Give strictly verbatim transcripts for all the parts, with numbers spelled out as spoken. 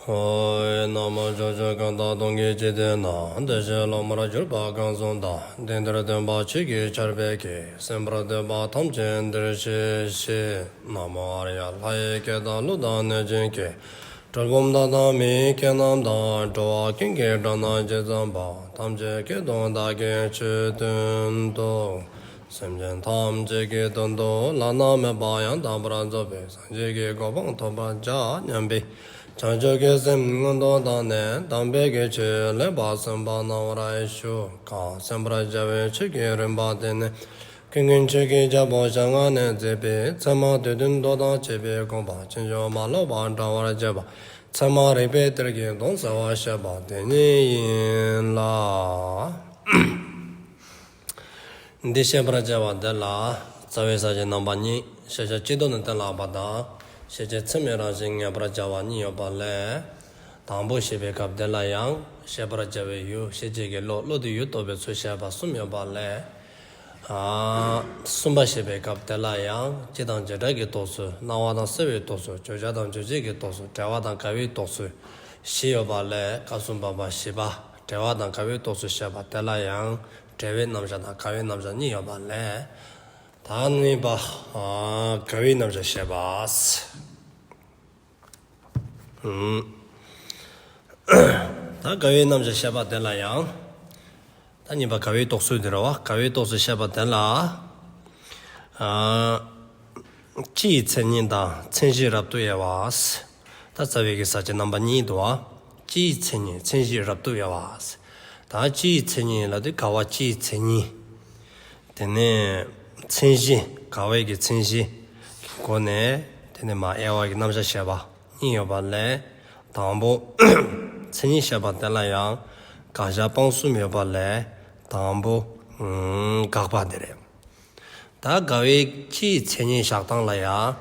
ཨོ། ན་མོ། ཕྱོགས་བཅུའི་གང་དག་སྟོང་གི་འཇིག་རྟེན་ན། བདེ་གཤེགས་སློབ་མར་གྱུར་པ་གང་གསུངས་དང་། དེང་འདིར་སྟོན་པ་ཆོས་ཀྱི་ཆར་འབེབས་ཀྱིས། གསན་པར་འདོད་པ་ཐམས་ཅད་འདིར་གཤེགས་ཤིག། ན་མོ་ཨཱརྱ། ལྷ་ཡི་སྐད་དང་ཀླུ་དང་གནོད་སྦྱིན་སྐད། གྲུལ་བུམ་དག་དང་མིའི་སྐད་རྣམས་དང་། འགྲོ་བ་ཀུན་གྱི་སྒྲ་རྣམས་ཇི་ཙམ་པ། ཐམས་ཅད་སྐད་དུ་བདག་གིས་ཆོས་བསྟན་ཏོ། སེམས་ཅན་ཐམས་ཅད་ཀྱི་དོན་དུ་བླ་ན་མེད་པ་ཡང་དག་པར་རྫོགས་པའི་སངས་རྒྱས་ཀྱི་གོ་འཕང་ཐོབ་པར་བྱ་སྙམ་པའི་བྱང་ཆུབ་ཀྱི་སེམས་མངོན་དུ་བཏང་ནས་དམ་པའི་གི་ཆོས་ལེགས་པར་གསན་པ་གནང་བར་ཞུ། གང་གསན་པར་བྱ་བའི་ཆོས་ཀྱི་རིམ་པ་དེ་ནི། ཀུན་མཁྱེན་ཆོས་ཀྱི་རྒྱལ་པོ་ཞལ་སྔ་ནས་མཛད་པའི་ཚད་མ་སྡེ་བདུན་མདོ་དང་བཅས་པའི་དགོངས་པ་ཕྱིན་ཅི་མ་ལོག་པར་འགྲེལ་བར་བྱེད་པ། ཚད་མ་རིགས་པའི་གཏེར་གྱི་དོན་གསལ་བར་བཤད་པ་དེ་ཉིད་ཡིན་ལ། འདི་བཤད་པར་བྱ་བ་དེ་ལ། རྩ་བའི་ས་བཅད་རྣམ་པ་གཉིས། ཤེས་བྱ་སྤྱི་ལྡོག་ནས་གཏན་ལ་དབབ་པ་དང་། ཤེས་བྱེད་ཚད་མའི་རང་བཞིན་ངེས་པར་བྱ་བ་གཉིས་ཡོད་པ་ལས། དང་པོ་བཤད་པའི་སྐབས་དེ་ལ་ཡང་། བཤད་པར་བྱ་བའི་ཡུལ། ཤེས་བྱེད་ཀྱི་བློ། བློ་དེས་ཡུལ་རྟོགས་པའི་ཚུལ་བཤད་པ་གསུམ་ཡོད་པ་ལས། ཨ། གསུམ་པ་བཤད་པའི་སྐབས་དེ་ལ་ཡང་། སྤྱི་དང་བྱེ་བྲག་གི་རྟོགས་ཚུལ། སྣང་བ་དང་སེལ་བའི་རྟོགས་ཚུལ། བརྗོད་བྱ་དང་རྗོད་བྱེད་ཀྱི་རྟོགས་ཚུལ། འབྲེལ་བ་དང་འགལ་བའི་རྟོགས་ཚུལ། བཞི་ཡོད་པ་ལས། སྐབས་གསུམ་པ་པ་བཞི་པ། འབྲེལ་བ་དང་འགལ་བའི་རྟོགས་ཚུལ་བཤད་པ་དེ་ལ་ཡང་། འབྲེལ་བའི་རྣམ་གཞག་དང་འགལ་བའི་རྣམ་གཞག་གཉིས་ཡོད་པ་ལས། ད་གཉིས་པ། ཨ། འགལ་བའི་རྣམ་གཞག་བཤད་པ། ཨུམ། ད་འགལ་བའི་རྣམ་གཞག་བཤད་པ་དེ་ལ་ཡང་། ད་གཉིས་པ་འགལ་བའི་རྟོགས་ཚུལ་དེ་རེད་བ། འགལ་བའི་རྟོགས་ཚུལ་བཤད་པ་དེ་ལ། ཨ། སྤྱི་ཡི་མཚན་ཉིད་དང་མཚན་གཞི་རབ་ཏུ་དབྱེ་བ། ད་རྩ་བའི་གི་ས་བཅད་རྣམ་པ་གཉིས་འདུག་བ། སྤྱི་ཡི་མཚན་ཉིད། མཚན་གཞི་རབ་ཏུ་དབྱེ་བ། ད་སྤྱི་ཡི་མཚན་ཉིད་ལབ་དུས་འགལ་བ་སྤྱི་ཡི་མཚན་ཉིད། དེ་ནས་མཚན་གཞི། འགལ་བའི་གི་མཚན་གཞི་གི་སྒོ་ནས། དེ་ནས་མ་དབྱེ་བ་གི་རྣམ་གཞག་བཤད་པ་གཉིས་ཡོད་པ་ལས། དང་པོ་མཚན་ཉིད་བཤད་པ་དེ་ལ་ཡང་དགག་བཞག་སྤང་གསུམ་ཡོད་པ་ལས། དང་པོ་ཨུམ་དགག་པ་དེ་རེད། ད་འགལ་བའི་སྤྱིའི་མཚན་ཉིད་བཞག་སྟངས་ལ་ཡང་།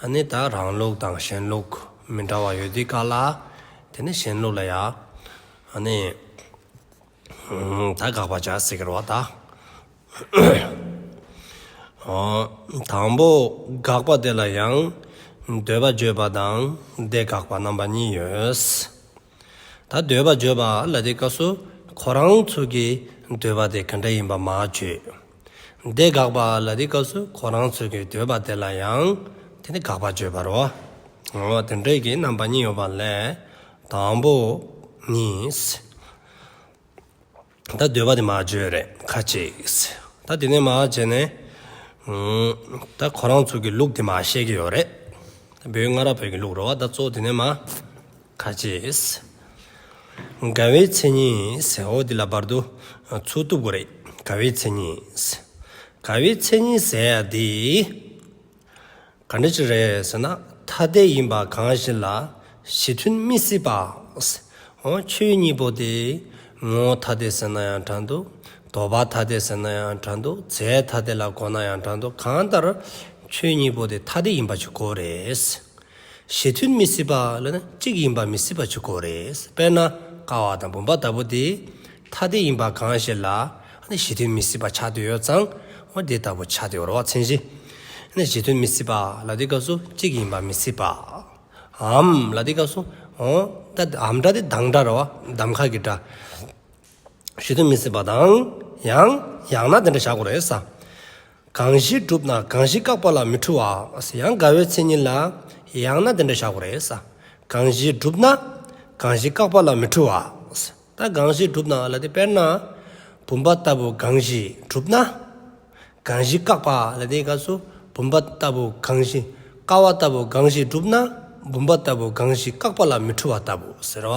ཨ་ནི་ད་རང་ལུགས་དང་གཞན་ལུགས་མི་འདྲ་བ་ཡོད་དུས་སྐབས་ལ། དེ་ནི་གཞན་ལུགས་ལ་ཡང་། ཨ་ནི། ད་དགག་པ་བྱ་ཟེར་གི་རེད་བ་ད། ཨོ། དང་པོ་དགག་པ་དེ་ལ་ཡང་འདོད་པ་བརྗོད་པ་དང་དེ་དགག་པ་རྣམ་པ་གཉིས་ཡོད། ད་འདོད་པ་བརྗོད་པ་ལ་དེ་སྐབས་སུ་ཁོ་རང་ཚོ་གི་འདོད་པ་དེ་ག་འདྲ་ཡིན་པ་མ་བརྗོད། དེ་དགག་པ་ལ་དེ་སྐབས་སུ་ཁོ་རང་ཚོ་གི་འདོད་པ་དེ་ལ་ཡང་དེ་ནི་དགག་པ་བརྗོད་པ་རེད་བ། ཨོ། དེ་འདྲའི་གི་རྣམ་པ་གཉིས་ཡོད་པ་ལས། དང་པོ་གཉིས། ད་འདོད་པ་དེ་མར་བརྗོད་རེད་ཁ་ཅིག། ད་དེ་ནས་མར་བྱས་ནས། ཨུམ། ད་ཁོ་རང་ཚོ་གི་ལུགས་དེ་མར་བཤད་ཀྱི་ཡོད་རེད། ད་བོད་སྔ་རབས་བོད་ཀྱི་ལུགས་རེད་བ། ད་གཙོ་བོ་དེ་ནས་མར་ཁ་ཅིག། འགལ་བའི་མཚན་ཉིད་ཟེར། འོ་འདི་ལ་བར་དུ་ཚུར་གཏུབ་དགོས་རེད། འགལ་བའི་མཚན་ཉིད། འགལ་བའི་མཚན་ཉིད་ཟེར་ཡ་དེ། ག་འདྲ་ཅིག་རེད་ཟེར་ན། ཐ་དད་ཡིན་པ་གང་ཞིག་ལ་གཞི་མཐུན་མི་སྲིད་པ། འོ། ཆོས་གཉིས་པོ་དེ་ངོ་བོ་ཐ་དད་ཟེར་ན་ཡང་འདྲ་འདུག། དོགས་པ་ཐ་དད་ཟེར་ན་ཡང་འདྲ་འདུག། རྫས་ཐ་དད་ལ་གོ་ན་ཡང་འདྲ་འདུག། གང་ལྟར་ཆོས་གཉིས་པོ་དེ་ཐ་དད་ཡིན་པ་ཅིག་དགོས་རེད། གཞི་མཐུན་མི་སྲིད་པ་ལབ་ན་གཅིག་ཡིན་པ་མི་སྲིད་པ་ཅིག་དགོས་རེད། དཔེར་ན་ཀ་བ་དང་བུམ་པ་ལྟ་བུ་དེ་ཐ་དད་ཡིན་པ་གང་ཞིག་ལ་ནི་གཞི་མཐུན་མི་སྲིད་པ་ཆགས་བསྡད་ཡོད་ཙང་། འོ་དེ་ལྟ་བུ་ཆགས་བསྡད་ཡོད་རེད་བ། མཚན་གཞི། ནི་གཞི་མཐུན་མི་སྲིད་པ་ལབ་དུས་སྐབས་སུ་གཅིག་ཡིན་པ་མི་སྲིད་པའམ་ལབ་དུས་སྐབས་སུ། འོ། ད་འམ་སྒྲ་དེ་གདངས་སྒྲ་རེད་བ། གདམ་ཁ་གི་སྒྲ། གཞི་མཐུན་མི་སྲིད་པ་དང་། ཡང་། ཡང་ན་དེ་འདྲ་བཞག་དགོས་རེད་ས། གང་ཞིག་གྲུབ་ན་གང་ཞིག་བཀག་པ་ལ་མི་འཁྲུལ་བ། ཡང་འགལ་བའི་མཚན་ཉིད་ལ་ཡང་ན་དེ་འདྲ་བཞག་དགོས་རེད་ས། གང་ཞིག་གྲུབ་ན་གང་ཞིག་བཀག་པ་ལ་མི་འཁྲུལ་བ། ད་གང་ཞིག་གྲུབ་ན་ལབ་དེ། དཔེར་ན་བུམ་པ་ལྟ་བུ་གང་ཞིག་གྲུབ་ན། གང་ཞིག་བཀག་པ་ལབ་དེའི་སྐབས་སུ་བུམ་པ་ལྟ་བུ་གང་ཞིག། ཀ་བ་ལྟ་བུ་གང་ཞིག་གྲུབ་ན་བུམ་པ་ལྟ་བུ་གང་ཞིག་བཀག་པ་ལ་མི་འཁྲུལ་བ་ལྟ་བུ་ཟེར་བ།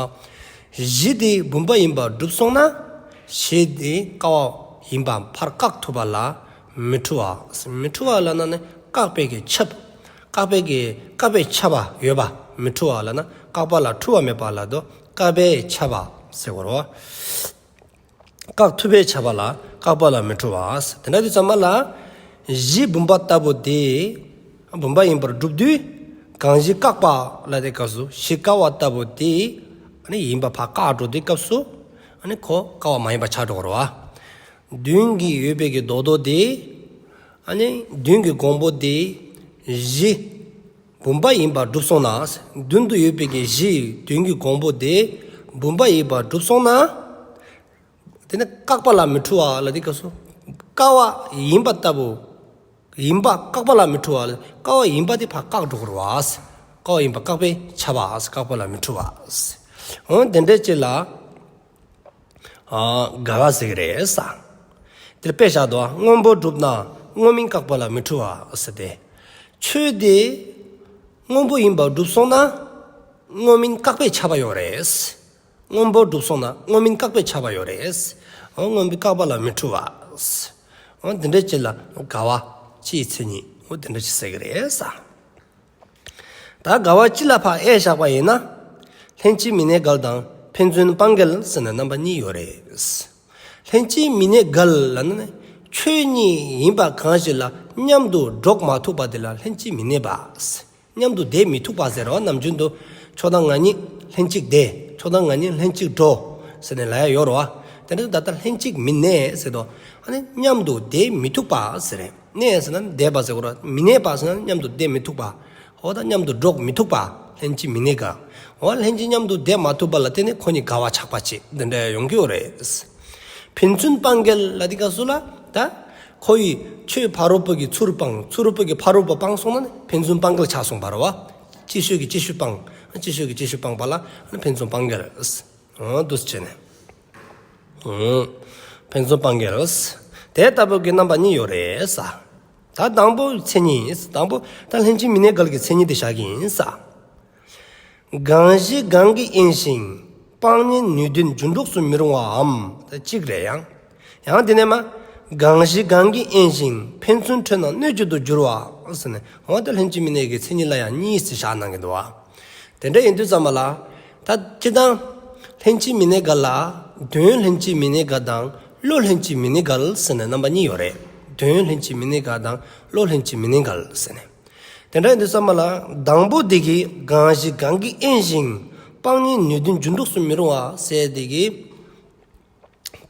གཞི་དེ་བུམ་པ་ཡིན་པར་གྲུབ་སོང་ན་གཞི་དེ་ཀ་བ་ཡིན་པ་ཕར་བཀག་ཐུབ་པ་ལ་མི་འཁྲུལ་བ། མི་འཁྲུལ་བ་ལབ་ན་ནི་བཀག་པའི་གི་ཁྱབ། བཀག་པའི་གི། བཀག་པས་ཁྱབ་པ་ཡོད་པ། མི་འཁྲུལ་བ་ལབ་ན་བཀག་པ་ལ་འཁྲུལ་བ་མེད་པ་ལབ་དུས་བཀག་པས་ཁྱབ་པ་ཟེར་དགོས་རེད་བ། བཀག་ཐུབ་པས་ཁྱབ་པ་ལ་བཀག་པ་ལ་མི་འཁྲུལ་བ། དེ་འདྲ་དུས་ཙམ་པ་ལ། གཞི་བུམ་པ་ལྟ་བུ་དེ། བུམ་པ་ཡིན་པར་གྲུབ་དུས། གང་ཞིག་བཀག་པ་ལབ་དེའི་སྐབས་སུ་གཞི་ཀ་བ་ལྟ་བུ་དེ། ཨ་ནི་ཡིན་པ་ཕར་བཀག་འགྲོ་དུས་སྐབས་སུ། ཨ་ནི་ཁོ་ཀ་བ་མ་ཡིན་པ་ཆགས་འགྲོ་གི་རེད་བ། མདུན་གྱི་ཡོད་པའི་གི་རྡོག་རྡོག་དེ། ཨ་ནི་མདུན་གྱི་གོང་བུ་དེ། གཞི། བུམ་པ་ཡིན་པར་གྲུབ་སོང་ན། མདུན་དུ་ཡོད་པའི་གི་གཞིའི་མདུན་གྱི་གོང་བུ་དེ་བུམ་པ་ཡིན་པར་གྲུབ་སོང་ན། དེ་ནི་བཀག་པ་ལ་མི་འཁྲུལ་བ་ལ་དེ་སྐབས་སུ། ཀ་བ་ཡིན་པ་ལྟ་བུ། ཡིན་པ་བཀག་པ་ལ་མི་འཁྲུལ་བ་ལ། ཀ་བ་ཡིན་པ་དེ་ཕར་བཀག་འགྲོ་དགོས་རེད་བ། ཀ་བ་ཡིན་པ་བཀག་པས་ཁྱབ་པ། བཀག་པ་ལ་མི་འཁྲུལ་བ། འོ་དེ་འདྲ་ཅིག་ལ། ཨ། འགལ་བ་ཟེར་གི་རེད་ས། དེར་དཔེ་བཞག་འདུག་སྔོན་པོ་གྲུབ་ན་སྔོན་མིན་བཀག་པ་ལ་མི་འཁྲུལ་བ་ཟེར་ཏེ། ཆོས་དེ་སྔོན་པོ་ཡིན་པར་གྲུབ་སོང་ན། སྔོན་མིན་བཀག་པས་ཁྱབ་པ་ཡོད་རེད། སྔོན་པོ་གྲུབ་སོང་ན་སྔོན་མིན་བཀག་པས་ཁྱབ་པ་ཡོད་རེད། འོ་སྔོན་པོ་བཀག་པ་ལ་མི་འཁྲུལ་བ། འོ་འདི་འདྲ་ཅིག་ལ་འགལ་བ་སྤྱིའི་མཚན་ཉིད། འོ་འདི་འདྲ་ཅིག་ཟེར་གི་རེད་ས། ད་འགལ་བ་སྤྱི་ལ་ཕར་དབྱེ་བཞག་པ་ཡིན་ན། ལྷན་ཅིག་མི་གནས་འགལ་དང་ཕན་ཚུན་སྤང་འགལ་ཟེར་ནས་རྣམ་པ་གཉིས་ཡོད་རེད། ལྷན་ཅིག་མི་གནས་འགལ་ལ་ནི། ཆོས་ཉིད་ཡིན་པ་གང་ཞིག་ལ་མཉམ་དུ་འགྲོགས་མ་ཐུབ་པ་དེ་ལ་ལྷན་ཅིག་མི་གནས་པ། མཉམ་དུ་བསྡད་མི་ཐུབ་པ་ཟེར་བ། ནམ་རྒྱུན་དུ་ཁྱོད་དང་ང་གཉིས་ལྷན་ཅིག་བསྡད། ཁྱོད་དང་ང་གཉིས་ལྷན་ཅིག་འགྲོ་ཟེར་ནས་ལབ་ཡ་ཡོད་རེད་བ། དེ་འདྲ་ད་ལྟ་ལྷན་ཅིག་མི་གནས་ཟེར་དུས། ཨ་ནི་མཉམ་དུ་བསྡད་མི་ཐུབ་པ་ཟེར་རེད། གནས་ཟེར་ན་བསྡད་པ་ཟེར་དགོས་རེད། མི་གནས་པ་ཟེར་ན་མཉམ་དུ་བསྡད་མི་ཐུབ་པ། འོ་ད་མཉམ་དུ་འགྲོགས་མི་ཐུབ་པ། ལྷན་ཅིག་མི་གནས་འགལ། འོ་ལྷན་ཅིག་མཉམ་དུ་བསྡད་མ་ཐུབ་པ་ལ་བརྟེན་ནས་ཁོ་གཉིས་འགལ་བ་ཆགས་པ་བྱེད། འདི་འདྲ་ཡོང་གི་ཡོད་རེད། ཕན་ཚུན་སྤང་འགལ་ལ་དེ་སྐབས་སུ་ལ་ད། ཁོ་ཡིས་ཁྱོད་ཕ་རོལ་པོ་གི་ཚུར་སྤངས། ཚུར་རོལ་པོ་གི་ཕ་རོལ་པོ་སྤངས་སོང་ན་ནི་ཕན་ཚུན་སྤང་འགལ་ཆགས་སོང་བ་རེད་བ། ཅིག་ཤོས་ཀྱིས་ཅིག་ཤོས་སྤངས། ཅིག་ཤོས་ཀྱིས་ཅིག་ཤོས་སྤངས་པ་ལ་ཕན་ཚུན་སྤང་འགལ། འོ་འདུག་སེ་བྱས་ནས། ཨང་། ཕན་ཚུན་སྤང་འགལ། དེ་ལྟ་བུ་གི་རྣམ་པ་གཉིས་ཡོད་རེད་ས། ད་དང་པོ་མཚན་ཉིད། དང་པོ་ད་ལྷན་ཅིག་མི་གནས་འགལ་གྱི་མཚན་ཉིད་དེ་བཞག་གི་ཡིན་ས། གང་ཞིག་གང་གིས་དབེན་ཞིང་སྤང་གཉེན་ནུས་ལྡན་རྒྱུན་འགྲོགས་སུ་མི་རུང་བའམ། ད་གཅིག་རེད་ཡང་། ཡང་དེ་ནས་མ། གང་ཞིག་གང་གིས་དབེན་ཞིང་ཕན་ཚུན་འཕྲད་ན་སྣོད་བཅུད་དུ་འགྱུར་བ་ཟེར་ནས། འོ་ད་ལྷན་ཅིག་མི་གནས་ཀྱི་མཚན་ཉིད་ལ་ཡང་གཉིས་སུ་བཞག་གནང་གི་འདུག་བ། དེ་འདྲ་ཡིན་དུས་ཙམ་པ་ལ། ད་སྤྱིར་བཏང་། ལྷན་ཅིག་མི་གནས་འགལ་ལ། དོན་ལྷན་ཅིག་མི་གནས་འགལ་དང་བློ་ལྷན་ཅིག་མི་གནས་འགལ་ཟེར་ནས་རྣམ་པ་གཉིས་ཡོད་རེད། དོན་ལྷན་ཅིག་མི་གནས་འགལ་དང་བློ་ལྷན་ཅིག་མི་གནས་འགལ་ཟེར་ནས། དེ་འདྲ་ཡིན་དུས་ཙམ་པ་ལ། དང་པོ་དེ་གིས་གང་ཞིག་གང་གིས་དབེན་ཞིང་སྤང་གཉེན་ནུས་ལྡན་རྒྱུན་འགྲོགས་སུ་མི་རུང་བ་ཟེར་དེ་གིས།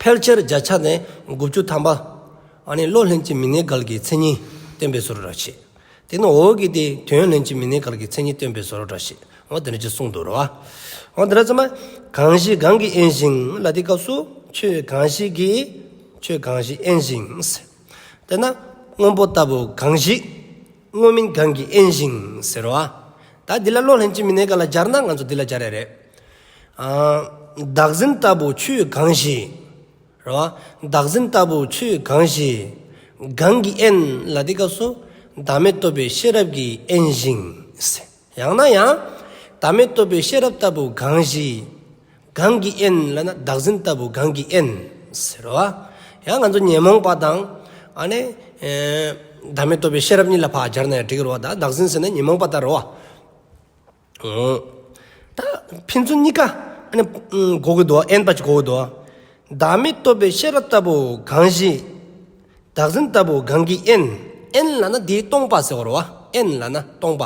ཕལ་ཆེར་བརྒྱ་ཆ་ནས་དགུ་བཅུ་ཐམ་པ། ཨ་ནི་བློ་ལྷན་ཅིག་མི་གནས་འགལ་གྱི་མཚན་ཉིད་བསྟན་པའི་བཟོ་འདྲ་བྱེད། དེ་ནི་འོག་གི་དེ་དོན་ལྷན་ཅིག་མི་གནས་འགལ་གྱི་མཚན་ཉིད་བསྟན་པའི་བཟོ་འདྲ་བྱེད། འོ་དེ་འདྲ་ཅིག་གསུངས་འདུག་རེད་བ། འོ་དེ་འདྲ་ཙམ་པ། གང་ཞིག་གང་གིས་དབེན་ཞིང་ལ་དེ་སྐབས་སུ། ཆོས་གང་ཞིག་གིས། ཆོས་གང་ཞིག་དབེན་ཞིང་། དེ་ན་སྔོན་པོ་ལྟ་བུ་གང་ཞིག་སྔོན་མིན་གང་གིས་དབེན་ཞིང་ཟེར་བ། ད་འདི་ལ་བློ་ལྷན་ཅིག་མི་གནས་འགལ་ལ་སྦྱར་ན་ང་ཚོ་འདི་ལ་སྦྱར་ཡ་རེད། ཨ། བདག་འཛིན་ལྟ་བུ་ཆོས་གང་ཞིག་རེད་བ། བདག་འཛིན་ལྟ་བུ་ཆོས་གང་ཞིག་གང་གིས་དབེན་ལ་དེ་སྐབས་སུ། བདག་མེད་རྟོགས་པའི་ཤེས་རབ་ཀྱིས་དབེན་ཞིང་། ཡང་ན་ཡང་། བདག་མེད་རྟོགས་པའི་ཤེས་རབ་ལྟ་བུ་གང་ཞིག་གང་གིས་དབེན་ལབ་ན་བདག་འཛིན་ལྟ་བུ་གང་གིས་དབེན་ཟེར་བ། ཡང་ང་ཚོ་ཉོན་མོངས་པ་དང་། ཨ་ནི། ཨེ། བདག་མེད་རྟོགས་པའི་ཤེས་རབ་གཉིས་ལ་ཕར་སྦྱར་ན་ཡང་འགྲིག་གི་རེད་བ། ད་བདག་འཛིན་ཟེར་ན་ཉོན་མོངས་པ་ལྟར་རེད་བ། ཨོ། ད་ཕན་ཚུན་གཉིས་ཀ་ཨ་ནི་ཨུམ་དགོས་ཀྱི་འདུག་དབེན་པ་ཅིག་དགོས་ཀྱི་འདུག་བདག་མེད་རྟོགས་པའི་ཤེས་རབ་ལྟ་བུ་གང་ཞིག་བདག་འཛིན་ལྟ་བུ་གང་གིས་དབེན། དབེན་ལབ་ན་འདི་སྟོང་པ་ཟེར་བ་རེད་བ། དབེན་ལབ་ན་སྟོང་པ།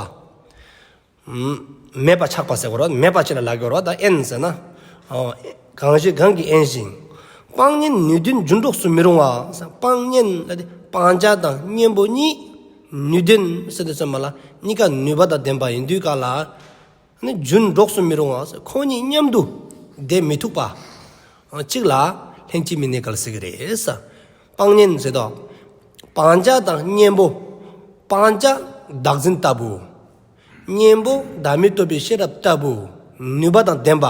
ཨུམ། མེད་པ་ཆགས་པ་ཟེར་བ་རེད་བ། མེད་པ་ཅིག་ལ་ལབ་ཀྱི་ཡོད་རེད་བ། ད་དབེན་ཟེར་ན། ཨོ། གང་ཞིག་གང་གིས་དབེན་ཞིང་། སྤང་གཉེན་ནུས་ལྡན་རྒྱུན་འགྲོགས་སུ་མི་རུང་བ། སྤང་གཉེན་ལབ་དེ་སྤང་བྱ་དང་གཉེན་པོ་གཉིས། ནུས་ལྡན་ཟེར་དུས་ཙམ་པ་ལ་གཉིས་ཀ་ནུས་པ་དང་ལྡན་པ་ཡིན་དུས་ག་ལ། ནི་རྒྱུན་འགྲོགས་སུ་མི་རུང་བ། ཁོ་གཉིས་མཉམ་དུ་བསྡད་མི་ཐུབ་པ། གཅིག་ལ་ལྷན་ཅིག་མི་གནས་འགལ་ཟེར་གྱི་རེད། སྤང་གཉེན་ཟེར་དུས། སྤང་བྱ་དང་གཉེན་པོ། སྤང་བྱ་བདག་འཛིན་ལྟ་བུ། གཉེན་པོ་བདག་མེད་རྟོགས་པའི་ཤེས་རབ་ལྟ་བུ། ནུས་པ་དང་ལྡན་པ།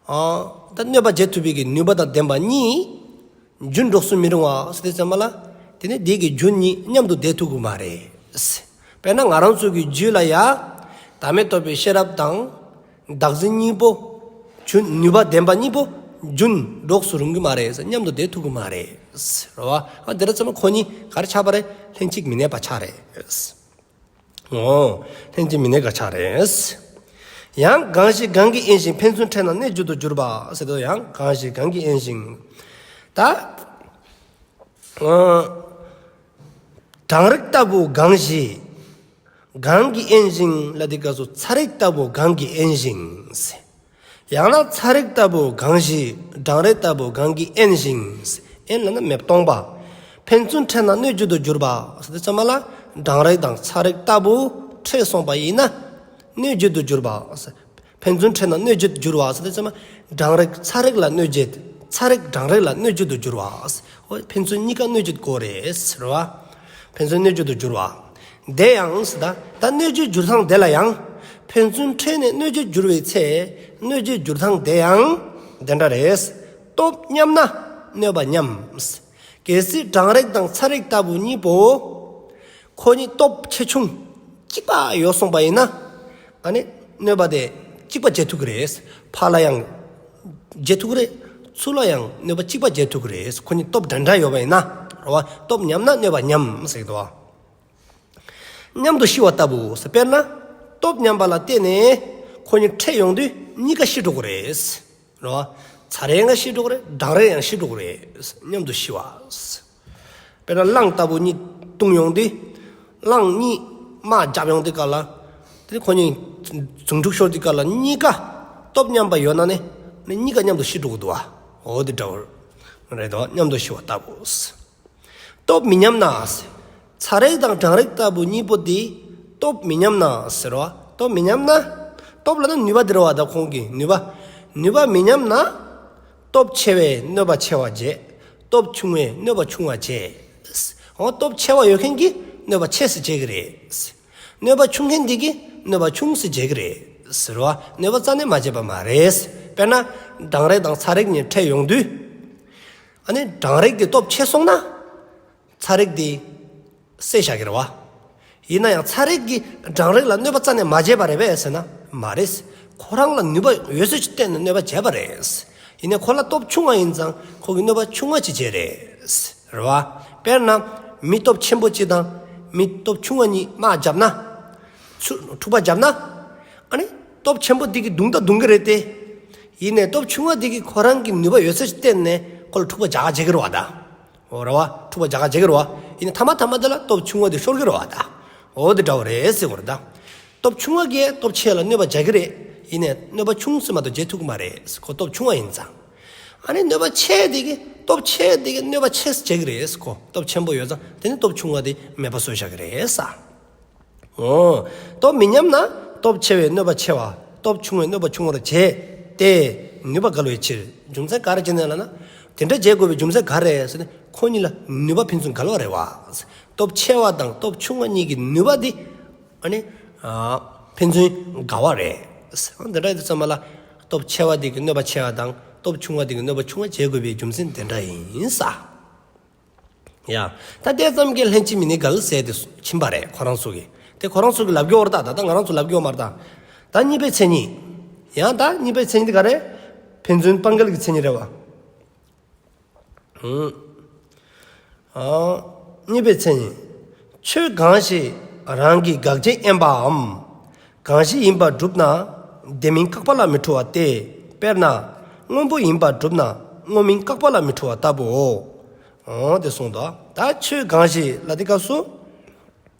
ཨ། ད་གནོད་པ་བྱེད་ཐུབ་པའི་གི་ནུས་པ་དང་ལྡན་པ་གཉིས། རྒྱུན་འགྲོགས་སུ་མི་རུང་བ་ཟེར་དུས་ཙམ་པ་ལ། དེ་ནི་དེ་གི་རྒྱུན་གཉིས་མཉམ་དུ་བསྡད་ཐུབ་ཀྱི་མ་རེད། དཔེར་ན་ང་རང་ཚོ་གི་རྒྱུད་ལ་ཡ། བདག་མེད་རྟོགས་པའི་ཤེས་རབ་དང་། བདག་འཛིན་གཉིས་པོ། རྒྱུན་ནུས་པ་ལྡན་པ་གཉིས་པོ། རྒྱུན་འགྲོགས་སུ་རུང་གི་མ་རེད། མཉམ་དུ་བསྡད་ཐུབ་ཀྱི་མ་རེད། རེད་བ། ཨ། དེ་འདྲ་ཙམ་པ་ཁོ་གཉིས་ག་རེ་ཆགས་པ་རེད། ལྷན་ཅིག་མི་གནས་པ་ཆགས་རེད། འོ། ལྷན་ཅིག་མི་གནས་འགལ་ཆགས་རེད། ཡང་གང་ཞིག་གང་གིས་དབེན་ཞིང་ཕན་ཚུན་འཕྲད་ན་སྣོད་བཅུད་དུ་གྱུར་པ་ཟེར་དུས། ཡང་གང་ཞིག་གང་གིས་དབེན་ཞིང་། ད། ཨ། གྲང་རེག་ལྟ་བུ་གང་ཞིག་གང་གིས་དབེན་ཞིང་ལབ་དུས་སྐབས་སུ། ཚ་རེག་ལྟ་བུ་གང་གིས་དབེན་ཞིང་ཟེར། ཡང་ན་ཚ་རེག་ལྟ་བུ་གང་ཞིག་གྲང་རེག་ལྟ་བུ་གང་གིས་དབེན་ཞིང་། དབེན་ལབ་ན་མེད་པ་སྟོང་པ། ཕན་ཚུན་འཕྲད་ན་སྣོད་བཅུད་དུ་གྱུར་པ་ཟེར་དུས་ཙམ་པ་ལ། གྲང་རེག་དང་ཚ་རེག་ལྟ་བུ། ཕྲད་སོང་པ་ཡིན་ན། གནོད་བྱེད་དུ་གྱུར་པ། ཕན་ཚུན་ཕྲད་ན་གནོད་བྱེད་དུ་གྱུར་བ་ཟེར་དུས་ཙམ་པ། གྲང་རེག་ཚ་རེག་ལ་གནོད་བྱེད། ཚ་རེག་གྲང་རེག་ལ་གནོད་བྱེད་དུ་གྱུར་བ། འོ་ཕན་ཚུན་གཉིས་ཀ་གནོད་བྱེད་དགོས་རེད་ཟེར་བ། ཕན་ཚུན་གནོད་བྱེད་དུ་གྱུར་བ། དེ་ཡང་ཟེར་ད། ད་གནོད་བྱེད་འགྱུར་སྟངས་དེ་ལ་ཡང་། ཕན་ཚུན་ཕྲད་ནས་གནོད་བྱེད་འགྱུར་བའི་ཚེ། གནོད་བྱེད་འགྱུར་སྟངས་དེ་ཡང་། དེ་འདྲ་རེད། སྟོབས་མཉམ་ན་གནོད་པ་མཉམ། གལ་སྲིད་གྲང་རེག་དང་ཚ་རེག་ལྟ་བུ་གཉིས་པོ། ཁོ་གཉིས་སྟོབས་ཆེ་ཆུང་གཅིག་པ་ཡོད་སོང་པ་ཡིན་ན། ཨ་ནི་གནོད་པ་དེ་གཅིག་པ་བྱེད་ཐུབ་ཀྱི་རེད། ཕར་ལ་ཡང་བྱེད་ཐུབ་ཀྱི་རེད། ཚུར་ལ་ཡང་གནོད་པ་གཅིག་པ་བྱེད་ཐུབ་ཀྱི་རེད། ཁོ་གཉིས་སྟོབས་འདྲ་འདྲ་ཡོད་པ་ཡིན་ན། རེད་བ། སྟོབས་མཉམ་ན་གནོད་པ་མཉམ་ཟེར་གྱི་འདུག་བ། མཉམ་དུ་ཤི་བ་ལྟ་བུ། དཔེར་ན། སྟོབས་མཉམ་པ་ལ་བརྟེན་ནས་ཁོ་གཉིས་ཕྲད་ཡོང་དུས་གཉིས་ཀ་ཤི་འགྲོ་གི་རེད། རེད་བ། ཚ་རེག་ཡང་ཤི་འགྲོ་གི་རེད། གྲང་རེག་ཡང་ཤི་འགྲོ་གི་རེད། མཉམ་དུ་ཤི་བ། དཔེར་ན་གླང་ལྟ་བུ་གཉིས་བཏུང་ཡོང་དུས། གླང་གཉིས་དམག་རྒྱབ་ཡོང་དུས་སྐབས་ལ། དེ་ཁོ་གཉིས་རྫུ་འཕྲུག་ཤོར་དུས་སྐབས་ལ་གཉིས་ཀ་སྟོབས་མཉམ་པ་ཡོད་ན་ནི། ནི་གཉིས་ཀ་མཉམ་དུ་ཤི་འགྲོ་གི་འདུག་བ། འོ་དེ་འདྲ་བོ་རེད་དོ། མཉམ་དུ་ཤི་བ་ལྟ་བུ། སྟོབས་མི་མཉམ་ན། ཚ་རེག་དང་གྲང་རེག་ལྟ་བུ་གཉིས་པོ་དེ་སྟོབས་མི་མཉམ་ན་ཟེར་བ། སྟོབས་མི་མཉམ་ན། སྟོབས་ལ་ནི་ནུས་པ་དེ་རེད་བ། ད་ཁོང་གི་ནུས་པ། ནུས་པ་མི་མཉམ་ན། སྟོབས་ཆེ་བས་གནོད་པ་ཆེ་བ་བྱེད། སྟོབས་ཆུང་བས་གནོད་པ་ཆུང་བ་བྱེད། འོ་སྟོབས་ཆེ་བ་ཡོད་མཁན་གྱིས་གནོད་པ་ཆེ་སེ་བྱེད་ཀྱི་རེད། གནོད་པ་ཆུང་མཁན་དེ་གིས་གནོད་པ་ཆུང་སེ་བྱེད་ཀྱི་རེད་ཟེར་བ། གནོད་པ་རྩ་ནས་མ་བྱེད་པ་མ་རེད། དཔེར་ན། གྲང་རེག་དང་ཚ་རེག་གཉིས་ཕྲད་ཡོང་དུས། ཨ་ནི་གྲང་རེག་དེ་སྟོབས་ཆེ་སོང་ན། ཚ་རེག་དེ་བསད་བཞག་གི་རེད་བ། ཡིན་ན་ཡང་ཚ་རེག་གིས་གྲང་རེག་ལ་གནོད་པ་རྩ་ནས་མ་བྱས་པ་རེད་པས་ཟེར་ན་མ་རེད། ཁོ་རང་ལ་ནུས་པ་ཡོད་ཚད་ཅིག་བརྟེན་ནས་གནོད་པ་བྱས་པ་རེད། ཡིན་ནའི་ཁོ་ལ་སྟོབས་ཆུང་བ་ཡིན་ཙང་ཁོ་གིས་གནོད་པ་ཆུང་བ་ཅིག་བྱས་རེད། རེད་བ། དཔེར་ན། མི་སྟོབས་ཆེན་པོ་གཅིག་དང་མི་སྟོབས་ཆུང་བ་གཉིས་དམག་བརྒྱབ་ན། ཚུར་འཁྲུག་པ་བརྒྱབ་ན། ཨ་ནི་སྟོབས་ཆེན་པོ་འདི་གིས་རྡུང་ད་རྡུང་གི་རེད་དེ། ཡིན་ནའི་སྟོབས་ཆུང་བ་འདི་གིས་ཁོ་རང་གི་ནུས་པ་ཡོད་ཚད་ཅིག་བརྟེན་ནས་ཁོ་ལ་འཁྲུག་པ་རྒྱག་བྱེད་ཀྱི་རེད་བ་ད། འོ་རེད་བ། འཁྲུག་པ་རྒྱག་ག་བྱེད་ཀྱི་རེད་བ། ཡིན་ནའི་ཐ་མ་ཐ་མ་དེ་ལ་སྟོབས་ཆུང་བ་དེ་ཤོར་གྱི་རེད་བ་ད། འོ་དེ་འདྲ་བོ་རེད་ཟེར་བ་རེད་ད། སྟོབས་ཆུང་བ་གིས་སྟོབས་ཆེ་ལ་གནོད་པ་རྒྱག་གི་རེད། ཡིན་ནའི་གནོད་པ་ཆུང་ཙམ་མ་གཏོགས་བྱེད་ཐུབ་ཀྱི་མ་རེད། ཁོ་སྟོབས་ཆུང་བ་ཡིན་ཙང་། ཨ་ནི་གནོད་པ་ཆེ་དེ་གིས་སྟོབས་ཆེ་དེ་གིས་གནོད་པ་ཆེ་ཙམ་བྱེད་ཀྱི་རེད། ཁོ་སྟོབས་ཆེན་པོ་ཡོད་ཙང་དེ་ནི་སྟོབས་ཆུང་བ་དེ་མེད་པ་བཟོས་བཞག་གི་རེད་ས། འོ། སྟོབས་མི་མཉམ་ན་སྟོབས་ཆེ་བས་གནོད་པ་ཆེ་བ། སྟོབས་ཆུང་བས་གནོད་པ་ཆུང་བར་བྱེད་དེ། ནུས་པ་འགལ་བའི་ཕྱིར། རྒྱུ་མཚན་ག་རེ་བྱས་ནས་ལབ་ན། དེ་འདྲ་བྱེད་དགོས་པའི་རྒྱུ་མཚན་ག་རེ་ཟེར་ན། ཁོ་གཉིས་ལ་ནུས་པ་ཕན་ཚུན་འགལ་བ་རེད་བ། སྟོབས་ཆེ་བ་དང་སྟོབས་ཆུང་བ་གཉིས་ཀྱི་ནུས་པ་དེ། ཨ་ནི། ཨ། ཕན་ཚུན་འགལ་བ་རེད། འདི་འདྲ་ཡིན་དུས་ཙམ་པ་ལ། སྟོབས་ཆེ་བ་དེ་གིས་གནོད་པ་ཆེ་བ་དང་སྟོབས་ཆུང་བ་དེ་གིས་གནོད་པ་ཆུང་བ་བྱེད་དགོས་པའི་རྒྱུ་མཚན་དེ་འདྲ་ཡིན་ས། ཡ། ད་དེ་ཙམ་གྱིས་ལྷན་ཅིག་མི་གནས་འགལ་ཟེར་དེ་ཕྱིན་པ་རེད། ཁོ་རང་ཚོ་གིས། དེ་ཁོ་རང་ཚོ་གིས་ལབ་ཀྱི་ཡོད་རེད་ད། ད་ལྟ་ང་རང་ཚོ་ལབ་ཀྱི་ཡོད་མ་རེད་ད། ད་གཉིས་པའི་མཚན་ཉིད། ཡང་ད་གཉིས་པའི་མཚན་ཉིད་དེ་ག་རེ། ཕན་ཚུན་སྤང་འགལ་གྱི་མཚན་ཉིད་རེད་བ། ཧུམ། ཨ། གཉིས་པའི་མཚན་ཉིད། ཆོས་གང་ཞིག་རང་གི་དགག་བྱའི་དབེན་པའམ། གང་ཞིག་ཡིན་པར་གྲུབ་ན་དེ་མིན་བཀག་པ་ལ་མི་འཁྲུལ་བ་སྟེ། དཔེར་ན། སྔོན་པོ་ཡིན་པར་གྲུབ་ན་སྔོ་མིན་བཀག་པ་ལ་མི་འཁྲུལ་བ་ལྟ་བུའོ། འོ་དེ་གསུངས་དོ། ད་ཆོས་གང་ཞིག་ལ་དེ་སྐབས་སུ།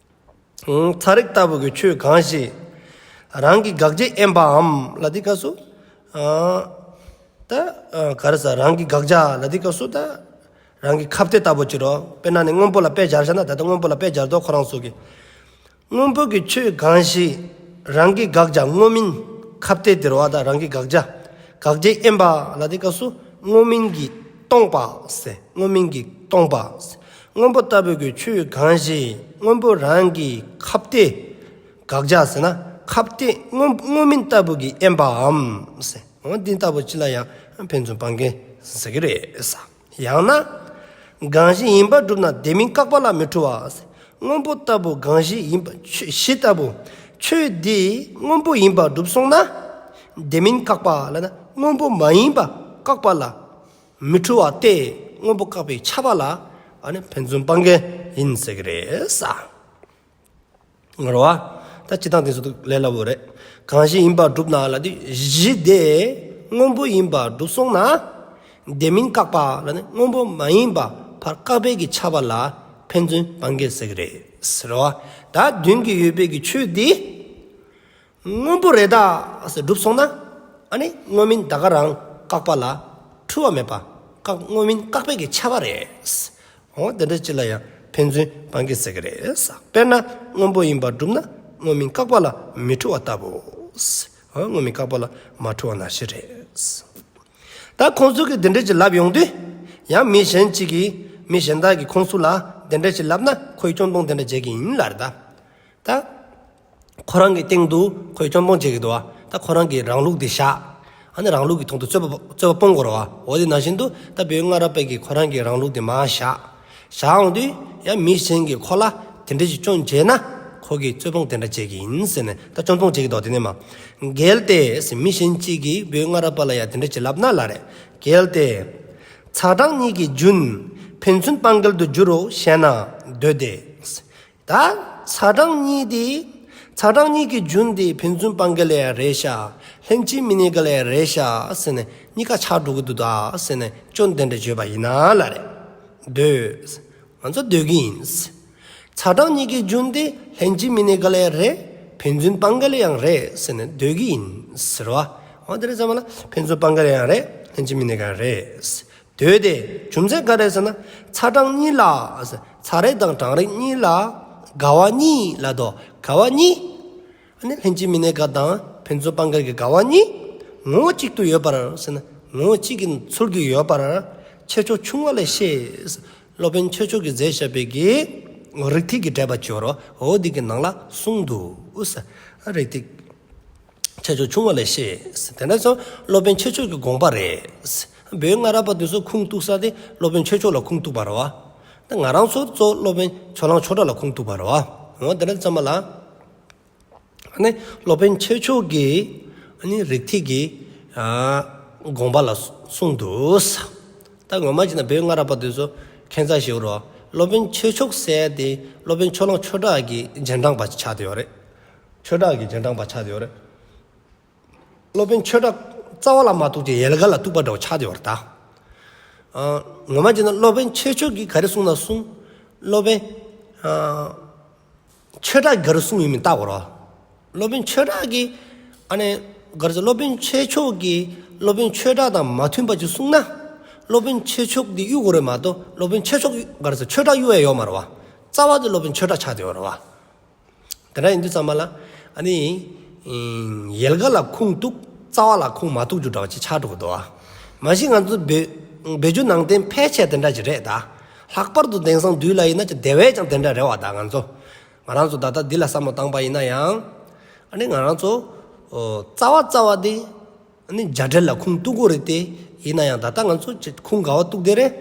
ཚ་རེག་ལྟ་བུ་གི་ཆོས་གང་ཞིག་རང་གི་དགག་བྱའི་དབེན་པའམ་ལ་དེ་སྐབས་སུ། ཨ། ད། ཨ། ག་རེ་ཟེར། རང་གི་དགག་བྱ་ལ་དེ་སྐབས་སུ་ད། རང་གི་ཁ་གཏད་ལྟ་བུ་ཅིག་རོ། དཔེར་ན་ནི་སྔོན་པོ་ལ་དཔེ་སྦྱར་བཞག་ན། ད་ལྟ་སྔོན་པོ་ལ་དཔེ་སྦྱར་དོ་ཁོ་རང་ཚོ་གིས། སྔོན་པོ་གི་ཆོས་གང་ཞིག་རང་གི་དགག་བྱ་སྔོ་མིན་ཁ་གཏད་དེ་རེད་བ། ད་རང་གི་དགག་བྱ། དགག་བྱའི་དབེན་པ་ལ་དེ་སྐབས་སུ་སྔོ་མིན་གྱིས་སྟོང་པ་ཟེར། སྔོ་མིན་གྱིས་སྟོང་པ་ཟེར། སྔོན་པོ་ལྟ་བུ་གི་ཆོས་གང་ཞིག་སྔོན་པོ་རང་གི་ཁ་གཏད། དགག་བྱ་ཟེར་ན་ཁ་གཏད་སྔོ་སྔོ་མིན་ལྟ་བུ་གི་དབེན་པའམ་ཟེར། འོ་འདི་ལྟ་བུ་ཅིག་ལ་ཡང་ཕན་ཚུན་སྤང་འགལ་ཟེར་གྱི་རེད་ས། ཡང་ན། གང་ཞིག་ཡིན་པར་གྲུབ་ན་དེ་མིན་བཀག་པ་ལ་མི་འཁྲུལ་བ། སྔོན་པོ་ལྟ་བུ་གང་ཞིག་ཡིན་པ་ཆོས་གཞི་ལྟ་བུ། ཆོས་འདི་སྔོན་པོ་ཡིན་པར་གྲུབ་སོང་ན། དེ་མིན་བཀག་པ་ལབ་ན་སྔོན་པོ་མ་ཡིན་པ་བཀག་པ་ལ་མི་འཁྲུལ་བ་སྟེ། སྔོན་པོ་བཀག་པའི་ཁྱབ་པ་ལ་ཨ་ནི་ཕན་ཚུན་སྤང་འགལ་ཡིན་ཟེར་གྱི་རེད་ས། རེད་བ། ད་སྤྱིར་བཏང་དེ་ཚོ་ལས་སླ་པོ་རེད། གང་ཞིག་ཡིན་པར་གྲུབ་ན་ལབ་དུས་གཞི་དེ་སྔོན་པོ་ཡིན་པར་གྲུབ་སོང་ན། དེ་མིན་བཀག་པ་ལབ་ན་སྔོན་པོ་མ་ཡིན་པ་ཕར་བཀག་པའི་གི་ཁྱབ་པ་ལ་ཕན་ཚུན་སྤང་འགལ་ཟེར་གི་རེད། རེད་བ། ད་མདུན་གྱི་ཡོད་པའི་གི་ཆོས་དེ་སྔོན་པོ་རེད་ད་ཟེར་གྲུབ་སོང་ན། ཨ་ནི་སྔོ་མིན་ད་ག་རང་བཀག་པ་ལ་འཁྲུལ་བ་མེད་པ། བཀག་སྔོ་མིན་བཀག་པའི་གི་ཁྱབ་པ་རེད། འོ་དེ་འདྲ་ཅིག་ལ་ཡང་ཕན་ཚུན་སྤང་འགལ་ཟེར་གི་རེད་ས། དཔེར་ན་སྔོན་པོ་ཡིན་པར་གྲུབ་ན་ སྔོ་མིན་བཀག་པ་ལ་མི་འཁྲུལ་བ་ལྟ་བུ། སྔོ་མིན་བཀག་པ་ལ་མ་འཁྲུལ་བ་ནང་བཞིན་རེད། ད་ཁོང་ཚོ་གིས་དེ་འདྲ་ཅིག་ལབ་ཡོང་དུས། ཡང་མི་གཞན་གཅིག་གིས་མི་གཞན་དག་གིས་ཁོང་ཚོ་ལ་དེ་འདྲ་ཅིག་ལབ་ན་ཁོས་སྐྱོན་སྤོང་དེ་འདྲ་བྱེད་ཀྱི་ཡིན་ལབ་རེད་ད། ད། ཁོ་རང་གི་སྟེང་དུ་ཁོས་སྐྱོན་སྤོང་བྱེད་ཀྱི་འདུག་བ། ད་ཁོ་རང་གི་རང་ལུགས་དེ་བཞག་ཨ་ནི་རང་ལུགས་ཀྱི་ཐོག་ཏུ་རྩོད་པ་རྩོད་པ་སྤོང་དགོས་རེད་བ། འོ་དེ་ནང་བཞིན་དུ་ད་བོད་སྔ་རབས་པའི་གི་ཁོ་རང་གི་རང་ལུགས་དེ་མར་བཞག་བཞག་འོང་དུས་ཡང་མི་གཞན་གྱིས་ཁོ་ལ་དེ་འདྲ་ཞིག་སྐྱོན་བྱས་ན་ཁོ་གིས་རྩོད་སྤོང་དེ་འདྲ་བྱེད་ཀྱི་ཡིན་ཟེར་ནས། ད་སྐྱོན་སྤོང་བྱེད་ཀྱི་འདུག་དེ་ནས་མ། གལ་ཏེ་ཟེར། མི་གཞན་གཅིག་གིས་བོད་སྔ་རབས་པ་ལ་ཡང་དེ་འདྲ་ཞིག་ལབ་ན་ལབ་རེད། གལ་ཏེ། ཚ་གྲང་གཉིས་ཀྱི་རྒྱུན་ཕན་ཚུན་སྤང་འགལ་དུ་འགྱུར་རོ་ཞེ་ན་འདོད་དེ། ད་ཚ་གྲང་གཉིས་དེ། ཚ་གྲང་གཉིས་ཀྱི་རྒྱུན་དེ་ཕན་ཚུན་སྤང་འགལ་ཡང་རེད་ཤག་ལྷན་ཅིག་མི་གནས་འགལ་ཡང་རེད་ཤག་ཟེར་ནས་གཉིས་ཀ་ཆགས་འགྲོ་གི་འདུག་ད་ཟེར་ནས་སྐྱོན་དེ་འདྲ་བརྗོད་པ་ཡིན་ན་ལབ་རེད། འདོད། ང་ཚོ་འདོད་ཀྱི་ཡིན། ཚ་གྲང་གཉིས་ཀྱི་རྒྱུན་དེ་ལྷན་ཅིག་མི་གནས་འགལ་ཡང་རེད། ཕན་ཚུན་སྤང་འགལ་ཡང་རེད་ཟེར་ནས་འདོད་ཀྱི་ཡིན་ཟེར་བ། འོ་དེ་རེད་ཙམ་ལ་ཕན་ཚུན་སྤང་འགལ་ཡང་རེད། ལྷན་ཅིག་མི་གནས་འགལ་རེད། འདོད་དེ་རྒྱུ་མཚན་ག་རེ་ཟེར་ན། ཚ་གྲང་གཉིས་ལ། ཚ་རེག་དང་གྲང་རེག་གཉིས་ལ། འགལ་བ་གཉིས་ལབ་དོ། འགལ་བ་གཉིས། ཨ་ནི་ལྷན་ཅིག་མི་གནས་འགལ་དང་ཕན་ཚུན་སྤང་འགལ་གྱི་འགལ་བ་གཉིས། ངོ་བོ་གཅིག་ཏུ་ཡོད་པར་ཟེར་ན། ངོ་བོ་གཅིག་གི་ཚུལ་གྱིས་ཡོད་པར། ཆོས་མཆོག་ཕྱུང་བ་ལས་ཤེས། སློབ་དཔོན་ཆོས་མཆོག་གིས་མཛད་བཞག་པའི་གི་རིགས་ཐིགས་ཀྱི་འགྲེལ་པ་ཅིག་ཡོད་རེད། འོ་འདི་གི་ནང་ལ་གསུངས་འདུག་ཟེར། རིགས་ཐིགས། ཆོས་མཆོག་ཕྱུང་བ་ལས་ཤེས། དེ་འདྲ་སོང་སློབ་དཔོན་ཆོས་མཆོག་གི་དགོངས་པ་རེད། བོད་སྔ་རབས་པ་དེ་ཚོ་ཁུངས་གཏུགས་ས་དེ་སློབ་དཔོན་ཆོས་མཆོག་ལ་ཁུངས་གཏུགས་པ་རེད་བ། ད་ང་རང་ཚོ་གཙོ་བོ་སློབ་དཔོན་ཕྱོགས་གླང་ཆོས་གྲགས་ལ་ཁུངས་གཏུགས་པ་རེད་བ། འོ་དེ་འདྲ་ཙམ་པ་ལ། ཨ་ནི་སློབ་དཔོན་ཆོས་མཆོག་གི་ཨ་ནི་རིགས་ཐིགས་ཀྱི་ཨ་དགོངས་པ་ལ་གསུངས་འདུག་ད་ངོ་མ་བྱས་ན་བོད་སྔ་རབས་པ་དེ་ཚོ་ཁྱད་མཚར་ཞིག་ཡོད་རེད་བ། སློབ་དཔོན་ཆོས་མཆོག་ཟེར་དེ་སློབ་དཔོན་ཕྱོགས་གླང་ཆོས་གྲགས་ཀྱི་རྗེས་འབྲང་པ་ཆགས་བསྡད་ཡོད་རེད། ཆོས་གྲགས་ཀྱི་རྗེས་འབྲང་པ་ཆགས་བསྡད་ཡོད་རེད། སློབ་དཔོན་ཆོས་གྲགས་རྩ་བ་ལ་མ་གཏུགས་ཀྱི་ཡལ་ག་ལ་གཏུགས་པ་འདྲ་བོ་ཆགས་བསྡད་ཡོད་རེད་ད། ཨ། ངོ་མ་བྱས་ན་སློབ་དཔོན་ཆོས་མཆོག་གིས་ག་རེ་གསུངས་ན་གསུངས། སློབ་དཔོན་ཨ་ཆོས་གྲགས་ཀྱིས་ག་རེ་གསུངས་ཡོད་མེད་བལྟ་དགོས་རེད། སློབ་དཔོན་ཆོས་གྲགས་ཀྱིས་ཨ་ནི་ག་རེ་ཟེར། སློབ་དཔོན་ཆོས་མཆོག་གིས་སློབ་དཔོན་ཆོས་གྲགས་དང་མ་མཐུན་པ་ཅིག་གསུངས་ན། སློབ་དཔོན་ཆོས་མཆོག་འདི་གཡུག་དགོས་རེད་མ་གཏོགས་སློབ་དཔོན་ཆོས་མཆོག་ག་རེ་ཟེར། ཆོས་གྲགས་གཡུག་ཡ་ཡོད་མ་རེད་བ། རྩ་བ་དེ་སློབ་དཔོན་ཆོས་གྲགས་ཆགས་བསྡད་ཡོད་རེད་བ། དེ་འདྲ་ཡིན་དུས་ཙམ་པ་ལ་ཨ་ནི་ཡལ་ག་ལ་ཁུངས་གཏུགས། རྩ་བ་ལ་ཁུངས་མ་གཏུགས་རྒྱུ་འདྲ་བ་ཅིག་ཆགས་འགྲོ་གི་འདུག་ཨ། མ་གཞི་ང་ཚོ་བོད་བོད་བརྒྱུད་ནང་བསྟན་ཕལ་ཆེར་དེ་འདྲ་ཅིག་རེད་ད། ལྷག་པར་དུ་དེང་སང་དུས་ལ་ཡིན་ན་ཅིག་དེ་བས་ཀྱང་དེ་འདྲ་རེད་བ། ད་ང་ཚོ་ང་རང་ཚོ་ད་ལྟ་འདི་ལ་བསམ་བློ་བཏང་པ་ཡིན་ན་ཡང་། ཨ་ནི་ང་རང་ཚོ་ཨོ་རྩ་བ་རྩ་བ་དེ། ཨ་ནི་རྒྱ་འགྲེལ་ལ་ཁུངས་གཏུགས་དགོས་རེད་དེ། ཡིན་ན་ཡང་ད་ལྟ་ང་ཚོ་ཅིག་ཁུངས་ག་བ་གཏུགས་བསྡད་རེད།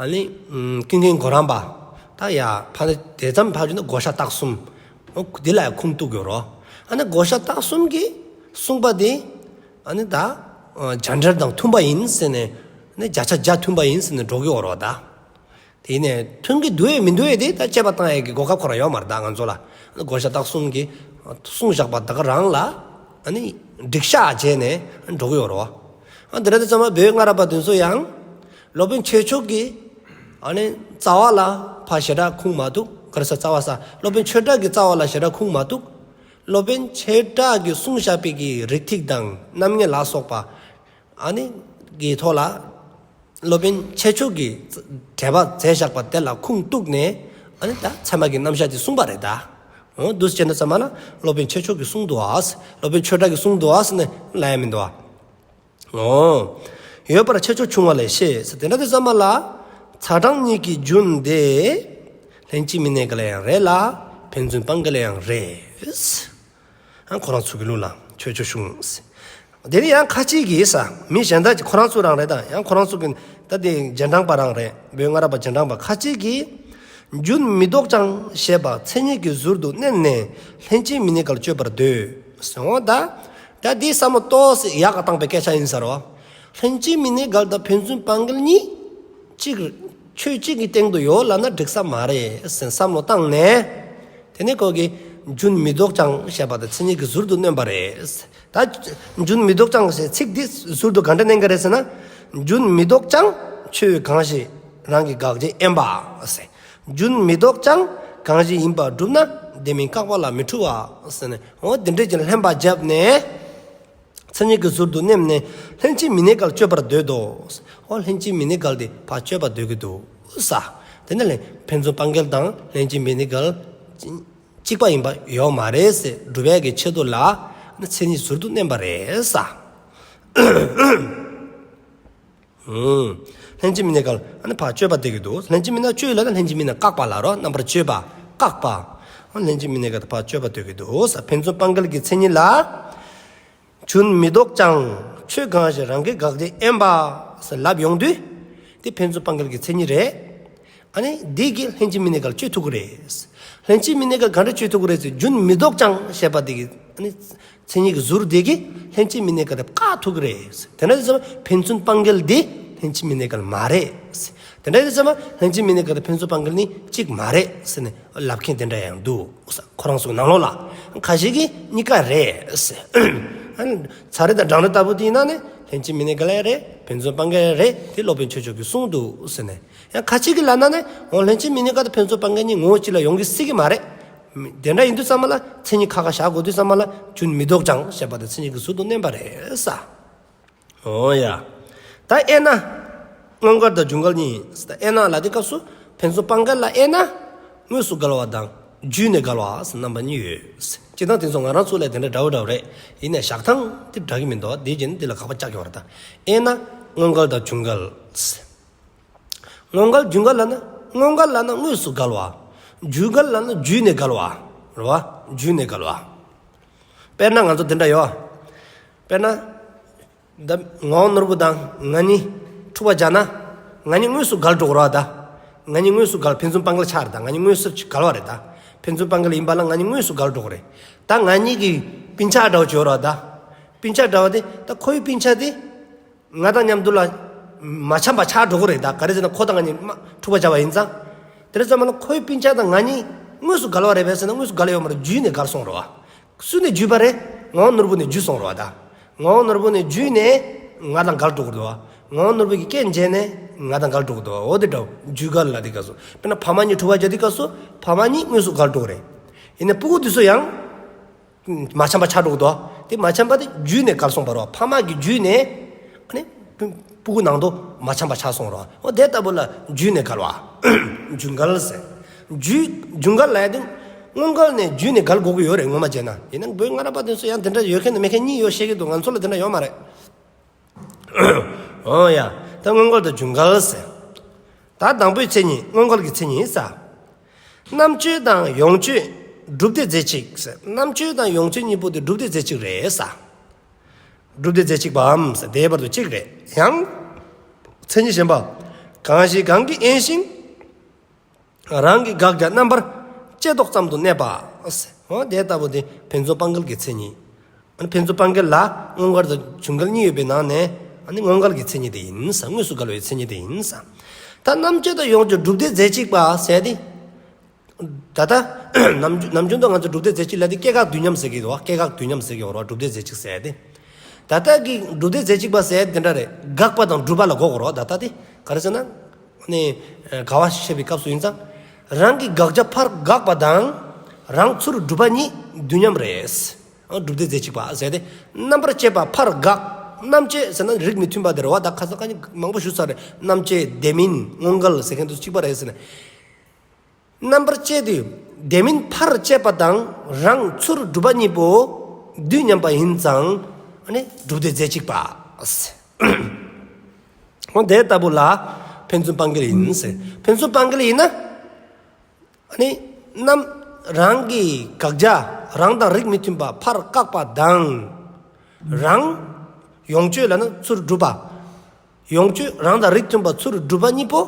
ཨ་ནི་ཀུན་མཁྱེན་གོ་རམས་པ། ད་ཡ་ཕ་ནི་དེ་ཙམ་ཕ་རྒྱུད་ན་བགོ་བཤའ་རྟགས་གསུམ། འོ་འདི་ལ་ཡང་ཁུངས་གཏུགས་ཡོད་རོ། ཨ་ནི་བགོ་བཤའ་རྟགས་གསུམ་གྱིས་གསུངས་པ་དེ། ཨ་ནི་ད་རྒྱ་འགྲེལ་དང་མཐུན་པ་ཡིན་ཟེར་ནས། ཨ་ནི་བརྒྱ་ཆ་བརྒྱ་མཐུན་པ་ཡིན་ཟེར་ནས་འགྲོ་གི་ཡོད་རོ་ད། དེ་ནས་མཐུན་གྱི་འདུག་ཡས་མི་འདུག་ཡས་དེ་ད་དཔྱད་པ་བཏང་ཡས་ཀྱི་གོ་སྐབས་ཁོ་རང་ཡོད་མ་རེད་ད་ང་ཚོ་ལ། བགོ་བཤའ་རྟགས་གསུམ་གྱིས་གསུངས་བཞག་པ་ད་ག་རང་ལ་ཨ་ནི་འགྲིག་ཤག་བྱས་ནས་འགྲོ་གི་ཡོད་རེད་བ། ཨ་དེ་འདྲ་དེ་ཚང་མ་བོད་སྔ་རབས་པ་དེ་ཚོ་ཡང་སློབ་དཔོན་ཆོས་མཆོག་གིས་ཨ་ནི་རྩ་བ་ལ་ཕ་ཞེ་དྲག་ཁུངས་མ་གཏུགས། ག་རེ་ཟེར། རྩ་བ་ས་སློབ་དཔོན་ཆོས་གྲགས་ཀྱི་རྩ་བ་ལ་ཞེ་དྲག་ཁུངས་མ་གཏུགས། སློབ་དཔོན་ཆོས་གྲགས་ཀྱིས་གསུངས་བཞག་པའི་གི་རིགས་ཐིགས་དང་རྣམ་ངེས་ལ་སོགས་པ། ཨ་ནི་གི་ཐོག་ལ་སློབ་དཔོན་ཆོས་མཆོག་གིས་འགྲེལ་པ་མཛད་བཞག་པ་དེ་ལ་ཁུངས་གཏུགས་ནས། ཨ་ནི་ད་ཚད་མ་གི་རྣམ་གཞག་དེ་གསུངས་པ་རེད་ད། འོ་འདུག་སེ་བྱས་ན་ཚད་མ་ལ་སློབ་དཔོན་ཆོས་མཆོག་གིས་གསུངས་འདུག་ཨ། སློབ་དཔོན་ཆོས་གྲགས་ཀྱིས་གསུངས་འདུག་ཨ་ཟེར་ནས་ལབ་ཡ་མི་འདུག་ཨ། འོ། ཡོད་པར་ཆོས་མཆོག་ཕྱུང་བ་ལས་ཤེས་ཟེར། དེ་འདྲ་དེ་ཚད་མ་ལ་ཚ་གྲང་གཉིས་ཀྱི་རྒྱུན་དེ་ལྷན་ཅིག་མི་གནས་འགལ་ཡང་རེད་ལ། ཕན་ཚུན་སྤང་འགལ་ཡང་རེད། ཨང་། ཁོ་རང་ཚོ་གི་ལུགས་ལ་ཆོས་མཆོག་ཕྱུང་། དེ་ནི་ཡང་ཁ་ཅིག་གིས་ས་མི་གཞན་དག་ཅིག་ཁོ་རང་ཚོ་རང་རེད་དང་། ཡང་ཁོ་རང་ཚོ་གི་ད་དེ་རྗེས་འབྲང་པ་རང་རེད། བོད་སྔ་རབས་པ་རྗེས་འབྲང་པ་ཁ་ཅིག་གིས། རྒྱུན་མི་ལྡོག་ཀྱང་ཞེས་པ་མཚན་ཉིད་ཀྱི་ཟུར་དུ་མནན་ནས་ལྷན་ཅིག་མི་གནས་འགལ་གཅོད་པར་འདོད་ཟེར། འོ་ད། ད་འདི་བསམ་བློ་ཏོག་ཙམ་ཡག་ག་བཏང་པའི་སྐད་ཆ་ཡིན་ས་རེད་བ། ལྷན་ཅིག་མི་གནས་འགལ་དང་ཕན་ཚུན་སྤང་འགལ་གཉིས་གཅིག་ཆོས་གཅིག་གི་སྟེང་དུ་ཡོད་ལབ་ན་འགྲིག་ས་མ་རེད་ཟེར་བསམ་བློ་བཏང་ནས། དེ་ནས་ཁོ་གིས་རྒྱུན་མི་ལྡོག་ཀྱང་ཞེས་པ་དེ་མཚན་ཉིད་ཀྱི་ཟུར་དུ་བསྣན་པ་རེད། ད་རྒྱུན་མི་ལྡོག་ཀྱང་ཞེས་ཚིག་འདི་ཟུར་དུ་ག་འདྲ་བསྣན་གྱི་རེད་ཟེར་ན། རྒྱུན་མི་ལྡོག་ཀྱང་ཆོས་གང་ཞིག་རང་གི་དགག་བྱའི་དབེན་པ་ཟེར། རྒྱུན་མི་ལྡོག་ཀྱང་གང་ཞིག་ཡིན་པར་གྲུབ་ན་དེ་མིན་བཀག་པ་ལ་མི་འཁྲུལ་བ་ཟེར་ནས། འོ་དེ་འདྲས་ཀྱི་ལྷན་པ་བརྒྱབ་ནས། མཚན་ཉིད་ཀྱི་ཟུར་དུ་མནན་ནས་ལྷན་ཅིག་མི་གནས་འགལ་གཅོད་པར་འདོད་དོ། འོ་ལྷན་ཅིག་མི་གནས་འགལ་དེ་ཕར་གཅོད་པར་འདོད་ཀྱི་འདུག་ས། དེ་ནས་ལན་ཕན་ཚུན་སྤང་འགལ་དང་ལྷན་ཅིག་མི་གནས་འགལ། གཅིག་པ་ཡིན་པ་ཡོད་མ་རེད་ཟེར་སྒྲུབ་ཡས་ཀྱི་ཆེད་དུ་ལ་མཚན་ཉིད་ཟུར་དུ་བསྣན་པ་རེད་ས། ལྷན་ཅིག་མི་གནས་འགལ་ཨ་ནི་ཕར་གཅོད་པ་བསྡད་ཀྱི་འདུག་ལྷན་ཅིག་མི་གནས་གཅོད་ལ་ན་ལྷན་ཅིག་མི་གནས་བཀག་པ་ལ་རོ། རྣམ་པར་གཅོད་པ་བཀག་པ། ལྷན་ཅིག་མི་གནས་འགལ་ཕར་གཅོད་པ་བསྡད་ཀྱི་འདུག་ས། ཕན་ཚུན་སྤང་འགལ་གྱི་མཚན་ཉིད་ལ། རྒྱུན་མི་ལྡོག་ཀྱང་ཆོས་གང་ཞིག་རང་གི་དགག་བྱའི་དབེན་པ་ཟེར་ལབ་ཡོང་དུས། དེ་ཕན་ཚུན་སྤང་འགལ་གྱི་མཚན་ཉིད་རེད། ཨ་ནི་འདི་གིས་ལྷན་ཅིག་མི་གནས་འགལ་གཅོད་ཐུབ་ཀྱི་རེད། ལྷན་ཅིག་མི་གནས་འགལ་ག་འདྲ་གཅོད་ཐུབ་ཀྱི་རེད་ཟེར། རྒྱུན་མི་ལྡོག་ཀྱང་ཞེས་པ་འདི་གིས་ཨ་ནི་མཚན་ཉིད་ཀྱི་ཟུར་འདི་གིས་ལྷན་ཅིག་མི་གནས་འགལ་དེ་བཀག་ཐུབ་ཀྱི་རེད། དེ་འདྲ་ཡིན་ཙང་ཕན་ཚུན་སྤང་འགལ་འདི་ལྷན་ཅིག་མི་གནས་འགལ་མ་རེད། དེ་འདྲ་ཡིན་ཙང་ལྷན་ཅིག་མི་གནས་འགལ་དང་ཕན་ཚུན་སྤང་འགལ་ནི་གཅིག་མ་རེད་ཟེར་ནས། ལབ་མཁན་དེ་འདྲ་ཡང་འདུག་ཁོ་རང་ཚོའི་ནང་ལོགས་ལ། ཁ་ཤས་ཀྱིས་གཉིས་ཀ་རེད་ཟེར། ཚ་རེ་དང་སྦྲང་རེ་ལྟ་བུ་དེ་ཡིན་ན་ནི་ལྷན་ཅིག་མི་གནས་འགལ་ཡང་རེད། ཕན་ཚུན་སྤང་འགལ་ཡང་རེད། དེ་སློབ་དཔོན་ཆོས་མཆོག་གིས་གསུངས་འདུག་ཟེར་ནས། ཡང་ཁ་ཅིག་གིས་ལབ་ན་ནི་འོ་ལྷན་ཅིག་མི་གནས་འགལ་དང་ཕན་ཚུན་སྤང་འགལ་གཉིས་ངོ་བོ་གཅིག་ལ་ཡོང་གི་སྲིད་ཀྱི་མ་རེད། དེ་འདྲ་ཡིན་དུས་ཙམ་པ་ལ་མཚན་ཉིད་ཁ་ཁ་བཞག་དགོས་དུས་ཙམ་པ་ལ་རྒྱུན་མི་ལྡོག་ཀྱང་ཞེས་པ་དེ་མཚན་ཉིད་ཀྱི་ཟུར་དུ་བསྣན་པ་རེད་ས། འོ་ཡ། ད་དབྱེ་ན། དངོས་འགལ་དང་རྒྱུ་འགལ་གཉིས། ད་དབྱེ་ན་ལ་དེ་སྐབས་སུ་ཕན་ཚུན་སྤང་འགལ་ལ་དབྱེ་ན། དངོས་སུ་འགལ་བ་དང་བརྒྱུད་ནས་འགལ་བ་ཟེར་རྣམ་པ་གཉིས་ཡོད། སྤྱིར་བཏང་དེ་ཚོ་ང་རང་ཚོ་ལས་དེ་འདྲ་འདྲ་བོ་འདྲ་བོ་རེད། ཡིན་ནའི་བཞག་སྟངས་དེ་འདྲ་གི་མི་འདུག་དེའི་རྗེས་ནས་དེ་ལ་དགག་པ་རྒྱག་གི་ཡོད་རེད་ད། དབྱེ་ན། དངོས་འགལ་དང་རྒྱུ་འགལ། དངོས་འགལ་རྒྱུ་འགལ་ལབ་ན། དངོས་འགལ་ལབ་ན་དངོས་སུ་འགལ་བ། རྒྱུ་འགལ་ལབ་ན་བརྒྱུད་ནས་འགལ་བ། རེད་བ། བརྒྱུད་ནས་འགལ་བ། དཔེར་ན་ང་ཚོ་དེ་འདྲ་ཡོད། དཔེར་ན། ད་ངག་དབང་ནོར་བུ་དང་ང་གཉིས་འཁྲུག་པ་བརྒྱབ་ན། ང་གཉིས་དངོས་སུ་འགལ་འགྲོ་གི་རེད་བ་ད། ང་གཉིས་དངོས་སུ་འགལ། ཕན་ཚུན་སྤང་འགལ་ཆགས་རེད་ད། ང་གཉིས་དངོས་སུ་འགལ་བ་རེད་ད། ཕན་ཚུན་སྤང་འགལ་ཡིན་པ་ལ་ང་གཉིས་དངོས་སུ་འགལ་འགྲོ་གི་རེད། ད་ང་གཉིས་ཀྱི་སྤུན་ཆ་འདྲ་བོ་ཅིག་ཡོད་རེད་བ་ད། སྤུན་ཆ་འདྲ་བོ་དེ་ད་ཁོའི་སྤུན་ཆ་དེ། ང་དང་མཉམ་དུ་ལ་མ་འཆམ་པ་ཆགས་འགྲོ་གི་རེད་ད། ག་རེ་ཟེར་ན་ཁོ་དང་ང་གཉིས་མ་འཁྲུག་པ་བྱས་པ་ཡིན་ཙང་། དེ་རེད་ཙམ་པ་ལ་ཁོའི་སྤུན་ཆ་དང་ང་གཉིས་དངོས་སུ་འགལ་བ་རེད་པས་ཟེར་ན་དངོས་སུ་འགལ་ཡོད་མ་རེད། བརྒྱུད་ནས་འགལ་སོང་རེད་བ། སུ་ནས་བརྒྱུད་པ་རེད། ངག་དབང་ནོར་བུ་ནས་བརྒྱུད་སོང་རེད་བ་ད། ངག་དབང་ནོར་བུ་ནས་བརྒྱུད་ནས་ང་དང་འགལ་འགྲོ་གི་འདུག་བ། ངག་དབང་ནོར་བུ་གི་རྐྱེན་བྱས་ནས་ང་དང་འགལ་འགྲོ་གི་འདུག་བ། འོ་དེ་འདྲ་བརྒྱུད་འགལ་ལ་དེ་སྐབས་སུ་དཔེར་ན་ཕ་མ་གཉིས་འཁྲུག་པ་བྱས་དུས་སྐབས་སུ་ཕ་མ་གཉིས་དངོས་སུ་འགལ་འགྲོ་གི་རེད། ཡིན་ནའི་སྤུ་གུ་དེ་ཚོ་ཡང་། མ་འཆམ་པ་ཆགས་འགྲོ་གི་འདུག་དེ་མ་འཆམ་པ་དེ་བརྒྱུད་ནས་འགལ་སོང་བ་རེད་བ། ཕ་མ་གིས་བརྒྱུད་ནས་ཨ་ནི་སྤུ་གུ་ནང་དུ་མ་འཆམ་པ་ཆགས་སོང་རེད་བ། འོ་དེ་ལྟ་བུ་ལ་བརྒྱུད་ནས་འགལ་བ། རྒྱུ་འགལ་ཟེར། རྒྱུ་རྒྱུ་འགལ་ལབ་ཡ་དེ་དངོས་འགལ་ནས་བརྒྱུད་ནས་འགལ་དགོས་ཀྱི་ཡོད་རེད་ངོ་མ་བྱས་ན། ཡིན་ན་བོད་སྔ་རབས་པ་དེ་ཚོ་ཡང་དེ་འདྲ་ཡོད་མཁན་དང་མེད་མཁན་གཉིས་ཡོད་བཤད་ཀྱི་འདུག་ང་ཚོ་ལ་དེ་འདྲ་ཡོད་མ་རེད། འོ་ཡ། ད་དངོས་འགལ་དང་རྒྱུ་འགལ་ཟེར། ད་དང་པོའི་མཚན་ཉིད་དངོས་འགལ་གྱི་མཚན་ཉིད་ས། རྣམ་གཅོད་དང་ཡོངས་གཅོད་སྒྲུབ་སྡེ་རྫས་གཅིག་ཟེར། རྣམ་གཅོད་དང་ཡོངས་གཅོད་གཉིས་པོ་དེ་སྒྲུབ་སྡེ་རྫས་གཅིག་རེད་ས། སྒྲུབ་སྡེ་རྫས་གཅིག་པའམ་ཟེར་དེའི་བར་དུ་གཅིག་རེད། ཡང་། མཚན་ཉིད་གཞན་པ། གང་ཞིག་གང་གིས་དབེན་ཞིང་། རང་གི་དགག་བྱ་རྣམ་པར་དཔྱད་ལྡོག་ཙམ་དུ་གནས་པ། འོ་དེ་ལྟ་བུ་དེ་ཕན་ཚུན་སྤང་འགལ་གྱི་མཚན་ཉིད། ཨ་ནི་ཕན་ཚུན་སྤང་འགལ་ལ་དངོས་འགལ་དང་རྒྱུ་འགལ་གཉིས་ཡོད་པའི་ནང་ནས་ཨ་ནི་དངོས་འགལ་གྱི་མཚན་ཉིད་དེ་ཡིན་ས། དངོས་སུ་འགལ་བའི་མཚན་ཉིད་དེ་ཡིན་ས། ད་རྣམ་གཅོད་དང་ཡོངས་གཅོད་སྒྲུབ་སྡེ་རྫས་གཅིག་པ་ཟེར་ཏེ། ད་ལྟ་ནམ་རྒྱུན་ནམ་རྒྱུན་དུ་ང་ཚོ་སྒྲུབ་སྡེ་རྫས་གཅིག་ལབ་དེ་སྐྱེ་འགག་དུས་མཉམ་ཟེར་གྱི་འདུག་སྐྱེ་འགག་དུས་མཉམ་ཟེར་གྱི་ཡོད་རེད་བ། སྒྲུབ་སྡེ་རྫས་གཅིག་ཟེར་ཏེ། ད་ལྟ་གི་སྒྲུབ་སྡེ་རྫས་གཅིག་པ་ཟེར་དེ་འདྲ་རེད། དགག་པ་དང་སྒྲུབ་པ་ལ་གོ་དགོས་རེད་བ། ད་ལྟ་དེ་ག་རེ་ཟེར་ན། ནི། དགག་པ་བཤད་པའི་སྐབས་སུ་ཡིན་ཙང་། རང་གི་དགག་བྱ་ཕར་དགག་པ་དང་། རང་ཚུར་སྒྲུབ་པ་གཉིས་དུས་མཉམ་རེད། སྒྲུབ་སྡེ་རྫས་གཅིག་པ་ཟེར་ཏེ། རྣམ་པར་དཔྱད་པ་ཕར་དགག་རྣམ་དཔྱད་ཟེར་ན་རིགས་མི་མཐུན་པ་དེ་རེད་བ། ད་ཁ་སང་ཁ་ཉིན་མང་པོ་ཞུས་ཚར་རེད། རྣམ་དཔྱད་དེ་མིན་དངོས་འགལ་ཟེར་མཁན་དེ་གཅིག་པ་རེད་ཟེར་ནས། རྣམ་པར་དཔྱད་དེ་དེ་མིན་ཕར་དཔྱད་པ་དང་རང་ཚུར་སྒྲུབ་པ་གཉིས་པོ་དུས་མཉམ་པ་ཡིན་ཙང་ཨ་ནི་སྒྲུབ་སྡེ་རྫས་གཅིག་པ། འོ་དེ་ལྟ་བུ་ལ་ཕན་ཚུན་སྤང་འགལ་ཡིན་ཟེར། ཕན་ཚུན་སྤང་འགལ་ཡིན་ན། ཨ་ནི་རྣམ་རང་གི་དགག་བྱ་རང་དང་རིགས་མི་མཐུན་པ་ཕར་བཀག་པ་དང་། རང་ཡོངས་གཅོད་ལབ་ན་ཚུར་སྒྲུབ་པ། ཡོངས་གཅོད་རང་དང་རིགས་མཐུན་པ་ཚུར་སྒྲུབ་པ་གཉིས་པོ་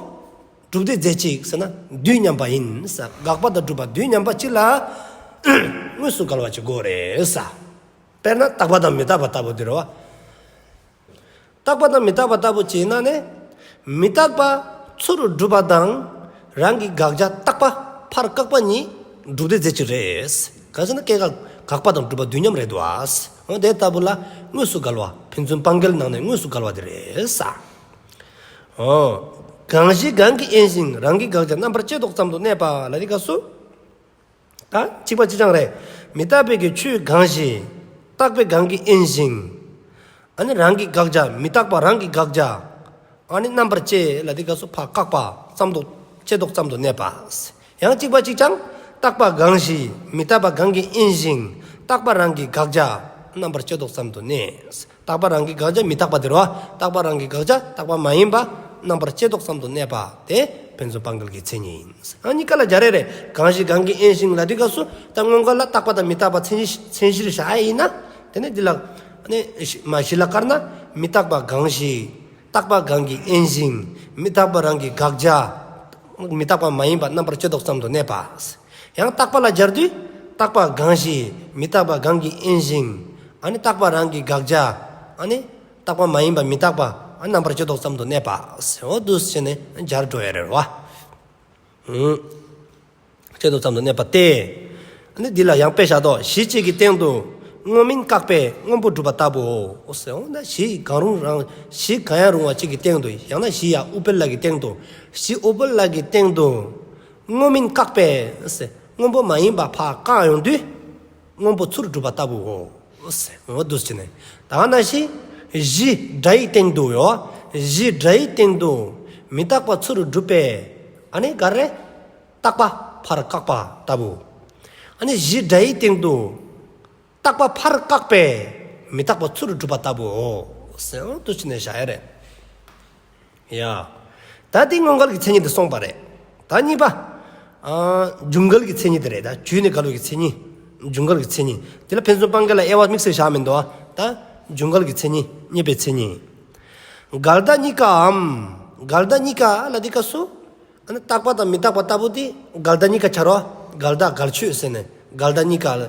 སྒྲུབ་སྡེ་རྫས་གཅིག་ཟེར་ན་དུས་མཉམ་པ་ཡིན་ས། དགག་པ་དང་སྒྲུབ་པ་དུས་མཉམ་པ་གཅིག་ལ་དངོས་སུ་འགལ་བ་གཅིག་དགོས་རེད་ས། དཔེར་ན་རྟག་པ་དང་མི་རྟག་པ་ལྟ་བུ་དེ་རེད་བ། རྟག་པ་དང་མི་རྟག་པ་ལྟ་བུ་བྱས་ན་ནི། མི་རྟག་པ་ཚུར་སྒྲུབ་པ་དང་རང་གི་དགག་བྱ་རྟག་པ་ཕར་བཀག་པ་གཉིས་སྒྲུབ་སྡེ་རྫས་གཅིག་རེད། གང་ཟེར་ན་སྐྱེ་འགག་དགག་པ་དང་སྒྲུབ་པ་དུས་མཉམ་རེད་དོ། འོ་དེ་ལྟ་བུ་ལ་དངོས་སུ་འགལ་བ། ཕན་ཚུན་སྤང་འགལ་ནང་ནས་དངོས་སུ་འགལ་བ་དེ་རེད་ས། འོ། གང་ཞིག་གང་གིས་དབེན་ཞིང་རང་གི་དགག་བྱ་རྣམ་པར་དཔྱད་ལྡོག་ཙམ་དུ་གནས་པ་ལ་དེ་སྐབས་སུ། ད་གཅིག་པ་གཅིག་རྐྱང་རེད། མི་རྟག་པའི་གི་ཆོས་གང་ཞིག་རྟག་པས་གང་གིས་དབེན་ཞིང་། ཨ་ནི་རང་གི་དགག་བྱ་མི་རྟག་པ་རང་གི་དགག་བྱ། ཨ་ནི་རྣམ་པར་དཔྱད་ལ་དེ་སྐབས་སུ་ཕར་བཀག་པ་ཙམ་དུ་དཔྱད་ལྡོག་ཙམ་དུ་གནས་པ། ཡང་གཅིག་པ་གཅིག་རྐྱང་ རྟག་པ་གང་ཞིག་མི་རྟག་པ་གང་གིས་དབེན་ཞིང་། རྟག་པ་རང་གི་དགག་བྱ་རྣམ་པར་དཔྱོད་དོ་ཙམ་དུ་གནས། རྟག་པ་རང་གི་དགག་བྱ་མི་རྟག་པ་དེ་རེད་བ། རྟག་པ་རང་གི་དགག་བྱ་རྟག་པ་མ་ཡིན་པ་རྣམ་པར་དཔྱོད་དོ་ཙམ་དུ་གནས་པ་དེ་ཕན་ཚུན་སྤང་འགལ་གྱི་མཚན་ཉིད་ཡིན། ཨ་གཉིས་ཀ་ལ་སྦྱར་ཡས་རེད། གང་ཞིག་གང་གིས་དབེན་ཞིང་ལ་དེ་སྐབས་སུ་ད་སྔོན་འགལ་ལ་རྟག་པ་དང་མི་རྟག་པ་མཚན་གཞི་མཚན་གཞིར་བཞག་ཡས་ཡིན་ན། དེ་ནས་འདི་ལ་ཨ་ནི་མ་གཞི་ལ་དཀར་ན་མི་རྟག་པ་གང་ཞིག་རྟག་པ་གང་གིས་དབེན་ཞིང་། མི་རྟག་པ་རང་གི་དགག་བྱ། མི་རྟག་པ་མ་ཡིན་པ་རྣམ་པར་དཔྱོད་དོ་ཙམ་དུ་གནས་པ། ཡང་རྟག་པ་ལ་སྦྱར་དུས། རྟག་པ་གང་ཞིག་མི་རྟག་པ་གང་གིས་དབེན་ཞིང་། ཨ་ནི་རྟག་པ་རང་གི་དགག་བྱ། ཨ་ནི་རྟག་པ་མ་ཡིན་པ་མི་རྟག་པ་རྣམ་པར་དཔྱོད་དོ་ཙམ་དུ་གནས་པ། འོ་འདུག་སེ་བྱས་ནས་སྦྱར་འགྲོ་ཡ་རེད་བ། ཨུ། དཔྱད་དོ་ཙམ་དུ་གནས་པ་སྟེ། ཨ་ནི་འདི་ལ་ཡང་དཔེ་བཞག་དོ། གཞི་གཅིག་གི་སྟེང་དུ་སྔོ་སྨན་བཀག་པས་སྔོན་པོ་གྲུབ་པ་ལྟ་བུའོ། ཟེར་འོ་ན་གཞི་གང་རུང་རང་གཞི་གང་ཡང་རུང་བ་གཅིག་གི་སྟེང་དུ། ཡང་ན་གཞི་ཡ་ཨུཏྤལ་ལ་གི་སྟེང་དུ། གཞི་ཨུཏྤལ་ལ་གི་སྟེང་དུ་སྔོ་སྨན་བཀག་པས་ཟེར་སྔོན་པོ་མ་ཡིན་པ་ཕར་བཀག་ཡོང་དུས། སྔོན་པོ་ཚུར་གྲུབ་པ་ལྟ་བུའོ། འོ་འདུག་སེ་བྱས་ནས། ད་ནང་བཞིན་གཞི་སྒྲ་ཡི་སྟེང་དུ་ཡོད། གཞི་སྒྲ་ཡི་སྟེང་དུ་མི་རྟག་པ་ཚུར་གྲུབ་པས། ཨ་ནི་ག་རེ། རྟག་པ་ཕར་བཀག་པ་ལྟ་བུ། ཨ་ནི་གཞི་སྒྲ་ཡི་སྟེང་དུ་རྟག་པ་ཕར་བཀག་པས་མི་རྟག་པ་ཚུར་གྲུབ་པ་ལྟ་བུའོ། འོ་འདུག་སེ་བྱས་ནས་བཞག་ཡ་རེད། ཡ། ད་དེ་སྔོན་འགལ་གྱི་མཚན་ཉིད་དེ་སོང་པ་རེད། ད་གཉིས་པ། ཨ། འབྱུང་འགལ་གྱི་མཚན་ཉིད་དེ་རེད། ད་བརྗོད་ནས་འགལ་བའི་མཚན་ཉིད། འབྱུང་འགལ་གྱི་མཚན་ཉིད། དེ་ལ་ཕན་ཚུན་སྤང་འགལ་ལ་དབྱེ་བ་དམིགས་བསལ་བཞག་མི་འདུག་ད་འབྱུང་འགལ་གྱི་མཚན་ཉིད། གཉིས་པའི་མཚན་ཉིད། འགལ་ཟླ་གཉིས་ཀའམ། འགལ་ཟླ་གཉིས་ཀ་ལ་དེ་སྐབས་སུ། ཨ་ནི་རྟག་པ་དང་མི་རྟག་པ་ལྟ་བུ་དེ་འགལ་ཟླ་གཉིས་ཀ་ཆ་རོ། འགལ་ཟླ་འགལ་ཆོས་ཟེར་ནས་འགལ་ཟླ་གཉིས་ཀ་ལ།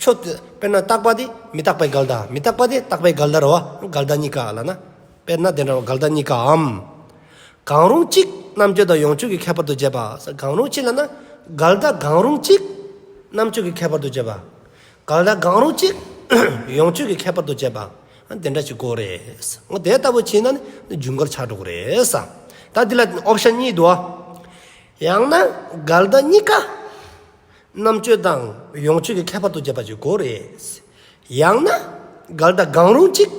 ཆོས་དེ་དཔེར་ན་རྟག་པ་དེ་མི་རྟག་པའི་འགལ་ཟླ། མི་རྟག་པ་དེ་རྟག་པའི་འགལ་ཟླ་རེད་བ། འགལ་ཟླ་གཉིས་ཀ་ལབ་ན། དཔེར་ན་དེ་འདྲ་བ་འགལ་ཟླ་གཉིས་ཀའམ། གང་རུང་གཅིག་རྣམ་དཔྱོད་དང་ཡོངས་དཔྱོད་ཀྱི་ཁྱད་པར་དུ་བྱས་པ། གང་རུང་གཅིག་ལབ་ན། འགལ་ཟླ་གང་རུང་གཅིག་རྣམ་དཔྱོད་ཀྱི་ཁྱད་པར་དུ་བྱས་པ། འགལ་ཟླ་གང་རུང་གཅིག་ཡོངས་དཔྱོད་ཀྱི་ཁྱད་པར་དུ་བྱས་པ། དེ་འདྲ་ཞིག་དགོས་རེད། འོ་དེ་ལྟ་བུ་བྱས་ན་ནི་འབྱུང་འགལ་ཆགས་འགྲོ་གི་རེད་ས། ད་འདི་ལ་ཨོབ་ཤན་གཉིས་འདུག་ཨ། ཡང་ན་འགལ་ཟླ་གཉིས་ཀ་རྣམ་དཔྱོད་དང་ཡོངས་དཔྱོད་ཀྱི་ཁྱད་པར་དུ་བྱས་པ་ཞིག་དགོས་རེད། ཡང་ན་འགལ་ཟླ་གང་རུང་གཅིག་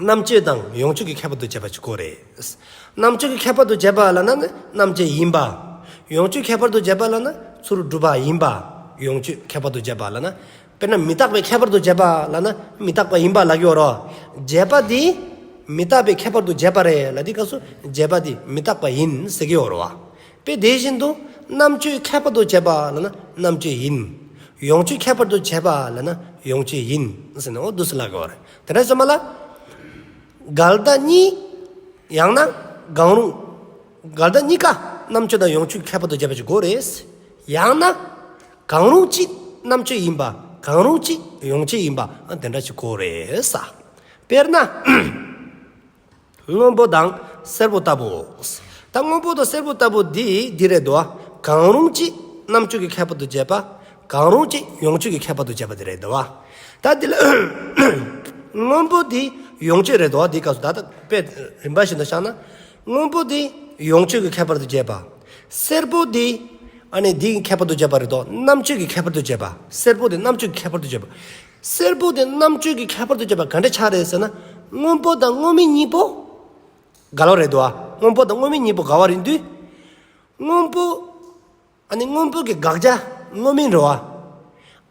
རྣམ་དཔྱོད་དང་ཡོངས་དཔྱོད་ཀྱི་ཁྱད་པར་དུ་བྱས་པ་ཞིག་དགོས་རེད། རྣམ་དཔྱོད་ཀྱི་ཁྱད་པར་དུ་བྱས་པ་ལབ་ན་ནི་རྣམ་དཔྱོད་ཡིན་པ། ཡོངས་དཔྱོད་ཁྱད་པར་དུ་བྱས་པ་ལབ་ན་ཚུར་གྲུབ་པ་ཡིན་པ། ཡོངས་དཔྱོད་ཁྱད་པར་དུ་བྱས་པ་ལབ་ན། དཔེར་ན་མི་རྟག་པའི་ཁྱད་པར་དུ་བྱས་པ་ལབ་ན་མི་རྟག་པ་ཡིན་པ་ལབ་ཀྱི་ཡོད་རེད། བྱས་པ་དེ་མི་རྟག་པའི་ཁྱད་པར་དུ་བྱས་པ་རེད་ལབ་དུས་སྐབས་སུ་བྱས་པ་དེ་མི་རྟག་པ་ཡིན་ཟེར་གྱི་ཡོད་རེད་བ། དཔེ་དེ་བཞིན་དུ་རྣམ་དཔྱོད་ཁྱད་པར་དུ་བྱས་པ་ལབ་ན་རྣམ་དཔྱོད་ཡིན། ཡོངས་དཔྱོད་ཁྱད་པར་དུ་བྱས་པ་ལབ་ན་ཡོངས་དཔྱོད་ཡིན་ཟེར་ནས་འོ་འདུག་སེ་ལབ་ཀྱི་ཡོད་རེད། དེ་འདྲ་སོང་ཙང་། འགལ་ཟླ་གཉིས། ཡང་ན་གང་རུང་། འགལ་ཟླ་གཉིས་ཀ་རྣམ་དཔྱོད་དང་ཡོངས་དཔྱོད་ཁྱད་པར་དུ་བྱས་པ་ཞིག་དགོས་རེད། ཡང་ན་གང་རུང་གཅིག་རྣམ་དཔྱོད་ཡིན་པ། གང་རུང་གཅིག་ཡོངས་དཔྱོད་ཡིན་པ། ཨ་དེ་འདྲ་ཞིག་དགོས་རེད་ས། དཔེར་ན། སྔོན་པོ་དང་སེར་པོ་ལྟ་བུ། ད་སྔོན་པོ་དང་སེར་པོ་ལྟ་བུ་འདི་འདི་རེད་དོ། གང་རུང་གཅིག་རྣམ་དཔྱོད་ཀྱི་ཁྱད་པར་དུ་བྱས་པ། གང་རུང་གཅིག་ཡོངས་དཔྱོད་ཀྱི་ཁྱད་པར་དུ་བྱས་པ་འདི་རེད་དོ། ད་འདི་ལ་སྔོན་པོ་འདི་ཡོངས་དཔྱོད་རེད་དོ། འདི་སྐབས་སུ་ད་ལྟ་དཔེ་རིམ་པ་བཞིན་དུ་བཞག་ན། སྔོན་པོ་འདི་ཡོངས་དཔྱོད་ཀྱི་ཁྱད་པར་དུ་བྱས་པ། སེར་པོ་འདི་ཨ་ནི་འདི་ཁྱད་པར་དུ་བྱས་པ་རེད་དོ། རྣམ་དཔྱོད་ཀྱི་ཁྱད་པར་དུ་བྱས་པ། སེར་པོ་འདི་རྣམ་དཔྱོད་ཀྱི་ཁྱད་པར་དུ་བྱས་པ། སེར་པོ་དེ་རྣམ་དཔྱོད་ཀྱི་ཁྱད་པར་དུ་བྱས་པ་ག་འདྲ་ཆགས་རེད་ཟེར་ན། སྔོན་པོ་དང་སྔོན་མའི་གཉིས་པོ་འགལ་བ་རེད་དོ། སྔོན་པོ་དང་སྔོན་མའི་གཉིས་པོ་འགལ་བ་རེད་དུས། སྔོན་པོ། ཨ་ནི་སྔོན་པོ་གི་དགག་བྱ་སྔོན་མིན་རེད་བ།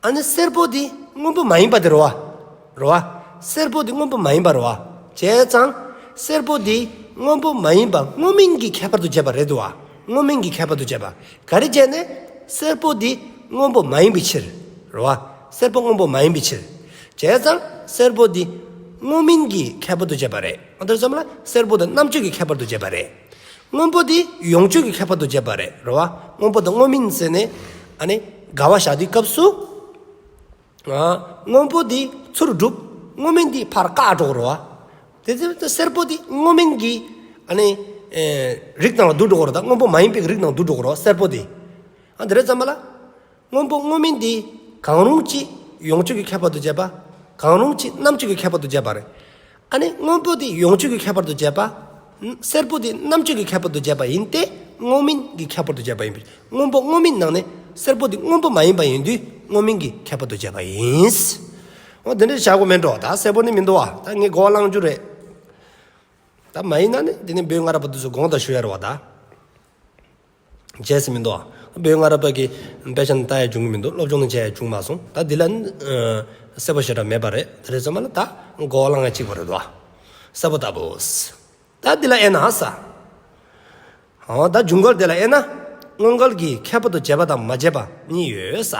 ཨ་ནི་སེར་པོ་དེ་སྔོན་པོ་མ་ཡིན་པ་དེ་རེད་བ། རེད་བ། སེར་པོ་དེ་སྔོན་པོ་མ་ཡིན་པ་རེད་བ། བྱས་ཙང་། སེར་པོ་དེ་སྔོན་པོ་མ་ཡིན་པ་སྔོན་མིན་གྱི་ཁྱད་པར་དུ་བྱས་པ་རེད་དོ། སྔོན་མིན་གྱི་ཁྱད་པར་དུ་བྱས་པ། ག་རེ་བྱས་ནས། སེར་པོ་འདི་སྔོན་པོ་མ་ཡིན་པའི་ཕྱིར། རེད་བ། སེར་པོ་སྔོན་པོ་མ་ཡིན་པའི་ཕྱིར། བྱས་ཙང་སེར་པོ་འདི་སྔོན་མིན་གྱི་ཁྱད་པར་དུ་བྱས་པ་རེད། འོ་དེར་ཙམ་ལ་སེར་པོ་དེ་རྣམ་དཔྱོད་ཀྱི་ཁྱད་པར་དུ་བྱས་པ་རེད། སྔོན་པོ་འདི་ཡོངས་དཔྱོད་ཀྱི་ཁྱད་པར་དུ་བྱས་པ་རེད། རེད་བ། སྔོན་པོ་དང་སྔོན་མིན་ཟེར་ནས་ཨ་ནི་འགལ་བ་བཞག་དུས་སྐབས་སུ། ཨ། སྔོན་པོ་འདི་ཚུར་གྲུབ། སྔོན་མིན་འདི་ཕར་བཀག་འགྲོ་གི་རེད་བ། དེ་ཚེ་སེར་པོ་འདི་སྔོན་མིན་གྱི་ཨ་ནི་ཨེ་རིགས་ནང་ལ་བསྡུ་འགྲོ་གི་རེད། ད་སྔོན་པོ་མ་ཡིན་པའི་རིགས་ནང་བསྡུ་འགྲོ་གི་རེད་བ་སེར་པོ་འདི། ཨ་དེ་རེད་ཙམ་པ་ལ། སྔོན་པོ་སྔོན་མིན་འདི་གང་རུང་གཅིག་ཡོངས་དཔྱོད་ཀྱི་ཁྱད་པར་དུ་བྱས་པ། གང་རུང་གཅིག་རྣམ་དཔྱོད་ཀྱི་ཁྱད་པར་དུ་བྱས་པ་རེད། ཨ་ནི་སྔོན་པོ་འདི་ཡོངས་དཔྱོད་ཀྱི་ཁྱད་པར་དུ་བྱས་པ། སེར་པོ་འདི་རྣམ་དཔྱོད་ཀྱི་ཁྱད་པར་དུ་བྱས་པ་ཡིན་ཏེ། སྔོན་མིན་གྱི་ཁྱད་པར་དུ་བྱས་པ་ཡིན་པས། སྔོན་པོ་སྔོན་མིན་ནང་ནས་སེར་པོ་འདི་སྔོན་པོ་མ་ཡིན་པ་ཡིན་དུས་སྔོན་མིན་གྱི་ཁྱད་པར་དུ་བྱས་པ་ཡིན། འོ་དེ་འདྲ་བྱ་དགོས་མེད་འགྲོ། ད་སེར་པོ་ནི་མི་འདུག་བ། ད་ངས་གོ་བ་བླང་རྒྱུ་རེད། ད་མ་ཡིན་ན་ནི་འདི་ནི་བོད་སྔ་རབས་པ་དེ་ཚོ་དགོངས་དག་ཞུ་ཡ་རེད་བ་ད། བྱས་ཟིན་མི་འདུག་བོད་སྔ་རབས་པ་གི་དཔེ་ཆ་ནི་ལྟ་ཡ་བྱུང་གི་མི་འདུག་སློབ་སྦྱོང་ནི་བྱས་ཡ་བྱུང་མ་སོང་། ད་འདི་ལ་ནི་ཨ་གསལ་པོ་ཞེ་དྲག་མེད་པ་རེད། དེ་རེད་ཙམ་པ་ལ་ད་གོ་བ་བླང་ཡ་གཅིག་པ་རེད་དོ། གསལ་པོ་ལྟ་བུ། ད་འདི་ལ་ཨེ་ན་ས། འོ་ད་འཇུག་འགལ་དེ་ལ་ཨེ་ན། སྔོན་འགལ་གྱི་ཁྱད་པར་དུ་བྱས་པ་དང་མ་བྱས་པ་གཉིས་ཡོད་ས།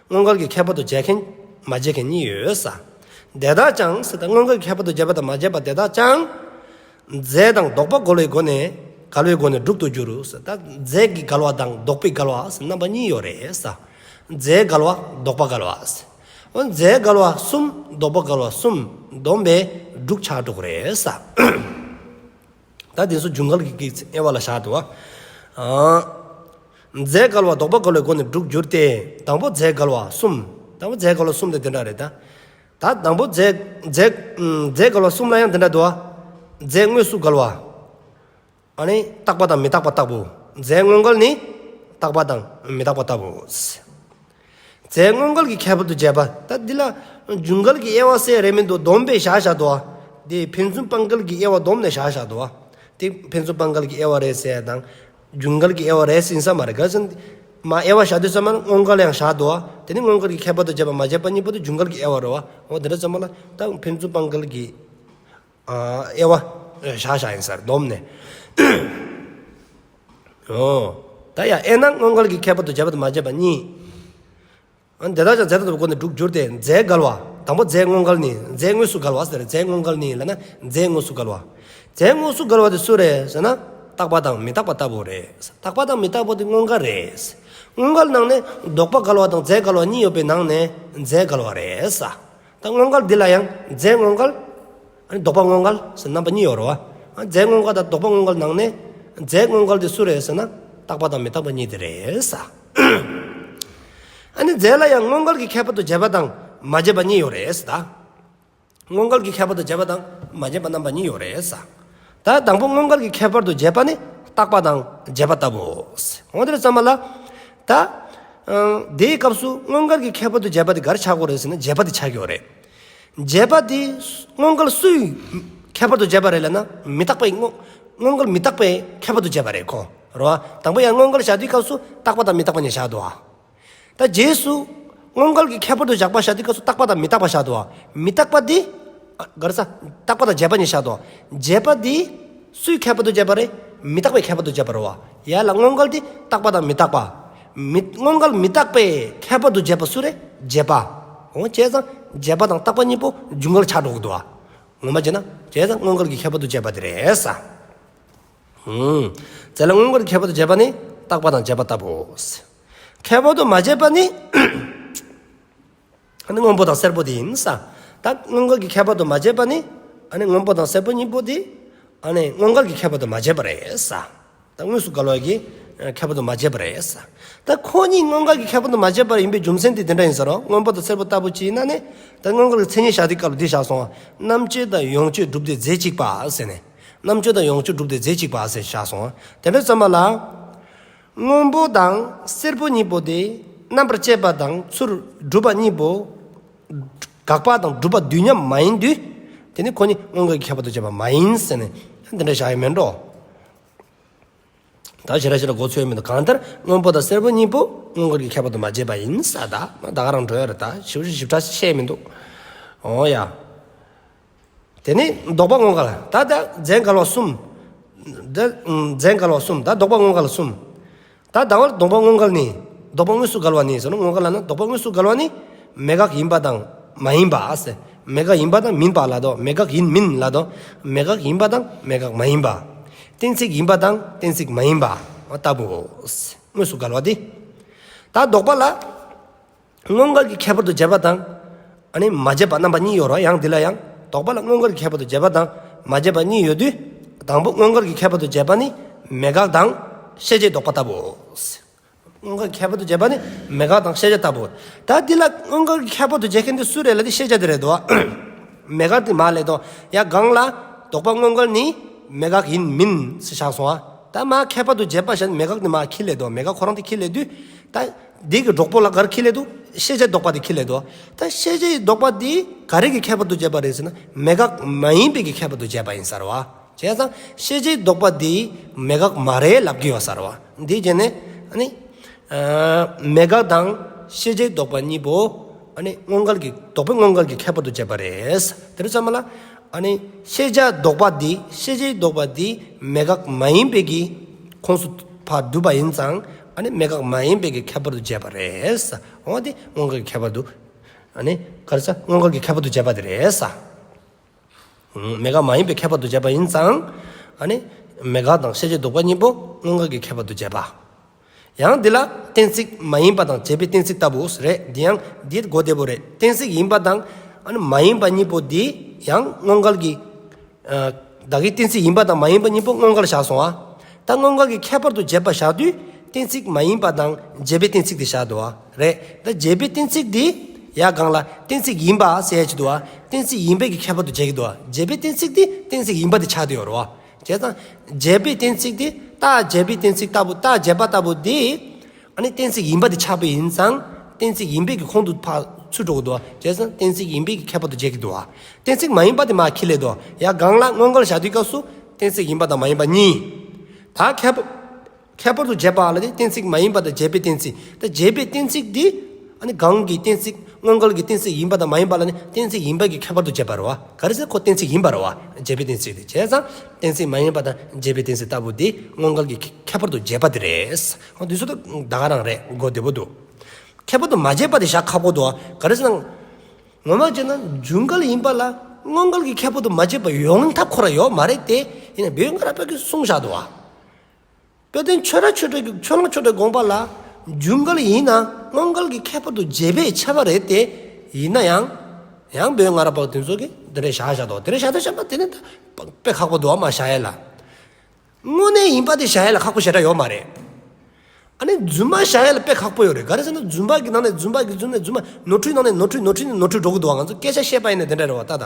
སྔོན་འགལ་གྱི་ཁྱད་པར་དུ་བྱས་མཁན་མ་བྱས་མཁན་གཉིས་ཡོད་ས། དེ་དག་ཀྱང་ཟེར། ད་སྔོན་འགལ་གྱི་ཁྱད་པར་དུ་བྱས་པ་དང་མ་བྱས་པ་དེ་དག་ཀྱང་། རྫས་དང་ལྡོག་པ་འགལ་བའི་སྒོ་ནས་འགལ་བའི་སྒོ་ནས་དྲུག་ཏུ་འགྱུར་ཟེར། ད་རྫས་ཀྱི་འགལ་བ་དང་ལྡོག་པའི་འགལ་བ་ཟེར་རྣམ་པ་གཉིས་ཡོད་རེད་ས། རྫས་འགལ་བ་ལྡོག་པ་འགལ་བ་ཟེར། འོ་རྫས་འགལ་བ་གསུམ་ལྡོག་པ་འགལ་བ་གསུམ་བསྡོམས་པས་དྲུག་ཆགས་འགྲོ་གི་རེད་ས། ད་དེ་ཚོ་འཇུག་འགལ་གྱི་དབྱེ་བ་ལ་བཞག་འདུག་བ། ཨ། རྫས་འགལ་བ་ལྡོག་པ་འགལ་བའི་སྒོ་ནས་དྲུག་འགྱུར་ཏེ། དང་པོ་རྫས་འགལ་བ་གསུམ། དང་པོ་རྫས་འགལ་བ་གསུམ་དེ་དེ་འདྲ་རེད་ད། ད་དང་པོ་རྫས་རྫས་ཨུམ་རྫས་འགལ་བ་གསུམ་ལ་ཡང་དེ་འདྲ་འདུག་བ། རྫས་དངོས་སུ་འགལ་བ། ཨ་ནི་རྟག་པ་དང་མི་རྟག་པ་ལྟ་བུ། རྫས་སྔོན་འགལ་ནི་རྟག་པ་དང་མི་རྟག་པ་ལྟ་བུ། རྫས་སྔོན་འགལ་གྱི་ཁྱད་པར་དུ་བྱས་པ། ད་འདི་ལ་འཇུག་འགལ་གྱི་དབྱེ་བ་ཟེར་རེད་མི་འདུག་བསྡོམས་པས་བཞག་བཞག་འདུག་བ། འདི་ཕན་ཚུན་སྤངས་འགལ་གྱི་དབྱེ་བ་བསྡོམས་ནས་བཞག་བཞག་འདུག་བ། དེ་ཕན་ཚུན་སྤངས་འགལ་གྱི་དབྱེ་བ་རེད་ཟེར་ཡ་དང་། འཇུག་འགལ་གྱི་དབྱེ་བ་རེད་ཟེར་ས་མ་རེད། ག་ཟེར་ན། མ་དབྱེ་བ་བཞག་དུས་ཙམ་པ་ན་སྔོན་འགལ་ཡང་བཞག་འདུག་བ། དེ་ནི་སྔོན་འགལ་གྱི་ཁྱད་པར་དུ་བྱས་པ་མ་བྱས་པ་གཉིས་པོ་དེ་འཇུག་འགལ་གྱི་དབྱེ་བ་རེད་བ། འོ་དེ་འདྲ་ཙམ་པ་ལ་ད་ཕན་ཚུན་སྤངས་འགལ་གྱི། ཨ་དབྱེ་བ་བཞག་བཞག་ཡིན་ས་རེད་བསྡོམས་ནས། འོ། ད་ཡང་དབྱེ་ན་སྔོན་འགལ་གྱི་ཁྱད་པར་དུ་བྱས་པ་དང་མ་བྱས་པ་གཉིས། ཨ་དེ་དག་ཀྱང་རྫས་ལྡོག་པའི་སྒོ་ནས་དྲུག་འགྱུར་ཏེ། རྫས་འགལ་བ། དང་པོ་རྫས་སྔོན་འགལ་ནི། རྫས་དངོས་སུ་འགལ་བ་ཟེར། རྫས་སྔོན་འགལ་ནི་ལབ་ན་རྫས་དངོས་སུ་འགལ་བ། རྫས་དངོས་སུ་འགལ་བ་དེ་སུ་རེད་ཟེར་ན། རྟག་པ་དང་མི་རྟག་པ་ལྟ་བུ་རེད། རྟག་པ་དང་མི་རྟག་པ་དེ་སྔོན་འགལ་རེད། སྔོན་འགལ་ནང་ནས་ལྡོག་པ་འགལ་བ་དང་རྫས་འགལ་བ་གཉིས་ཡོད་པའི་ནང་ནས་རྫས་འགལ་བ་རེད་ས། ད་སྔོན་འགལ་འདི་ལ་ཡང་རྫས་སྔོན་འགལ། ཨ་ནི་ལྡོག་པ་སྔོན་འགལ་ཟེར་རྣམ་པ་གཉིས་ཡོད་རེད་བ། ཨ་རྫས་སྔོན་འགལ་དང་ལྡོག་པ་སྔོན་འགལ་ནང་ནས་རྫས་སྔོན་འགལ་དེ་སུ་རེད་ཟེར་ན། རྟག་པ་དང་མི་རྟག་པ་གཉིས་དེ་རེད་ས། ཨ་ནི་རྫས་ལ་ཡང་སྔོན་འགལ་གྱི་ཁྱད་པར་དུ་བྱས་པ་དང་མ་བྱས་པ་གཉིས་ཡོད་རེད་ས་ད། སྔོན་འགལ་གྱི་ཁྱད་པར་དུ་བྱས་པ་དང་མ་བྱས་པ་རྣམ་པ་གཉིས་ཡོད་རེད་ས། ད་དང་པོ་སྔོན་འགལ་གྱི་ཁྱད་པར་དུ་བྱས་པ་ནི་རྟག་པ་དང་བྱས་པ་ལྟ་བུ། འོ་དེར་ཙམ་པ་ལ། ད། ཨང་། དེའི་སྐབས་སུ་སྔོན་འགལ་གྱི་ཁྱད་པར་དུ་བྱས་པ་དེ་ག་རེ་ཆགས་དགོས་རེད་ཟེར་ན་བྱས་པ་དེ་ཆགས་ཀྱི་ཡོད་རེད། བྱས་པ་དེ་སྔོན་འགལ་སུའི་ཁྱད་པར་དུ་བྱས་པ་རེད་ལབ་ན་མི་རྟག་པའི་སྔོ་སྔོན་འགལ་མི་རྟག་པའི་ཁྱད་པར་དུ་བྱས་པ་རེད་ཁོ། རེད་བ། དང་པོ་ཡང་སྔོན་འགལ་བཞག་དུས་སྐབས་སུ་རྟག་པ་དང་མི་རྟག་པ་གཉིས་བཞག་འདུག་བ། ད་རྗེས་སུ་སྔོན་འགལ་གྱི་ཁྱད་པར་དུ་བཞག་པ་བཞག་དུས་སྐབས་སུ་རྟག་པ་དང་མི་རྟག་པ་བཞག་འདུག་བ། མི་རྟག་པ་འདི། ཨ་ག་རེ་ཟ། རྟག་པ་དང་བྱས་པ་གཉིས་བཞག་འདུག་བ། བྱས་པ་འདི་སུའི་ཁྱད་པར་དུ་བྱས་པ་རེད། མི་རྟག་པའི་ཁྱད་པར་དུ་བྱས་པ་རེད་བ། ཡ་ལ་སྔོན་འགལ་འདི་རྟག་པ་དང་མི་རྟག་པ། མི་སྔོན་འགལ་མི་རྟག་པའི་ཁྱད་པར་དུ་བྱས་པ་སུ་རེད། བྱས་པ། འོ་བྱས་ཙང་བྱས་པ་དང་རྟག་པ་གཉིས་པོ་འཇུག་འགལ་ཆགས་འགྲོ་གི་འདུག་བ། ངོ་མ་བྱས་ན་བྱས་ཙང་སྔོན་འགལ་གྱི་ཁྱད་པར་དུ་བྱས་པ་དེ་རེད་ས། ཨུམ། རྫས་ལ་སྔོན་འགལ་གྱི་ཁྱད་པར་དུ་བྱས་པ་ནི་རྟག་པ་དང་བྱས་པ་ལྟ་བུའོ། ཁྱད་པར་དུ་མ་བྱས་པ་ནི། ཨ་ནི་སྔོན་པོ་དང་སེར་པོ་དེ་ཡིན་ས། ད་སྔོན་འགལ་གྱི་ཁྱད་པར་དུ་མ་བྱས་པ་ནི། ཨ་ནི་སྔོན་པོ་དང་སེར་པོ་གཉིས་པོ་དེ། ཨ་ནི་སྔོན་འགལ་གྱི་ཁྱད་པར་དུ་མ་བྱས་པ་རེད་ས། ད་དངོས་སུ་འགལ་བ་གི་ཁྱད་པར་དུ་མ་བྱས་པ་རེད་ས། ད་ཁོ་གཉིས་སྔོན་འགལ་གྱི་ཁྱད་པར་དུ་མ་བྱས་པ་ཡིན་པའི་རྒྱུ་མཚན་དེ་དེ་འདྲ་ཡིན་ས་རོ། སྔོན་པོ་དང་སེར་པོ་ལྟ་བུ་ཅིག་ཡིན་ན་ནི། ད་སྔོན་འགལ་གྱི་མཚན་ཉིད་བཞག་དུས་སྐབས་ལ་འདི་བཞག་སོང་བ། རྣམ་གཅོད་དང་ཡོངས་གཅོད་སྒྲུབ་སྡེ་རྫས་གཅིག་པ་ཟེར་ནས། རྣམ་གཅོད་དང་ཡོངས་གཅོད་སྒྲུབ་སྡེ་རྫས་གཅིག་པ་ཟེར་བཞག་སོང་བ། དེ་འདྲ་ཙམ་པ་ལ། སྔོན་པོ་དང་སེར་པོ་གཉིས་པོ་དེ་རྣམ་པར་དཔྱད་པ་དང་ཚུར་སྒྲུབ་པ་གཉིས་པོ། དགག་པ་དང་སྒྲུབ་པ་དུས་མཉམ་མ་ཡིན་དུས། དེ་ནི་ཁོ་གཉིས་སྔོན་འགལ་གྱི་ཁྱད་པར་དུ་བྱས་པ་མ་ཡིན་ཟེར་ནས་འདི་འདྲ་བཞག་ཡོད་མེད་འགྲོ། ད་ཞེ་དྲག་ཞེ་དྲག་མགོ་ཚོས་མི་འདུག་གང་ལྟར་སྔོན་པོ་དང་སེར་པོ་གཉིས་པོ་སྔོན་འགལ་གྱི་ཁྱད་པར་དུ་མ་བྱས་པ་ཡིན་ས། ད་ད་ག་རང་འགྲོ་ཡ་རེད། ད་ཞིབ་ཞིབ་ཞིབ་ཕྲ་བཤད་མི་འདུག་འོ་ཡ། དེ་ནི་ལྡོག་པ་སྔོན་འགལ། ད་ད་རྫས་འགལ་བ་གསུམ། ད་རྫས་འགལ་བ་གསུམ། ད་ལྡོག་པ་སྔོན་འགལ་གསུམ། ད་ད་བར་ལྡོག་པ་སྔོན་འགལ་ནི། ལྡོག་པ་དངོས་སུ་འགལ་བ་ནི་ཟེར་ན། སྔོན་འགལ་ལབ་ན་ལྡོག་པ་དངོས་སུ་འགལ་བ་ནི། མེད་དགག་ཡིན་པ་དང་མ་ཡིན་པ་ཟེར། མེད་དགག་ཡིན་པ་དང་མིན་པ་ལ་དོ། མེད་དགག་ཡིན་མིན་ལ་དོ། མེད་དགག་ཡིན་པ་དང་མེད་དགག་མ་ཡིན་པ། གཏན་ཚིགས་ཡིན་པ་དང་གཏན་ཚིགས་མ་ཡིན་པ་ལྟ་བུའོ། དངོས་སུ་འགལ་བ་དེ། ད་ལྡོག་པ་ལ། སྔོན་འགལ་གྱི་ཁྱད་པར་དུ་བྱས་པ་དང་། ཨ་ནི་མ་བྱས་པ་རྣམ་པ་གཉིས་ཡོད་རེད། ཡང་འདི་ལ་ཡང་ལྡོག་པ་ལ་སྔོན་འགལ་གྱི་ཁྱད་པར་དུ་བྱས་པ་དང་མ་བྱས་པ་གཉིས་ཡོད་དུས། དང་པོ་སྔོན་འགལ་གྱི་ཁྱད་པར་དུ་བྱས་པ་ནི་མེད་དགག་དང་ཤེས་བྱའི་ལྡོག་པ་ལྟ་བུའོ། སྔོན་འགལ་གྱི་ཁྱད་པར་དུ་བྱས་པ་ནི་མེད་དགག་དང་ཤེས་བྱ་ལྟ་བུ། ད་འདི་ལ་སྔོན་འགལ་གྱི་ཁྱད་པར་དུ་བྱེད་མཁན་དེ་སུ་རེད་ལབ་དུས་ཤེས་བྱ་དེ་རེད་དོ། མེད་དགག་དེ་མ་ལས་དོ། ཡ་གང་ལ་ལྡོག་པ་སྔོན་འགལ་ནི་མེད་དགག་ཡིན་མིན་ཟེར་བཞག་སོང་ཨ། ད་མ་ཁྱད་པར་དུ་བྱས་པ་བཞག་ནས་མེད་དགག་དེ་མ་ཁྱེར་ལས་དོ། མེད་དགག་ཁོ་རང་དེ་ཁྱེར་ལས་དུས། ད་འདི་གི་གྲོགས་པོ་ལ་ག་རེ་ཁྱེར་ལས་འདུག་ཤེས་བྱའི་ལྡོག་པ་དེ་ཁྱེར་ལས་འདུག་ད་ཤེས་བྱའི་ལྡོག་པ་འདི་ག་རེ་གི་ཁྱད་པར་དུ་བྱས་པ་རེད་ཟེར་ན། མེད་དགག་མ་ཡིན་པའི་གི་ཁྱད་པར་དུ་བྱས་པ་ཡིན་ས་རེད་བ། བྱས་ཙང་ཤེས་བྱའི་ལྡོག་པ་འདི་མེད་དགག་མ་རེད་ལབ་ཀྱི་ཡོད་ས་རེད་བ། འདི་བྱས་ནས་ཨ་ནི། མེད་དགག་དང་ཤེས་བྱའི་ལྡོག་པ་གཉིས་པོ། ཨ་ནི་མངོན་འགལ་གྱི་ལྡོག་པའི་མངོན་འགལ་གྱི་ཁྱད་པར་དུ་བྱས་པ་རེད། དེ་རེད་ཙམ་པ་ལ། ཨ་ནི་ཤེས་བྱ་ལྡོག་པ་འདི་ཤེས་བྱའི་ལྡོག་པ་འདི་མེད་དགག་མ་ཡིན་པའི་གི་ཁོངས་སུ་ཕར་བསྡུས་པ་ཡིན་ཙང་། ཨ་ནི་མེད་དགག་མ་ཡིན་པའི་གི་ཁྱད་པར་དུ་བྱས་པ་རེད། འོ་དེ་མངོན་འགལ་གྱི་ཁྱད་པར་དུ། ཨ་ནི་ག་རེ་ཟ། མངོན་འགལ་གྱི་ཁྱད་པར་དུ་བྱས་པ་དེ་རེད་ས། མེད་དགག་མ་ཡིན་པའི་ཁྱད་པར་དུ་བྱས་པ་ཡིན་ཙང་། ཨ་ནི་མེད་དགག་དང་ཤེས་བྱའི་ལྡོག་པ་གཉིས་པོ་མངོན་འགལ་གྱི་ཁྱད་པར་དུ་བྱས་པ། ཡང་འདི་ལ་གཏན་ཚིགས་མ་ཡིན་པ་དང་བྱས་པའི་གཏན་ཚིགས་ལྟ་བུ་རེད། འདི་ཡང་འདི་གོ་བདེ་པོ་རེད། གཏན་ཚིགས་ཡིན་པ་དང་། ཨ་ནི་མ་ཡིན་པ་གཉིས་པོ་འདི་ཡང་མངོན་འགལ་གྱི། ཨ། བདག་གི་གཏན་ཚིགས་ཡིན་པ་དང་མ་ཡིན་པ་གཉིས་པོ་མངོན་འགལ་བཞག་སོང་ཨ། ད་མངོན་འགལ་གྱི་ཁྱད་པར་དུ་བྱས་པ་བཞག་དུས། གཏན་ཚིགས་མ་ཡིན་པ་དང་བྱས་པའི་གཏན་ཚིགས་དེ་བཞག་འདུག་ཨ། རེད། ད་བྱས་པའི་གཏན་ཚིགས་དེ། ཡ་གང་ལ་གཏན་ཚིགས་ཡིན་པ་ཟེར་གྱི་འདུག་ཨ། གཏན་ཚིགས་ཡིན་པའི་གི་ཁྱད་པར་དུ་བྱེད་ཀྱི་འདུག་ཨ། བྱས་པའི་གཏན་ཚིགས་དེ་གཏན་ཚིགས་ཡིན་པ་དེ་ཆགས་བསྡད་ཡོད་རེད་བ། བྱས་ཙང་། བྱས་པའི་གཏན་ཚིགས་དེ། རྟགས་བྱས་པའི་གཏན་ཚིགས་ལྟ་བུ། རྟགས་བྱས་པ་ལྟ་བུ་དེ། ཨ་ནི་གཏན་ཚིགས་ཡིན་པ་དེ་ཆགས་པ་ཡིན་ཙང་། གཏན་ཚིགས་ཡིན་པའི་གི་ཁོངས་སུ་ཕར་ཚུད་འགྲོ་གི་འདུག་བ། བྱས་ཙང་གཏན་ཚིགས་ཡིན་པའི་གི་ཁྱད་པར་དུ་བྱེད་ཀྱི་འདུག་བ། གཏན་ཚིགས་མ་ཡིན་པ་དེ་མར་ཁྱེར་སླེབས་འདུག་བ། ཡ་གང་ལ་མངོན་འགལ་བཞག་དུས་སྐབས་སུ། གཏན་ཚིགས་ཡིན་པ་དང་མ་ཡིན་པ་གཉིས། ད་ཁྱད་པར། ཁྱད་པར་དུ་བྱས་པ་ལ་དེ་གཏན་ཚིགས་མ་ཡིན་པ་དང་བྱས་པའི་གཏན་ཚིགས། ད་བྱས་པའི་གཏན་ཚིགས་དེ། ཨ་ནི་གང་གི་གཏན་ཚིགས། མངོན་འགལ་གྱི་གཏན་ཚིགས་ཡིན་པ་དང་མ་ཡིན་པ་ལ་ནི་གཏན་ཚིགས་ཡིན་པ་གི་ཁྱད་པར་དུ་བྱས་པ་རེད་བ། ག་རེ་ཟེར། ཁོ་གཏན་ཚིགས་ཡིན་པ་རེད་བ། བྱས་པའི་གཏན་ཚིགས་དེ། བྱས་ཙང་གཏན་ཚིགས་མ་ཡིན་པ་དང་བྱས་པའི་གཏན་ཚིགས་ལྟ་བུ་དེ་མངོན་འགལ་གྱི་ཁྱད་པར་དུ་བྱས་པ་དེ་རེད། འོ་འདི་ཚོ་ད་ག་རང་རེད། གོ་བདེ་པོ་འདུག་ཁྱད་པར་དུ་མ་བྱས་པ་དེ་བཞག་ཁག་པོ་འདུག་བ། ག་རེ་ཟེར་ན། ངོ་མ་བྱས་ན་རྒྱུད་འགལ་ཡིན་པ་ལ་མངོན་འགལ་གྱི་ཁྱད་པར་དུ་མ་བྱས་པ་ཡོང་ཐབས་ཁོ་རང་ཡོད་མ་རེད་དེ། ཡིན་ན་བོད་སྔ་རབས་པ་གིས་གསུངས་བཞག་འདུག་བ། དཔལ་ལྡན་ཆོས་གྲགས་ཆོས་གྲགས་ཀྱི། ཆོས་གླང་ཆོས་གྲགས་དགོངས་པ་ལ། རྒྱུད་འགལ་ཡིན་ན་མངོན་འགལ་གྱི་ཁྱད་པར་དུ་བྱས་པས་ཁྱབ་པ་རེད་དེ། ཡིན་ན་ཡང་། ཡང་བོད་སྔ་རབས་པ་དེ་ཚོ་གིས་དེ་འདྲ་བཞག་བཞག་འདུག་དེ་འདྲ་བཞག་ད་བཞག་པ་དེ་ནི་ད་དཔེ་ཁག་པོ་འདུག་བ། མར་བཞག་ཡས་ལ། དངོས་གནས་ཡིན་པ་དེ་བཞག་ཡས་ལ་ཁག་པོ་ཞེ་དྲག་ཡོད་མ་རེད། ཨ་ནི་རྫུན་མ་བཞག་ཡས་ལ་དཔེ་ཁག་པོ་ཡོད་རེད། ག་རེ་ཟེར་ན་རྫུན་པ་གི་ནང་ནས་རྫུན་པ་གི། རྫུན་ནས་རྫུན་མ། ནོར་འཁྲུལ་ནང་ནས་ནོར་འཁྲུལ། ནོར་འཁྲུལ་ནས་ནོར་འཁྲུལ་འགྲོ་གི་འདུག་བ། ང་ཚོ་སྐད་ཆ་བཤད་པ་ཡིན་ན་དེ་འདྲ་རེད་བ། ད་ད་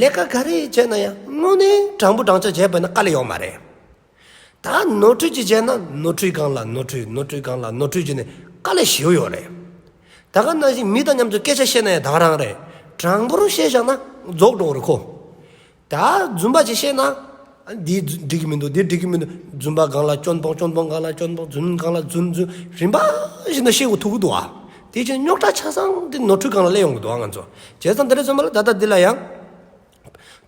ལས་ཀ་ག་རེ་བྱས་ན་ཡང་དངོས་གནས་དྲང་པོ་དྲང་བཞག་བྱས་པ་ཡིན་ན་དཀའ་ལས་ཡོད་མ་རེད། ད་ནོར་འཁྲུལ་ཅིག་བྱས་ན་ནོར་འཁྲུལ་སྒང་ལ་ནོར་འཁྲུལ། ནོར་འཁྲུལ་སྒང་ལ་ནོར་འཁྲུལ་བྱས་ནས་དཀའ་ལས་ཞེ་པོ་ཡོད་རེད། ད་ག་ནང་བཞིན་མི་དང་མཉམ་དུ་སྐད་ཆ་བཤད་ན་ཡང་ད་ག་རང་རེད། དྲང་པོར་བཤད་བཞག་ན་རྫོགས་འགྲོ་གི་རེད་ཁོ། ད་རྫུན་པ་ཅིག་བཤད་ན། ཨ། འདི་འགྲིག་གི་མི་འདུག་འདི་འགྲིག་གི་མི་འདུག་རྫུན་པ་སྒང་ལ་སྐྱོན་སྤོང་། སྐྱོན་སྤོང་སྒང་ལ་སྐྱོན་སྤོང་། རྫུན་སྒང་ལ་རྫུན། རྫུན། རིམ་པ་བཞིན་དུ་བཤད་དགོས་ཐུག་གི་འདུག་ཨ། དེ་བཞིན་རྙོག་དྲ་ཆ་ཚང་དེ་ནོར་འཁྲུལ་སྒང་ལ་སླེབས་ཡོང་གི་འདུག་ཨ། ང་ཚོ་བྱས་ཙང་དེ་འདྲ་ཚང་མ་ལ་ད་ལྟ་འདི་ལ་ཡང་།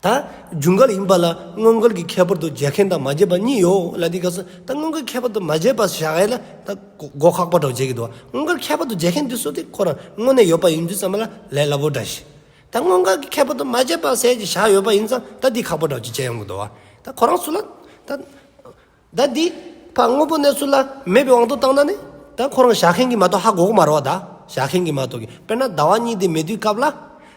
ད་རྒྱུད་འགལ་ཡིན་པ་ལ་མངོན་འགལ་གྱི་ཁྱད་པར་དུ་བྱེད་མཁན་དང་མ་བྱེད་པ་གཉིས་ཡོད་ལབ་དུས་སྐབས་སུ། ད་མངོན་འགལ་ཁྱད་པར་དུ་མ་བྱེད་པ་བཞག་ཡས་ལ་ད་གོ་ཁག་པོ་འདྲ་བོ་བྱེད་ཀྱི་འདུག་མངོན་འགལ་ཁྱད་པར་དུ་བྱེད་མཁན་དེ་ཚོ་དེ་ཁོ་རང་དངོས་གནས་ཡོད་པ་ཡིན་དུས་ཙམ་པ་ལ་ལས་སླ་པོ་འདྲ་ཞིག་ད་མངོན་འགལ་གྱི་ཁྱད་པར་དུ་མ་བྱས་པ་ཟེར་གྱི་བཞག་ཡོད་པ་ཡིན་ཙང་། ད་འདི་ཁག་པོ་འདྲ་ཅིག་བྱས་ཡོང་གི་འདུག་བ། ད་ཁོ་རང་ཚོ་ལ་ད། ད་འདི་ཕར་དངོས་པོ་གནས་ཚུལ་ལ་མེད་པའི་དབང་དུ་བཏང་ན་ནི། ད་ཁོ་རང་བཞག་མཁན་གྱིས་མ་གཏོགས་ཧ་གོ་གི་མ་རེད་བ། ད་བཞག་མཁན་གྱིས་མ་གཏོགས་ཀྱི། དཔེར་ན་ཟླ་བ་གཉིས་དེ་མེད་དུས་སྐབས་ལ་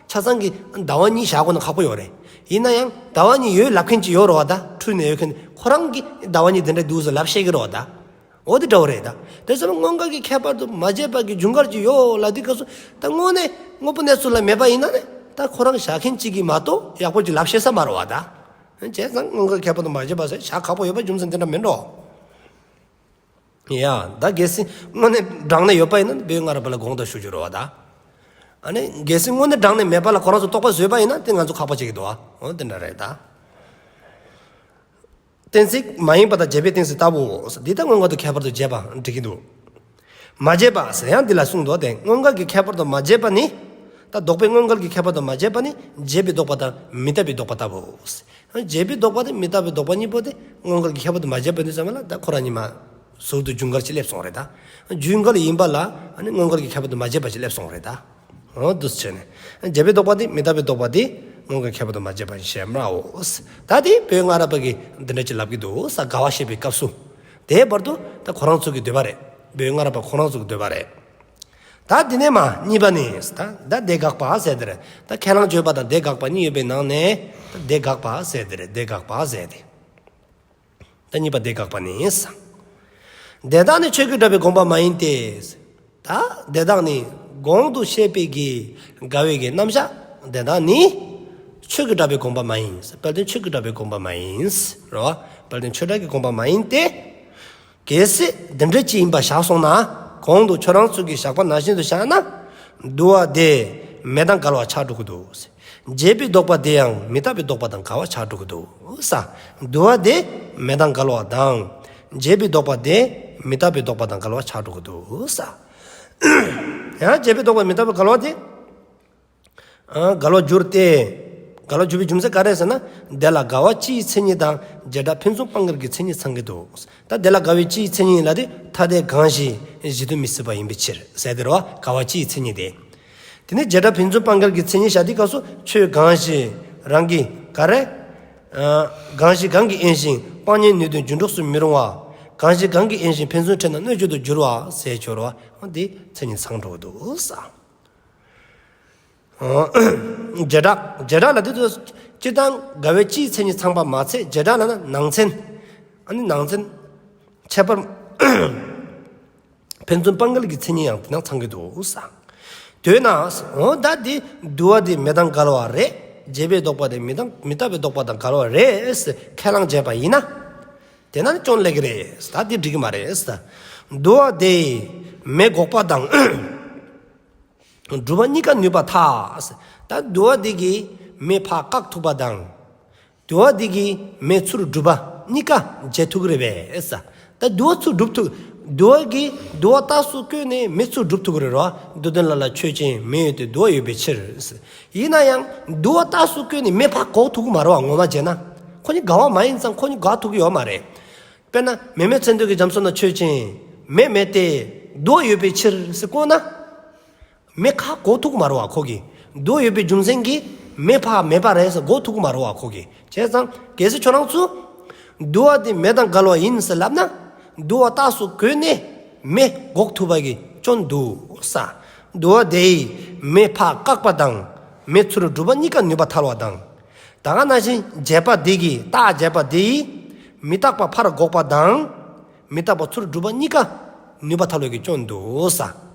ཆ་ཚང་གིས་ཟླ་བ་གཉིས་བཞག་དགོས་ན་ཁག་པོ་ཡོད་རེད། ཡིན་ན་ཡང་ཟླ་བ་གཉིས་ཡོད་ལབ་མཁན་ཅིག་ཡོད་རེད་བ། ད་འཁྲུལ་ནས་ཡོད་མཁན་ཁོ་རང་གིས་ཟླ་བ་གཉིས་དེ་འདྲ་འདུག་ཟེར་ལབ་ཤེས་ཀྱི་རེད་བ། ད། འོ་དེ་འདྲ་བོ་རེད་ད། དེ་ཚོ་ལ་མངོན་འགལ་གྱི་ཁྱད་པར་དུ་མ་བྱས་པ་གི་རྒྱུད་འགལ་གྱི་ཡོད་ལབ་དུས་སྐབས་སུ། ད་དངོས་གནས་དངོས་པོ་གནས་ཚུལ་ལ་མེད་པ་ཡིན་ན་ནི། ད་ཁོ་རང་བཞག་མཁན་གཅིག་གིས་མ་གཏོགས་ཡག་པོ་ཅིག་ལབ་ཤེས་ས་མ་རེད་བ་ད། བྱས་ཙང་མངོན་འགལ་ཁྱད་པར་དུ་མ་བྱས་པ་ཟེར་བཞག་ཁག་པོ་ཡོད་པ་རྒྱུ་མཚན་དེ་འདྲ་མིན་འགྲོ། ཡ། ད་གལ་སྲིད་དངོས་གནས་དྲང་གནས་ཡོད་པ་ཡིན་ན་བོད་སྔ་རབས་པ་ལ་དགོངས་དག་ཞུ་རྒྱུ་རེད་བ་ད། ཨ་ནི་གལ་སྲིད་དངོས་གནས་དྲང་གནས་མེད་པ་ལ་ཁོ་རང་ཚོ་རྟོག་པ་བཟོས་པ་ཡིན་ན་དེ་ང་ཚོ་ཁག་པོ་བྱེད་ཀྱི་འདུག་བ། འོ་དེ་འདྲ་རེད་ད། གཏན་ཚིགས་མ་ཡིན་པ་དང་བྱས་པའི་གཏན་ཚིགས་ལྟ་བུའོ། འདི་ལྟར་མངོན་འགལ་དུ་ཁྱད་པར་དུ་བྱས་པ་འགྲིག་གི་འདུག་མ་བྱས་པ་ཟེར་ཡང་འདི་ལ་གསུངས་འདུག་སྟེ། མངོན་འགལ་གྱི་ཁྱད་པར་དུ་མ་བྱས་པ་ནི། ད་ལྡོག་པའི་མངོན་འགལ་གྱི་ཁྱད་པར་དུ་མ་བྱས་པ་ནི་བྱས་པའི་ལྡོག་པ་དང་མི་རྟག་པའི་ལྡོག་པ་ལྟ་བུའོ། བྱས་པའི་ལྡོག་པ་དེ་མི་རྟག་པའི་ལྡོག་པ་གཉིས་པོ་དེ་མངོན་འགལ་གྱི་ཁྱད་པར་དུ་མ་བྱས་པ་ནི་ཙམ་ལ་ད་ཁོ་རང་གཉིས་མ་ཟུར་དུ་རྒྱུད་འགལ་གྱི་སླེབས་སོང་རེད་ད། རྒྱུད་འགལ་ཡིན་པ་ལ་ཨ་ནི་མངོན་འགལ་གྱི་ཁྱད་པར་དུ་མ་བྱས་པ་ཞིག་སླེབས་སོང་རེད་ད། འོ་འདུག་སེ་བྱས་ནས། བྱས་པའི་ལྡོག་པ་དེ་མི་རྟག་པའི་ལྡོག་པ་དེ་མངོན་འགལ་ཁྱད་པར་དུ་མ་བྱས་པ་ཞེས་སྨྲའོ། ད་དེ་བོད་སྔ་རབས་པ་གིས་འདི་འདྲ་ཅིག་ལབ་ཀྱི་འདུག་ས། དགག་པ་བཤད་པའི་སྐབས་སུ། དེའི་བར་དུ་ད་ཁོ་རང་ཚོ་གི་འདོད་པ་རེད། བོད་སྔ་རབས་པ་ཁོ་རང་ཚོ་གི་འདོད་པ་རེད། ད་དེ་ནས་མ་གཉིས་པ་ནི། ད་ད་དེ་དགག་པ་ཟེར་དེ་རེད། ད་ཁས་བླངས་བརྗོད་པ་དང་དེ་དགག་པ་གཉིས་ཡོད་པའི་ནང་ནས། ད་དེ་དགག་པ་ཟེར་དེ་རེད། དེ་དགག་པ་ཟེར་དེ། ད་གཉིས་པ་དེ་དགག་པ་ནི། དེ་དག་ནི་ཆོས་ཀྱི་གྲགས་པའི་དགོངས་པ་མ་ཡིན་ཏེ། ད་དེ་དག་ནི་གོང་དུ་བཤད་པའི་གི་དགག་པའི་གི་རྣམ་གཞག་དེ་དག་ནི་ཆོས་ཀྱི་གྲགས་པའི་དགོངས་པ་མ་ཡིན། དཔལ་ལྡན་ཆོས་ཀྱི་གྲགས་པའི་དགོངས་པ་མ་ཡིན། རེད་བ། དཔལ་ལྡན་ཆོས་གྲགས་ཀྱི་དགོངས་པ་མ་ཡིན་ཏེ། གལ་སྲིད་འདི་འདྲ་ཅིག་ཡིན་པ་བཞག་སོང་ན། གོང་དུ་ཁྱོད་རང་ཚོ་གིས་བཞག་པ་ནང་བཞིན་དུ་བཞག་ན། དུ་བ་དེ་མེ་དང་འགལ་བ་ཆགས་འགྲོ་གི་འདུག་བྱས་པའི་ལྡོག་པ་དེ་ཡང་མི་རྟག་པའི་ལྡོག་པ་དང་འགལ་བ་ཆགས་འགྲོ་གི་འདུག་ས། དུ་བ་དེ་མེ་དང་འགལ་བ་དང་། བྱས་པའི་ལྡོག་པ་དེ་ མི་རྟག་པའི་ལྡོག་པ་དང་འགལ་བ་ཆགས་འགྲོ་གི་འདུག་ས། ཡང་བྱས་པའི་ལྡོག་པ་མི་རྟག་པའི་འགལ་བ་དེ། ཨ། འགལ་བར་འགྱུར་ཏེ། འགལ་བར་འགྱུར་བའི་རྒྱུ་མཚན་ག་རེ་ཟེར་ན། དེ་ལ་འགལ་བ་སྤྱིའི་མཚན་ཉིད་དང་བྱེ་བྲག་ཕན་ཚུན་སྤངས་འགལ་གྱི་མཚན་ཉིད་ཚང་གི་འདུག་ད་དེ་ལ་འགལ་བའི་སྤྱིའི་མཚན་ཉིད་ལ་དེ་ཐ་དད་གང་ཞིག་གཞི་མཐུན་མི་སྲིད་པ་ཡིན་པའི་ཕྱིར་ཟེར་དེ་རེད་བ། འགལ་བ་སྤྱིའི་མཚན་ཉིད་དེ། དེ་ནས་བྱེ་བྲག་ཕན་ཚུན་སྤངས་འགལ་གྱི་མཚན་ཉིད་བཞག་དུས་སྐབས་སུ་ཆོས་གང་ཞིག་རང་གིས་ག་རེ། ཨ། གང་ཞིག་གང་གིས་དབེན་ཞིང་སྤང་གཉེན་ནུས་ལྡན་རྒྱུ་འགྲོགས་སུ་མི་རུང་བ། གང་ཞིག་གང་གིས་དབེན་ཞིང་ཕན་ཚུན་འཕྲད་ན་གནོད་བྱེད་དུ་འགྱུར་བ་ཟེར་ཆོག་རེད་བ། འདི་མཚན་ཉིད་ཚང་འགྲོ་གི་འདུག་ས། བྱེ་བྲག་བྱེ་བྲག་ལ་དེ་ཚོ་སྤྱིར་བཏང་འགལ་བའི་སྤྱིའི་མཚན་ཉིད་ཚང་པ་མ་ཚད། བྱེ་བྲག་ལ་ན་ནང་ཚན། ཨ་ནི་ནང་ཚན། ཁྱད་པར། ཕན་ཚུན་སྤངས་འགལ་གྱི་མཚན་ཉིད་ཡང་དེ་ནང་ཚང་གི་འདུག་ས། དོན་ན། འོ་ད་དེ་དུ་བ་དེ་མེ་དང་འགལ་བ་རེད། བྱས་པའི་ལྡོག་པ་དེ་མི་དང་མི་རྟག་པའི་ལྡོག་པ་དང་འགལ་བ་རེད་ཟེར་ཁས་བླངས་བྱས་པ་ཡིན་ན། དེ་ན་ནི་སྐྱོན་སླེབས་ཀྱི་རེད། ད་དེ་འགྲིག་གི་མ་རེད་ཟེར། དུ་བ་དེ་མེ་འགོག་པ་དང་། སྒྲུབ་པ་གཉིས་ཀ་ནུས་པ་ཐལ། ད་དུ་བ་འདི་གིས་མེ་ཕར་བཀག་ཐུབ་པ་དང་། དུ་བ་འདི་གིས་མེ་ཚུར་སྒྲུབ་པ་གཉིས་ཀ་བྱེད་ཐུབ་ཀྱི་རེད་པས། ད་དུ་བ་ཚུར་སྒྲུབ་ཐུབ། དུ་བ་གིས་དུ་བ་རྟགས་སུ་བཀོད་ནས་མེ་ཚུར་སྒྲུབ་ཐུབ་ཀྱི་རེད་རོ། མདོ་དོན་ལ་ལ་ཆོས་ཅན་མེ་ཡོད་དེ་དུ་བ་ཡོད་པའི་ཕྱིར། ཡིན་ན་ཡང་དུ་བ་རྟགས་སུ་བཀོད་ནས་མེ་ཕར་འགོག་ཐུབ་ཀྱི་མ་རེད་བ། ངོ་མ་བྱས་ན། ཁོ་གཉིས་འགལ་བ་མ་ཡིན་ཙང་ཁོ་གཉིས་འགོག་ཐུབ་ཀྱི་ཡོད་མ་རེད། དཔེར་ན་མེ་མེ་ཚེ་འདོད་ཀྱི་རྒྱ་མཚོ་ན་ཆོས་ཅན། མེ་མེད་དེ། དུ་བ་ཡོད་པའི་ཕྱིར་ཟེར་བཀོད་ན། མེ་ཁ་འགོག་ཐུབ་ཀྱི་མ་རེད་བ་ཁོ་གིས། དུ་བ་ཡོད་པའི་རྒྱུ་མཚན་གྱིས་མེ་ཕར་མེད་པ་རེད་ཟེར་འགོག་ཐུབ་ཀྱི་མ་རེད་བ་ཁོ་གིས། བྱས་ཙང་གལ་སྲིད་ཁྱོད་རང་ཚོ། དུ་བ་དེ་མེ་དང་འགལ་བ་ཡིན་ཟེར་ལབ་ན། དུ་བ་རྟགས་སུ་བཀོད་ནས་མེ་འགོག་ཐུབ་པ་གི་སྐྱོན་འདུག་ས། དུ་བ་དེས་མེ་ཕར་བཀག་པ་དང་། མེ་ཚུར་སྒྲུབ་པ་གཉིས་ཀ་ནུས་པ་ཐལ་བ་དང་། ད་ག་ནང་བཞིན་བྱས་པ་དེ་གིས་རྟགས་བྱས་པ་དེས་མི་རྟག་པ་ཕར་འགོག་པ་དང་། མི་རྟག་པ་ཚུར་སྒྲུབ་པ་གཉིས་ཀ་ནུས་པ་ཐལ་བའི་གི་སྐྱོན་འདུག་ས།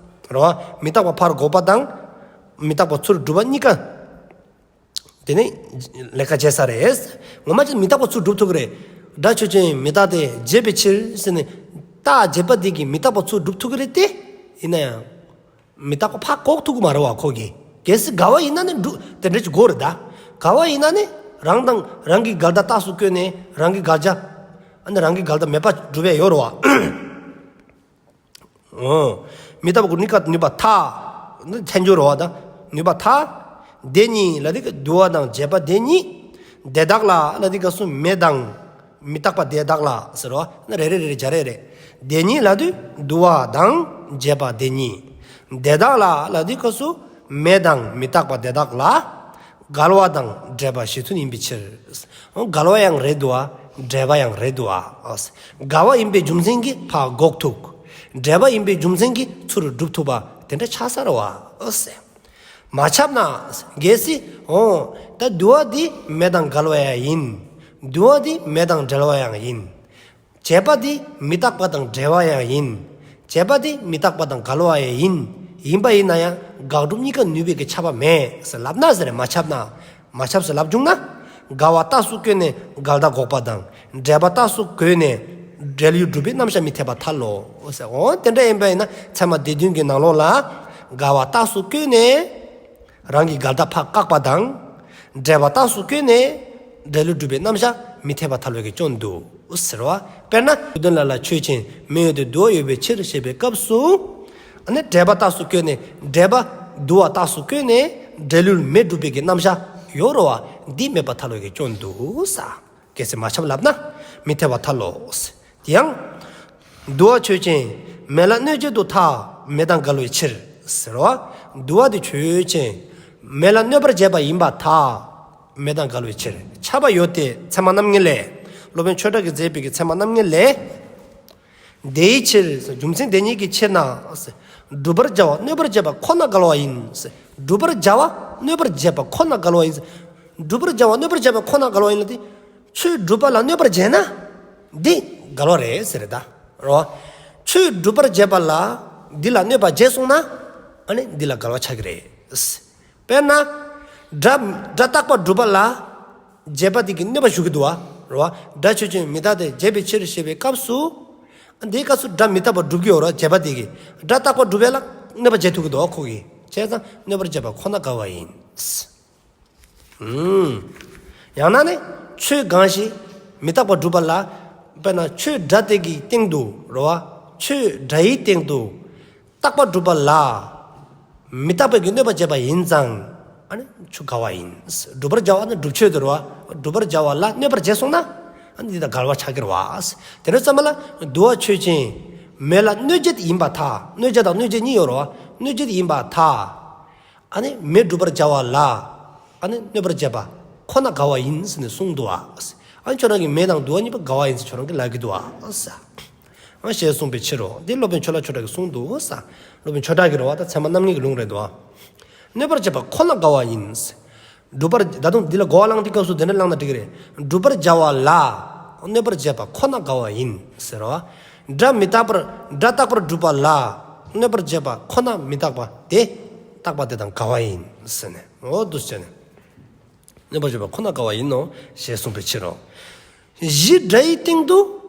རེད་བ། མི་རྟག་པ་ཕར་འགོག་པ་དང་། མི་རྟག་པ་ཚུར་སྒྲུབ་པ་གཉིས་ཀ། དེ་ནི་ལས་ཀ་བྱས་ས་རེད། ངོ་མ་ཅིག་མི་རྟག་པ་ཚུར་སྒྲུབ་ཐུབ་ཀྱི་རེད། སྒྲ་ཆོས་ཅན་མི་རྟག་སྟེ་བྱས་པའི་ཕྱིར་ཟེར་ནས། རྟགས་བྱས་པ་དེ་གིས་མི་རྟག་པ་ཚུར་སྒྲུབ་ཐུབ་ཀྱི་རེད་དེ། ཡིན་ན་ཡང་། མི་རྟག་པ་ཕར་འགོག་ཐུབ་ཀྱི་མ་རེད་བ་ཁོ་གིས། གལ་སྲིད་འགལ་བ་ཡིན་ན་ནི་འགྲུབ་དེ་འདྲ་ཅིག་དགོས་རེད་ད། འགལ་བ་ཡིན་ན་ནི་རང་དང་རང་གི་འགལ་ཟླ་རྟགས་སུ་བཀོད་ནས་རང་གི་འགལ་བྱ། ཨ་ནི་རང་གི་འགལ་ཟླ་མེད་པ་སྒྲུབ་ཡ་ཡོད་རེད་བ། འོ། མི་རྟག་པ་གཉིས་ཀ་ནུས་པ་ཐལ། ནི་ཐལ་འགྱུར་རེད་བ་ད། ནུས་པ་ཐལ། དེ་གཉིས་ལ་དེ་གི་དུ་བ་དང་བྱས་པ་དེ་གཉིས། དེ་དག་ལ་ལ་དེ་ག་སུ་མེ་དང་། མི་རྟག་པ་དེ་དག་ལ་ཟེར་རོ། ན་རེ་རེ་རེ་རེ་སྦྱར་རེ་རེ། དེ་གཉིས་ལ་དུ་དུ་བ་དང་བྱས་པ་དེ་གཉིས། དེ་དག་ལ་ལ་དུ་ཁོ་སུ་མེ་དང་མི་རྟག་པ་དེ་དག་ལ། འགལ་བ་དང་འབྲེལ་པ་གཞི་མཐུན་ཡིན་པའི་ཕྱིར། འོ་འགལ་བ་ཡང་རེད་འདུག་བ། འབྲེལ་པ་ཡང་རེད་འདུག་བ། འགལ་བ་ཡིན་པའི་རྒྱུ་མཚན་གྱིས་ཕར་འགོག་ཐུབ། འབྲེལ་པ་ཡིན་པའི་རྒྱུ་མཚན་གྱིས་ཚུར་སྒྲུབ་ཐུབ་པ་དེ་འདྲ་ཆགས་ས་རེད་བ། མ་ཁྱབ་ན། གལ་སྲིད། འོ། ད་དུ་བ་འདི་མེ་དང་འགལ་བ་ཡང་ཡིན། དུ་བ་འདི་མེ་དང་འབྲེལ་བ་ཡང་ཡིན། བྱས་པ་འདི་མི་རྟག་པ་དང་འབྲེལ་བ་ཡང་ཡིན། བྱས་པ་འདི་མི་རྟག་པ་དང་འགལ་བ་ཡང་ཡིན། ཡིན་པ་ཡིན་ན་ཡང་དགག་སྒྲུབ་གཉིས་ཀ་ནུས་པའི་གི་ཁྱབ་པ་མེད་ཟེར་ལབ་ན་ཟེར་མ་ཁྱབ་ན། མ་ཁྱབ་ཟེར་ལབ་བྱུང་ན། འགལ་བ་རྟགས་སུ་བཀོད་ནས་འགལ་ཟླ་འགོག་པ་དང་། འབྲེལ་པ་རྟགས་སུ་བཀོད་ནས་འབྲེལ་ཡུལ་སྒྲུབ་པའི་རྣམ་གཞག་མི་འཐད་པ་ཐལ་ལོ། ཟེར། འོ་དེ་འདྲ་ཡིན་པ་ཡིན་ན་ཚད་མ་སྡེ་བདུན་གྱི་ནང་ལོགས་ལ། འགལ་བ་རྟགས་སུ་བཀོད་ནས། རང་གི་འགལ་ཟླ་ཕར་བཀག་པ་དང་། འབྲེལ་པ་རྟགས་སུ་བཀོད་ནས་འབྲེལ་ཡུལ་སྒྲུབ་པའི་རྣམ་གཞག་མི་འཐད་པ་ཐལ་བའི་གི་སྐྱོན་འདུག་ཟེར་བ། དཔེར་ན་དོན་ལ་ལ་ཆོས་ཅན་མེ་ཡོད་དེ་དུ་བ་ཡོད་པའི་ཕྱིར་ཞེས་པའི་སྐབས་སུ། ཨ་ནི་འབྲེལ་པ་རྟགས་སུ་བཀོད་ནས་འབྲེལ་པ་དུ་བ་རྟགས་སུ་བཀོད་ནས་འབྲེལ་ཡུལ་མེ་སྒྲུབ་པའི་གི་རྣམ་གཞག་ཡོད་རེད་བ། འདི་མེད་པ་ཐལ་བའི་གི་སྐྱོན་འདུག་ས། གལ་སྲིད་མ་ཁྱབ་ལབ་ན་མི་འཐད་པ་ཐལ་ལོ། དེ་ཡང་། དུ་བ་ཆོས་ཅན། མེ་ལ་གནོད་བྱེད་དུ་ཐལ། མེ་དང་འགལ་བའི་ཕྱིར། ཟེར་བ། དུ་བ་དེ་ཆོས་ཅན། མེ་ལ་གནོད་པར་བྱེད་པ་ཡིན་པར་ཐལ། མེ་དང་འགལ་བའི་ཕྱིར། ཁྱབ་པ་ཡོད་དེ་ཚད་མ་རྣམ་ངེས་ལས། སློབ་དཔོན་ཆོས་གྲགས་ཀྱིས་མཛད་པའི་གི་ཚད་མ་རྣམ་ངེས་ལས། དེའི་ཕྱིར། རྒྱུ་མཚན་དེ་ཉིད་ཀྱི་ཕྱིར་ན། སྒྲུབ་པར་བྱ་བ་གནོད་པར་བྱེད་པ་ཁོ་ན་འགལ་བ་ཡིན། སྒྲུབ་པར་བྱ་བ་གནོད་པར་བྱེད་པ་ཁོ་ན་འགལ་བ་ཡིན། སྒྲུབ་པར་བྱ་བ་གནོད་པར་བྱེད་པ་ཁོ་ན་འགལ་བ་ཡིན་ལ་དེ། ཆོས་སྒྲུབ་པ་ལ་གནོད་པར་བྱས་ན། འདི་འགལ་བ་རེད་ཟེར་ད། རོ། ཆོས་སྒྲུབ་པར་བྱེད་པ་ལ། འདི་ལ་གནོད་པ་བྱས་སོང་ན། ཨ་ནི་འདི་ལ་འགལ་བ་ཆགས་ཀྱི་རེད། དཔེར་ན། སྒྲ་སྒྲ་རྟག་པ་སྒྲུབ་པ་ལ། བྱས་པ་དེ་གིས་གནོད་པ་ཞུགས་ཀྱི་འདུག་བ། རོ། སྒྲ་ཆོས་ཅན་མི་རྟག་སྟེ་བྱས་པའི་ཕྱིར་ཞེས་པའི་སྐབས་སུ། འདིའི་སྐབས་སུ་སྒྲ་མི་རྟག་པ་སྒྲུབ་ཀྱི་ཡོད་རེད། བྱས་པ་དེ་གིས་སྒྲ་རྟག་པ་སྒྲུབ་པ་ལ་གནོད་པ་བྱེད་ཐུབ་ཀྱི་འདུག་ཁོ་གིས། བྱས་ཙང་གནོད་པར་བྱེད་པ་ཁོ་ན་འགལ་བ་ཡིན། ཨུམ། ཡང་ན་ནི་ཆོས་གང་ཞིག་མི་རྟག་པ་སྒྲུབ་པ་ལ། དཔེར་ན་ཆོས་སྒྲ་དེ་གི་སྟེང་དུ་རེད་བ། ཆོས་སྒྲ་ཡི་སྟེང་དུ་རྟག་པ་སྒྲུབ་པ་ལ་མི་རྟག་པའི་གི་གནོད་པ་བྱེད་པ་ཡིན་ཙང་། ཨ་ནི་ཆོས་འགལ་བ་ཡིན། སྒྲུབ་པར་བྱ་བ་ནི་སྒྲུབ་ཆོས་དེ་རེད་བ། སྒྲུབ་པར་བྱ་བ་ལ་གནོད་པར་བྱས་སོང་ན། ཨ་ནི་འདི་དང་འགལ་བ་ཆགས་ཀྱི་རེད་བ། དེ་འདྲ་ཙམ་པ་ལ་དུ་བ་ཆོས་ཅན། མེ་ལ་གནོད་བྱེད་ཡིན་པར་ཐལ། གནོད་བྱ་དང་གནོད་བྱེད་གཉིས་ཡོད་རེད་བ། གནོད་བྱེད་ཡིན་པར་ཐལ། ཨ་ནི་མེ་སྒྲུབ་པར་བྱ་བ་ལ་ཨ་ནི་གནོད་པར་བྱེད་པ་ཁོ་ན་འགལ་བ་ཡིན་ཟེར་ནས་གསུངས་འདུག་བ། ཨ་ནི་ཁྱོད་རང་གིས་མེ་དང་དུ་བ་གཉིས་པོ་འགལ་བ་ཡིན་ཟེར་ཁྱོད་རང་གིས་ལབ་ཀྱི་འདུག་བ། ཨ་ཞེས་གསུངས་པའི་ཕྱིར་རོ། འདི་སློབ་དཔོན་ཆོས་གྲགས་ཆོས་གྲགས་ཀྱིས་གསུངས་འདུག་ས། སློབ་དཔོན་ཆོས་གྲགས་ཀྱིས་རེད་བ། ད་ཚད་མ་རྣམ་ངེས་ཀྱི་ལུང་རེད་འདུག་བ། གནོད་པར་བྱེད་པ་ཁོ་ན་འགལ་བ་ཡིན། སྒྲུབ་པར་ད་དུང་འདི་ལ་གོ་བ་བླངས་དུས་སྐབས་སུ་དེ་འདྲ་བླངས་ན་འགྲིག་གི་རེད། སྒྲུབ་པར་བྱ་བ་ལ་གནོད་པར་བྱེད་པ་ཁོ་ན་འགལ་བ་ཡིན་ཟེར་བ། སྒྲ་མི་རྟག་པར་སྒྲ་རྟག་པར་སྒྲུབ་པ་ལ་གནོད་པར་བྱེད་པ་ཁོ་ན་མི་རྟག་པ་དེ་རྟག་པ་དེ་དང་འགལ་བ་ཡིན་ཟེར་ནས། འོ་འདུག་སེ་བྱས་ནས་གནོད་པར་བྱེད་པ་ཁོ་ན་འགལ་བ་ཡིན་ནོ་ཞེས་གསུངས་པའི་ཕྱིར་རོ། གཞི་སྒྲ་ཡི་སྟེང་དུ།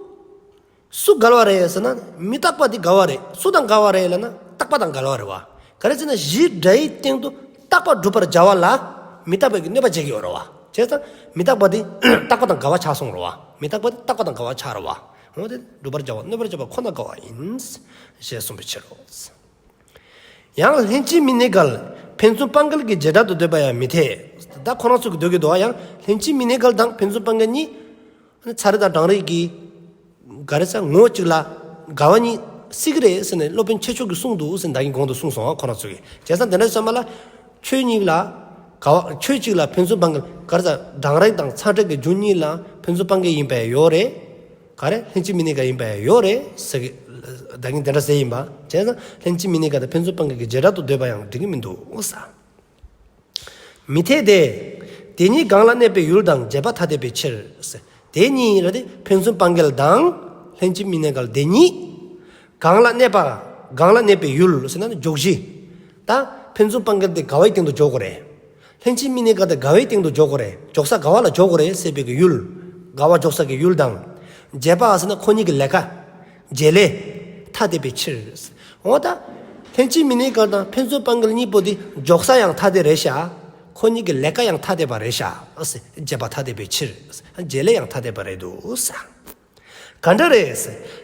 སུ་འགལ་བ་རེད་ཟེར་ན། མི་རྟག་པ་འདི་འགལ་བ་རེད། སུ་དང་འགལ་བ་རེད་ལབ་ན་རྟག་པ་དང་འགལ་བ་རེད་བ། ག་རེ་ཟེར་ན་གཞི་སྒྲ་ཡི་སྟེང་དུ་རྟག་པ་སྒྲུབ་པར་བྱ་བ་ལ་མི་རྟག་པའི་གནོད་པ་བྱེད་ཀྱི་ཡོད་རེད་བ། བྱས་ཙང་མི་རྟག་པ་འདི་རྟག་པ་དང་འགལ་བ་ཆགས་སོང་རེད་བ། མི་རྟག་པ་འདི་རྟག་པ་དང་འགལ་བ་ཆགས་རེད་བ། འོ་དེ་སྒྲུབ་པར་བྱ་བ་གནོད་པར་བྱ་བ་ཁོ་ན་འགལ་བ་ཡིན། ཞེས་གསུངས་པའི་ཕྱིར་རོ། ཡང་ལྷན་ཅིག་མི་གནས་འགལ་ཕན་ཚུན་སྤང་འགལ་གྱི་བྱེ་བྲག་ཏུ་འདོད་པ་ཡང་མི་འཐད། ད་ཁོ་རང་ཚོ་གིས་འདོད་ཀྱི་འདུག་བ། ཡང་ལྷན་ཅིག་མི་གནས་འགལ་དང་ཕན་ཚུན་སྤང་འགལ་གཉིས། ཚ་རེག་དང་གྲང་རེག་གི་ག་རེ་ཟེར། ངོ་བོ་གཅིག་ལ་འགལ་བ་གཉིས་སྲིད་ཀྱི་རེད་ཟེར་ནས་སློབ་དཔོན་ཆོས་མཆོག་གིས་གསུངས་འདུག་ཟེར་ནས་ད་གིན་གོང་དུ་གསུངས་སོང་ཁོ་རང་ཚོ་གིས། བྱས་ཙང་དེ་འདྲ་སོང་ཙང་ལ་ཆོས་གཉིས་ལ་འགལ་བ། ཆོས་གཅིག་ལ་ཕན་ཚུན་སྤང་འགལ། ག་རེ་ཟེར། གྲང་རེག་དང་ཚ་རེག་གི་རྒྱུ་གཉིས་ལ་ཕན་ཚུན་སྤང་འགལ་ཡིན་པ་ཡང་ཡོད་རེད། ག་རེ། ལྷན་ཅིག་མི་གནས་འགལ་ཡིན་པ་ཡང་ཡོད་རེད་ཟེར་གི། ད་གིན་དེ་འདྲ་ཟེར་ཡིན་པ། བྱས་ཙང་ལྷན་ཅིག་མི་གནས་འགལ་དང་ཕན་ཚུན་སྤང་འགལ་གྱི་བྱེ་བྲག་ཏུ་འདོད་པ་ཡང་འགྲིག་གི་མི་འདུག་ས། མི་འཐད་དེ། དེ་གཉིས་གང་ལ་གནས་པའི་ཡུལ་དང་བྱེད་པ་ཐ་དད་པའི་ཕྱིར། དེ་གཉིས་ལ་དེ་ཕན་ཚུན་སྤང་འགལ་དང་ལྷན་ཅིག་མི་གནས་འགལ་དེ་གཉིས་གང་ལ་གནས་པ། གང་ལ་གནས་པའི་ཡུལ་ཟེར་ན་འཇོག་གཞི། ད་ཕན་ཚུན་སྤང་འགལ་དེ་འགལ་བའི་སྟེང་དུ་འཇོག་དགོས་རེད། ལྷན་ཅིག་མི་གནས་འགལ་དེ་འགལ་བའི་སྟེང་དུ་འཇོག་དགོས་རེད། འཇོག་ས་འགལ་བ་ལ་འཇོག་དགོས་རེད་ཟེར་བའི་གི་ཡུལ། འགལ་བ་འཇོག་ས་གི་ཡུལ་དང་། བྱེད་པ་ཟེར་ན་ཁོ་གཉིས་ཀྱི་ལས་ཀ། བྱེད་ལས། ཐ་དད་པའི་ཕྱིར། འོ་ད། ལྷན་ཅིག་མི་གནས་འགལ་དང་ཕན་ཚུན་སྤང་འགལ་གཉིས་པོ་དེ་འཇོག་ས་ཡང་ཐ་དད་རེད་ཤག་ཁོ་གཉིས་ཀྱི་ལས་ཀ་ཡང་ཐ་དད་པ་རེད་ཤག་བྱེད་པ་ཐ་དད་པའི་ཕྱིར། བྱེད་ལས་ཡང་ཐ་དད་པ་རེད་འདུག་ས། ག་འདྲ་རེད།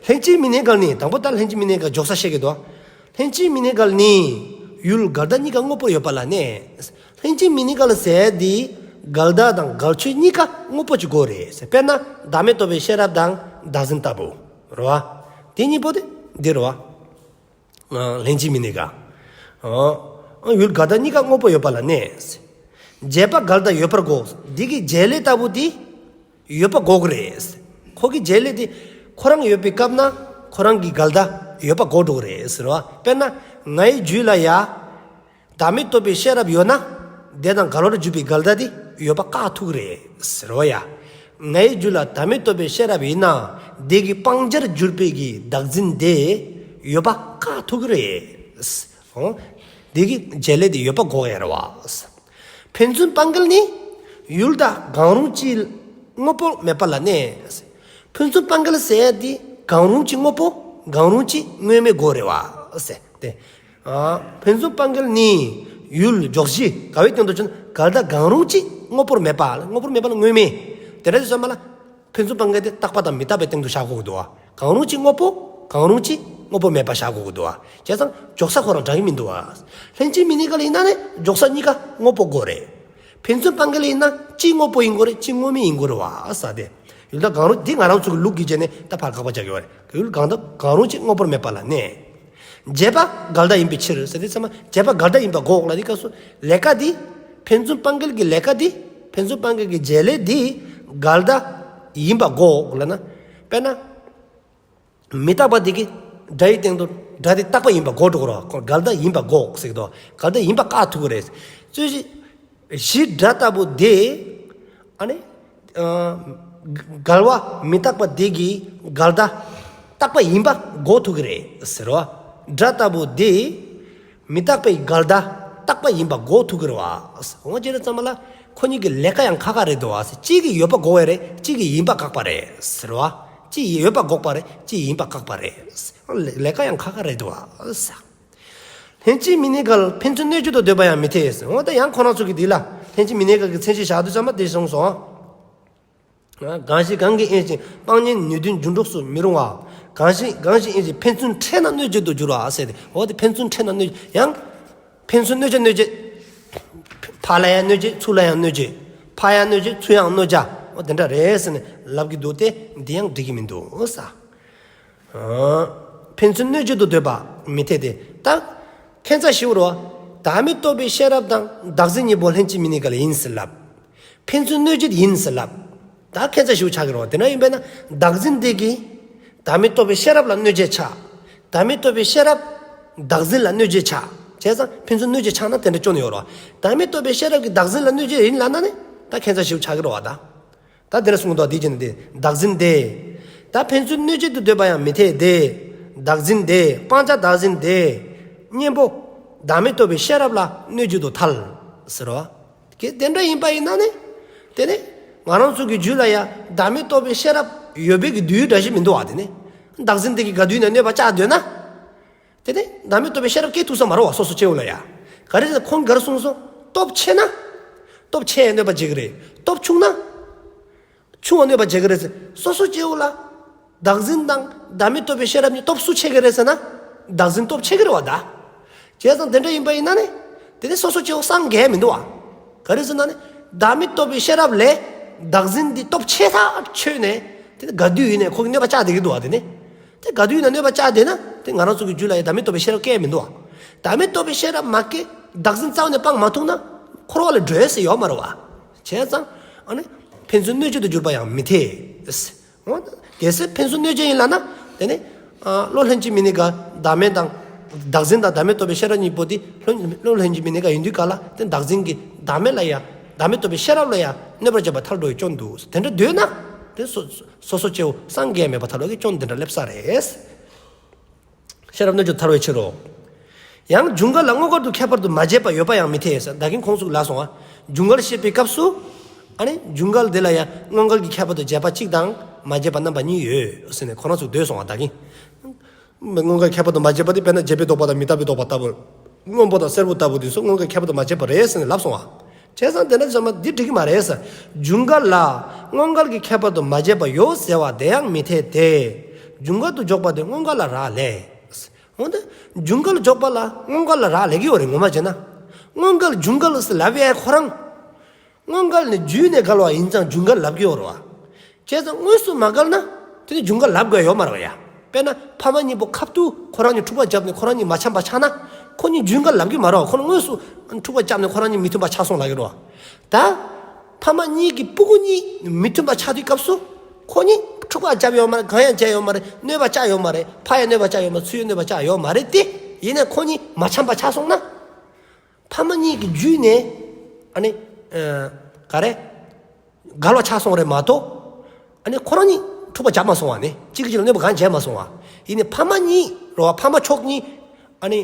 ལྷན་ཅིག་མི་གནས་འགལ་ནི། དང་པོ་ད་ལྷན་ཅིག་མི་གནས་འགལ་འཇོག་ས་བཤད་ཀྱི་འདུག་ལྷན་ཅིག་མི་གནས་འགལ་ནི། ཡུལ་འགལ་ཟླ་གཉིས་ཀ་དངོས་པོར་ཡོད་པ་ལ་གནས། ལྷན་ཅིག་མི་གནས་འགལ་ཟེར་དེ། འགལ་ཟླ་དང་འགལ་ཆོས་གཉིས་ཀ་དངོས་པོ་གཅིག་དགོས་རེད། དཔེར་ན་བདག་མེད་རྟོགས་པའི་ཤེས་རབ་དང་བདག་འཛིན་ལྟ་བུ། རེད་བ། དེ་གཉིས་པོ་དེ་འདི་རེད་བ། ལྷན་ཅིག་མི་གནས་འགལ། ཡུལ་འགལ་ཟླ་གཉིས་ཀ་དངོས་པོ་ཡོད་པ་ལ་གནས། བྱེད་པ་འགལ་ཟླ་ཡོད་པར་དགོས། འདི་གི་བྱེད་ལས་ལྟ་བུ་དེ་ཡོད་པ་དགོས་ཀྱི་རེད། ཁོ་གི་བྱེད་ལས་དེ་ཁོ་རང་ཡོད་པའི་སྐབས་ན་ཁོ་རང་གི་འགལ་ཟླ་ཡོད་པ་དགོས་འགྲོ་གི་རེད་ཟེར་བ། དཔེར་ན་ངའི་རྒྱུད་ལ་ཡ། བདག་མེད་རྟོགས་པའི་ཤེས་རབ་ཡོད་ན། དེ་དང་འགལ་བར་གྱུར་པའི་འགལ་ཟླ་དེ་ཡོད་པ་བཀག་ཐུབ་ཀྱི་རེད་ཟེར་བ་ཡ། ངའི་རྒྱུད་ལ་བདག་མེད་རྟོགས་པའི་ཤེས་རབ་ཡིན་ན། དེ་གི་སྤང་བྱར་གྱུར་པའི་གི་བདག་འཛིན་དེ་ཡོད་པ་བཀག་ཐུབ་ཀྱི་རེད། འོ། དེ་གི་བྱེད་ལས་དེ་ཡོད་པ་དགོས་ཡ་རེད་བ། ཕན་ཚུན་སྤང་འགལ་ནི། ཡུལ་བདག་གང་རུང་གཅིག་དངོས་པོ་མེད་པ་ལ་གནས། ཕན་ཚུན་སྤང་འགལ་ཟེར་ཡ་དེ་གང་རུང་གཅིག་དངོས་པོ་གང་རུང་གཅིག་དངོས་མེད་དགོས་རེད་བ། ཟེར་ཏེ། ཨ། ཕན་ཚུན་སྤང་འགལ་ནི། ཡུལ་འཇོག་གཞི་འགལ་བའི་སྟེང་དུ་བྱུང་ན་འགལ་ཟླ་གང་རུང་གཅིག་དངོས་པོར་མེད་པ། དངོས་པོར་མེད་པ་ལ་དངོས་མེད། དེ་འདྲ་དུས་ཙམ་པ་ལ། ཕན་ཚུན་སྤང་འགལ་དེ་རྟག་པ་དང་མི་རྟག་པའི་སྟེང་དུ་བཞག་དགོས་ཀྱི་འདུག་བ། གང་རུང་གཅིག་དངོས་པོ། གང་རུང་གཅིག་དངོས་པོ་མེད་པ་བཞག་དགོས་ཀྱི་འདུག་བ། བྱས་ཙང་འཇོག་ས་ཁོ་རང་འདྲ་གི་མི་འདུག་བ། ལྷན་ཅིག་མི་གནས་འགལ་ཡིན་ན་ནི་འཇོག་ས་གཉིས་ཀ་དངོས་པོ་དགོས་རེད། ཕན་ཚུན་སྤང་འགལ་ཡིན་ན་གཅིག་དངོས་པོ་ཡིན་དགོས་རེད། གཅིག་དངོས་མེད་ཡིན་དགོས་རེད་བ། ས་དེ། ཡུལ་བདག་གང་རུང་འདི་ང་རང་ཚོ་གི་ལུགས་ཀྱི་བྱས་ནས་ད་ཕར་དགག་པ་རྒྱག་གི་ཡོད་རེད། ཡུལ་གང་དག་གང་རུང་གཅིག་དངོས་པོར་མེད་པ་ལ་གནས། བྱེད་པ་འགལ་ཟླ་ཡིན་པའི་ཕྱིར་ཟེར་དུས་ཙམ་པ་བྱེད་པ་འགལ་ཟླ་ཡིན་པ་འགོག་ལ་དེ་སྐབས་སུ་ལས་ཀ་འདི། ཕན་ཚུན་སྤང་འགལ་གྱི་ལས་ཀ་འདི། ཕན་ཚུན་སྤང་འགལ་གྱི་བྱེད་ལས་འདི་འགལ་ཟླ་ཡིན་པ་འགོག་ལ་ན། དཔེར་ན། མི་རྟག་པ་འདི་གི་སྒྲ་ཡི་སྟེང་དུ་སྒྲ་འདི་རྟག་པ་ཡིན་པ་འགོག་འགྲོ་གི་རེད་བ། འགལ་ཟླ་ཡིན་པ་འགོག་ཟེར་གི་འདུག་འགལ་ཟླ་ཡིན་པ་བཀག་ཐུབ་ཀྱི་རེད། རྩོད་གཞི། གཞི་སྒྲ་ལྟ་བུ་དེ། ཨ་ནི། ཨ། འགལ་བ་མི་རྟག་པ་དེ་གི་འགལ་ཟླ་རྟག་པ་ཡིན་པ་འགོག་ཐུབ་ཀྱི་རེད་ཟེར་བ། སྒྲ་ལྟ་བུ་དེ་མི་རྟག་པའི་འགལ་ཟླ་རྟག་པ་ཡིན་པ་འགོག་ཐུབ་ཀྱི་རེད་བ། འོ་བྱས་ཙམ་པ་ལ་ཁོ་གཉིས་ཀྱི་ལས་ཀ་ཡང་ཁ་ཁ་རེད་འདུག་བ། གཅིག་གིས་ཡོད་པ་འགོག་པ་རེད། གཅིག་གིས་ཡིན་པ་བཀག་པ་རེད་ཟེར་བ། གཅིག་ཡོད་པ་འགོག་པ་རེད། གཅིག་ཡིན་པ་བཀག་པ་རེད། ལས་ཀ་ཡང་ཁ་ཁ་རེད་འདུག་བ། ལྷན་ཅིག་མི་གནས་འགལ་ཕན་ཚུན་གནོད་བྱེད་དུ་འདོད་པ་ཡང་མི་འཐད། འོ་ད་ཡང་ཁོ་རང་ཚོ་གི་འདི་ལ་ལྷན་ཅིག་མི་གནས་འགལ་གྱི་མཚན་གཞི་བཞག་དུས་ཙམ་པ་དེ་གསུངས་སོང་། གང་ཞིག་གང་གིས་དབེན་ཞིང་སྤང་གཉེན་ནུས་ལྡན་རྒྱུ་འགྲོགས་སུ་མི་རུང་བ། གང་ཞིག་གང་ཞིག་ཡིན་ཞིང་ཕན་ཚུན་འཕྲད་ན་གནོད་བྱེད་དུ་འགྱུར་བ་ཟེར་ཏེ། འོ་དེ་ཕན་ཚུན་འཕྲད་ན་གནོད་ཡང་། ཕན་ཚུན་གནོད་བྱེད་གནོད་བྱེད། ཕར་ལ་ཡང་གནོད་བྱེད་ཚུར་ལ་ཡང་གནོད་བྱེད། ཕར་ཡང་གནོད་བྱེད་ཚུར་ཡང་གནོད་བྱ། འོ་དེ་འདྲ་རེད་ཟེར་ནས་ལབ་ཀྱི་འདུག་སྟེ། འདི་ཡང་འགྲིག་གི་མི་འདུག་ས། ཕན་ཚུན་གནོད་བྱེད་དུ་འདོད་པ་མི་འཐད་དེ། ད་ཁྱད་མཚར་ཞིག་རོ། བདག་མེད་རྟོགས་པའི་ཤེས་རབ་དང་བདག་འཛིན་གཉིས་པོ་ལྷན་ཅིག་མི་གནས་འགལ་ཡིན་ཟེར་ལབ། ཕན་ཚུན་གནོད་བྱེད་ཡིན་ཟེར་ལབ། ད་ཁྱད་མཚར་ཞིག་ཆགས་ཀྱི་རེད་བ། དེ་འདྲ་ཡིན་པས་ན་བདག་འཛིན་དེ་གིས་བདག་མེད་རྟོགས་པའི་ཤེས་རབ་ལ་གནོད་བྱེད་ཆགས། བདག་མེད་རྟོགས་པའི་ཤེས་རབ་བདག་འཛིན་ལ་གནོད་བྱེད་ཆགས། བྱས་ཙང་ཕན་ཚུན་གནོད་བྱེད་ཆགས་ན་དེ་འདྲ་སྐྱོན་ཡོད་རེད་བ། བདག་མེད་རྟོགས་པའི་ཤེས་རབ་ཀྱིས་བདག་འཛིན་ལ་གནོད་བྱེད་ཡིན་ལབ་ན་ནི་ད་ཁྱད་མཚར་ཞིག་ཆགས་ཀྱི་རེད་བ། ད་ད་དེ་འདྲ་གསུངས་འདུག་དེ་བྱས་ན་དེ་བདག་འཛིན་དེ། ད་ཕན་ཚུན་གནོད་བྱེད་དུ་འདོད་པ་ཡང་མི་འཐད་དེ། བདག་འཛིན་དེ་སྤང་བྱ་བདག་འཛིན་དེ་གཉེན་པོ་བདག་མེད་རྟོགས་པའི་ཤེས་རབ་ལ་གནོད་བྱེད་དུ་ཐལ་ཟེར་བ། དེ་འདྲ་ཡིན་པ་ཡིན་ན་ནི། དེ་ནི་ང་རང་ཚོ་གི་རྒྱུད་ལ་ཡང་བདག་མེད་རྟོགས་པའི་ཤེས་རབ་ཡོད་པའི་གི་དུས་འདྲ་ཞིག་མི་འདུག་བ། དེ་ནི་བདག་འཛིན་དེ་གིས་ག་དུས་ནས་གནོད་པ་བསྐྱལ་འདོད་ན། དེ་ནི་བདག་མེད་རྟོགས་པའི་ཤེས་རབ་སྐྱེ་ཐུབ་ས་མ་རེད་བ། སོ་སོ་སྐྱེ་བོ་ལ་ཡང་། ག་རེ་ཟེར་ན་ཁོང་གིས་ག་རེ་གསུངས་སོང་། སྟོབས་ཆེ་ན། སྟོབས་ཆེ་ཡང་གནོད་པ་བྱེད་ཀྱི་རེད། སྟོབས་ཆུང་ན། ཆུང་བ་གནོད་པ་བྱེད་ཀྱི་རེད་ཟེར། སོ་སོ་སྐྱེ་བོ་ལ། བདག་འཛིན་དང་བདག་མེད་རྟོགས་པའི་ཤེས་རབ་གཉིས་སྟོབས་སུ་ཆེ་གི་རེད་ཟེར་ན། བདག་འཛིན་སྟོབས་ཆེ་གི་རེད་བ་ད། བྱས་ཙང་དེ་འདྲ་ཡིན་པ་ཡིན་ན་ནི། དེ་ནི་སོ་སོ་སྐྱེ་བོ་སངས་རྒྱས་མི་འདུག་བ། ག་རེ་ཟེར་ན་ནི། བདག་མེད་རྟོགས་པའི་ཤེས་རབ་ལས། བདག་འཛིན་འདི་སྟོབས་ཆེ་ཐག་ཆོད་ནས། དེ་ནི་ག་དུས་ཡིན་ནས་ཁོ་གི་གནོད་པ་བསྐྱལ་བསྡད་ཀྱི་འདུག་བ་དེ་ནི། དེ་ག་དུས་ཡིན་ན་གནོད་པ་བསྐྱལ་བསྡད་ན་དེ་ང་རང་ཚོ་གི་རྒྱུད་ལ་ཡང་བདག་མེད་རྟོགས་པའི་ཤེས་རབ་སྐྱེ་མི་འདུག་བ། བདག་མེད་རྟོགས་པའི་ཤེས་རབ་མ་སྐྱེ། བདག་འཛིན་རྩ་བ་ནས་སྤང་མ་ཐུབ་ན། འཁོར་བ་ལས་སྒྲོལ་ས་ཡོད་མ་རེད་བ། བྱས་ཙང་། ཨ་ནི། ཕན་ཚུན་གནོད་བྱེད་དུ་འགྱུར་པ་ཡང་མི་འཐད། འོ། གལ་སྲིད་ཕན་ཚུན་གནོད་བྱེད་ཡིན་ལབ་ན། དེ་ནི། ཨ། བློ་ལྷན་ཅིག་མི་གནས་འགལ། བདག་མེད་དང་། བདག་འཛིན་དང་བདག་མེད་རྟོགས་པའི་ཤེས་རབ་གཉིས་པོ་དེ་བློ་བློ་ལྷན་ཅིག་མི་གནས་འགལ་ཡིན་དུས་ག་ལ་དེ་བདག་འཛིན་གྱིས་བདག་མེད་ལ་ཡང་བདག་མེད་རྟོགས་པའི་ཤེས་རབ་ལ་ཡང་གནོད་པར་བྱེད་པ་ཐལ་འགྲོ་བའི་སྐྱོན་འདུག་དེ་འདྲ་འདོད་ན། དེ་སོ་སོ་སོ་སྐྱེ་བོ་སངས་རྒྱས་མེད་པ་ཐལ་བའི་སྐྱོན་དེ་འདྲ་སླེབས་ས་རེད། ཤེས་རབ་གནོད་བྱེད་ཐལ་བའི་ཕྱིར་རོ། ཡང་འཇུག་འགལ་ལ་དངོས་འགལ་དུ་ཁྱད་པར་དུ་མ་བྱས་པ་ཡོད་པ་ཡང་མི་འཐད་ཟེར། ད་གིན་ཁོང་ཚོས་ལབ་སོང་བ། འཇུག་འགལ་བཤད་པའི་སྐབས་སུ། ཨ་ནི་འཇུག་འགལ་དེ་ལ་ཡང་དངོས་འགལ་གྱི་ཁྱད་པར་དུ་བྱས་པ་གཅིག་དང་མ་བྱས་པ་རྣམ་པ་གཉིས་ཡོད་ཟེར་ནས་ཁོ་རང་ཚོས་འདོད་སོང་བ་ད་གིན། དངོས་འགལ་ཁྱད་པར་དུ་མ་བྱས་པ་དེ་དཔེར་ན་བྱས་པའི་ལྡོག་པ་དང་མི་རྟག་པའི་ལྡོག་པ་ལྟ་བུ། སྔོན་པོ་དང་སེར་པོ་ལྟ་བུ་དེ་ཚོ་དངོས་འགལ་ཁྱད་པར་དུ་མ་བྱས་པ་རེད་ཟེར་ནས་ལབ་སོང་བ། བྱས་ཙང་དེ་འདྲ་ཚང་མ་འདི་འགྲིག་གི་མ་རེད་ཟེར། འཇུག་འགལ་ལ་དངོས་འགལ་གྱི་ཁྱད་པར་དུ་མ་བྱས་པ་ཡོད་ཟེར་བ་དེ་ཡང་མི་འཐད་དེ། འཇུག་འགལ་དུ་འཇོག་པ་དེ་དངོས་འགལ་ལ་རག་ལས། འོན་ཏེ། འཇུག་འགལ་འཇོག་པ་ལ་དངོས་འགལ་ལ་རག་ལས་ཀྱི་ཡོད་རེད་ངོ་མ་བྱས་ན། དངོས་འགལ་འཇུག་འགལ་ཟེར་ལབ་ཡས་ཁོ་རང་། དངོས་འགལ་ནི་རྒྱུད་ནས་འགལ་བ་ཡིན་ཙང་འཇུག་འགལ་ལབ་ཀྱི་ཡོད་རེད་བ། བྱས་ཙང་དངོས་སུ་མ་འགལ་ན་དེ་ནི་འཇུག་འགལ་ལབ་དགོས་ཡོད་མ་རེད་བ་ཡ། དཔེར་ན་ཕ་མ་གཉིས་པོ་ཁ་ཐུག་ཁོ་རང་གཉིས་འཁྲུག་པ་བརྒྱབ་ནས་ཁོ་རང་གཉིས་མ་འཆམ་པ་ཆགས་ན། ཁོ་གཉིས་འཇུག་འགལ་ལབ་ཀྱི་མ་རེད་བ། ཁོ་ལ་དངོས་སུ་འཁྲུག་པ་བརྒྱབ་ནས་ཁོ་རང་གཉིས་མི་མཐུན་པ་ཆགས་སོང་ལབ་ཀྱི་རེད་བ། ད། ཕ་མ་གཉིས་ཀྱི་སྤུ་གུ་གཉིས་མི་མཐུན་པ་ཆགས་དུས་སྐབས་སུ། ཁོ་གཉིས་འཁྲུག་པ་བརྒྱབ་ཡོད་མ་རེད། གང་ཡང་བྱས་ཡོད་མ་རེད། གནོད་པ་བསྐྱལ་ཡོད་མ་རེད། ཕ་ཡང་གནོད་པ་བསྐྱལ་ཡོད་མ་རེད། སུ་ཡང་གནོད་པ་བསྐྱལ་ཡོད་མ་རེད་དེ། ཡིན་ནའི་ཁོ་གཉིས་མ་འཆམ་པ་ཆགས་སོང་ན། ཕ་མ་གཉིས་ཀྱི་རྒྱུད་ནས། ཨ་ནི། ཨ། ག་རེ། འགལ་བ་ཆགས་སོང་རེད་མ་གཏོགས། ཨ་ནི་ཁོ་རང་གཉིས་འཁྲུག་པ་བརྒྱབ་མ་སོང་བ་ནི་གཅིག་གིས་གཅིག་ལ་གནོད་པ་གང་བྱས་མ་སོང་བ། ཡིན་ནའི་ཕ་མ་གཉིས་རེད་བ། ཕ་མ་ཕྱོགས་གཉིས། ཨ་ནི།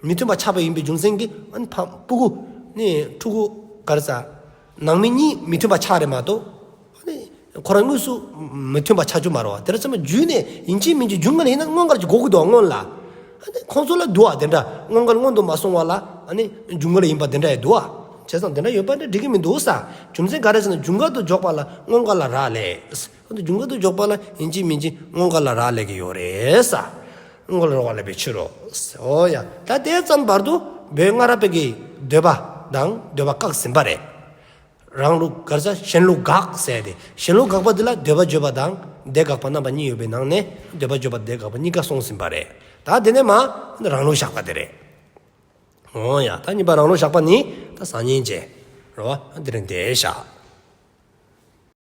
མི་མཐུན་པ་ཆགས་པ་ཡིན་པའི་རྒྱུ་མཚན་གྱིས་ཨ་ནི་ཕ་སྤུ་གུ། ནི་ཕྲུ་གུ། ག་རེ་ཟ། ནང་མི་གཉིས་མི་མཐུན་པ་ཆགས་རེད་མ་གཏོགས། ཨ་ནི། ཁོ་རང་དངོས་སུ་མི་མཐུན་པ་ཆགས་རྒྱུ་མ་རེད་བ། དེ་ར་ཚང་མ་རྒྱུད་ནས་ཡིན་གཅིག་མིན་གཅིག་འཇུག་འགལ་ཡིན་ན་དངོས་འགལ་གྱི་གོ་གི་འདུག་བ་སྔོན་ལ། ཨ་ནི་ཁོང་ཚོ་ལ་འདུག་བ་དེ་འདྲ་དངོས་འགལ་སྔོན་དུ་མ་སོང་བ་ལ་ཨ་ནི་འཇུག་འགལ་ཡིན་པ་དེ་འདྲ་ཡང་འདུག་བ། བྱས་ཙང་དེ་འདྲ་ཡོད་པ་འདྲ་འགྲིག་གི་མི་འདུག་ས། རྒྱུ་མཚན་ག་རེ་ཟེར་ན་འཇུག་འགལ་དུ་འཇོག་པ་ལ་དངོས་འགལ་ལ་རག་ལས། འོ་དེ་འཇུག་འགལ་དུ་འཇོག་པ་ལ་ཡིན་གཅིག་མིན་གཅིག་དངོས་འགལ་ལ་རག་ལས་ཀྱི་ཡོད་རེད་ས། དངོས་འགལ་རག་ལས་པའི་ཕྱིར་རོ། འོ་ཡ། ད་དེ་ཙམ་བར་དུ་བོད་སྔ་རབས་པའི་གི་འདོད་པ་དང་འདོད་པ་བཀག་ཟིན་པ་རེད། རང་ལུགས་ག་རེ་ཟ། གཞན་ལུགས་དགག་ཟེར་ཏེ། གཞན་ལུགས་དགག་པ་འདི་ལ་འདོད་པ་བརྗོད་པ་དང་དེ་དགག་པ་རྣམ་པ་གཉིས་ཡོད་པའི་ནང་ནས་འདོད་པ་བརྗོད་པ་དེ་དགག་པ་གཉིས་ཀ་སོང་ཟིན་པ་རེད། ད་དེ་ནས་མ་རང་ལུགས་བཞག་པ་དེ་རེད། འོ་ཡ། ད་གཉིས་པ་རང་ལུགས་བཞག་པ་ནི་ད་སང་ཉིན་བྱས། རེད་བ། འདི་རིང་དེ་བཞག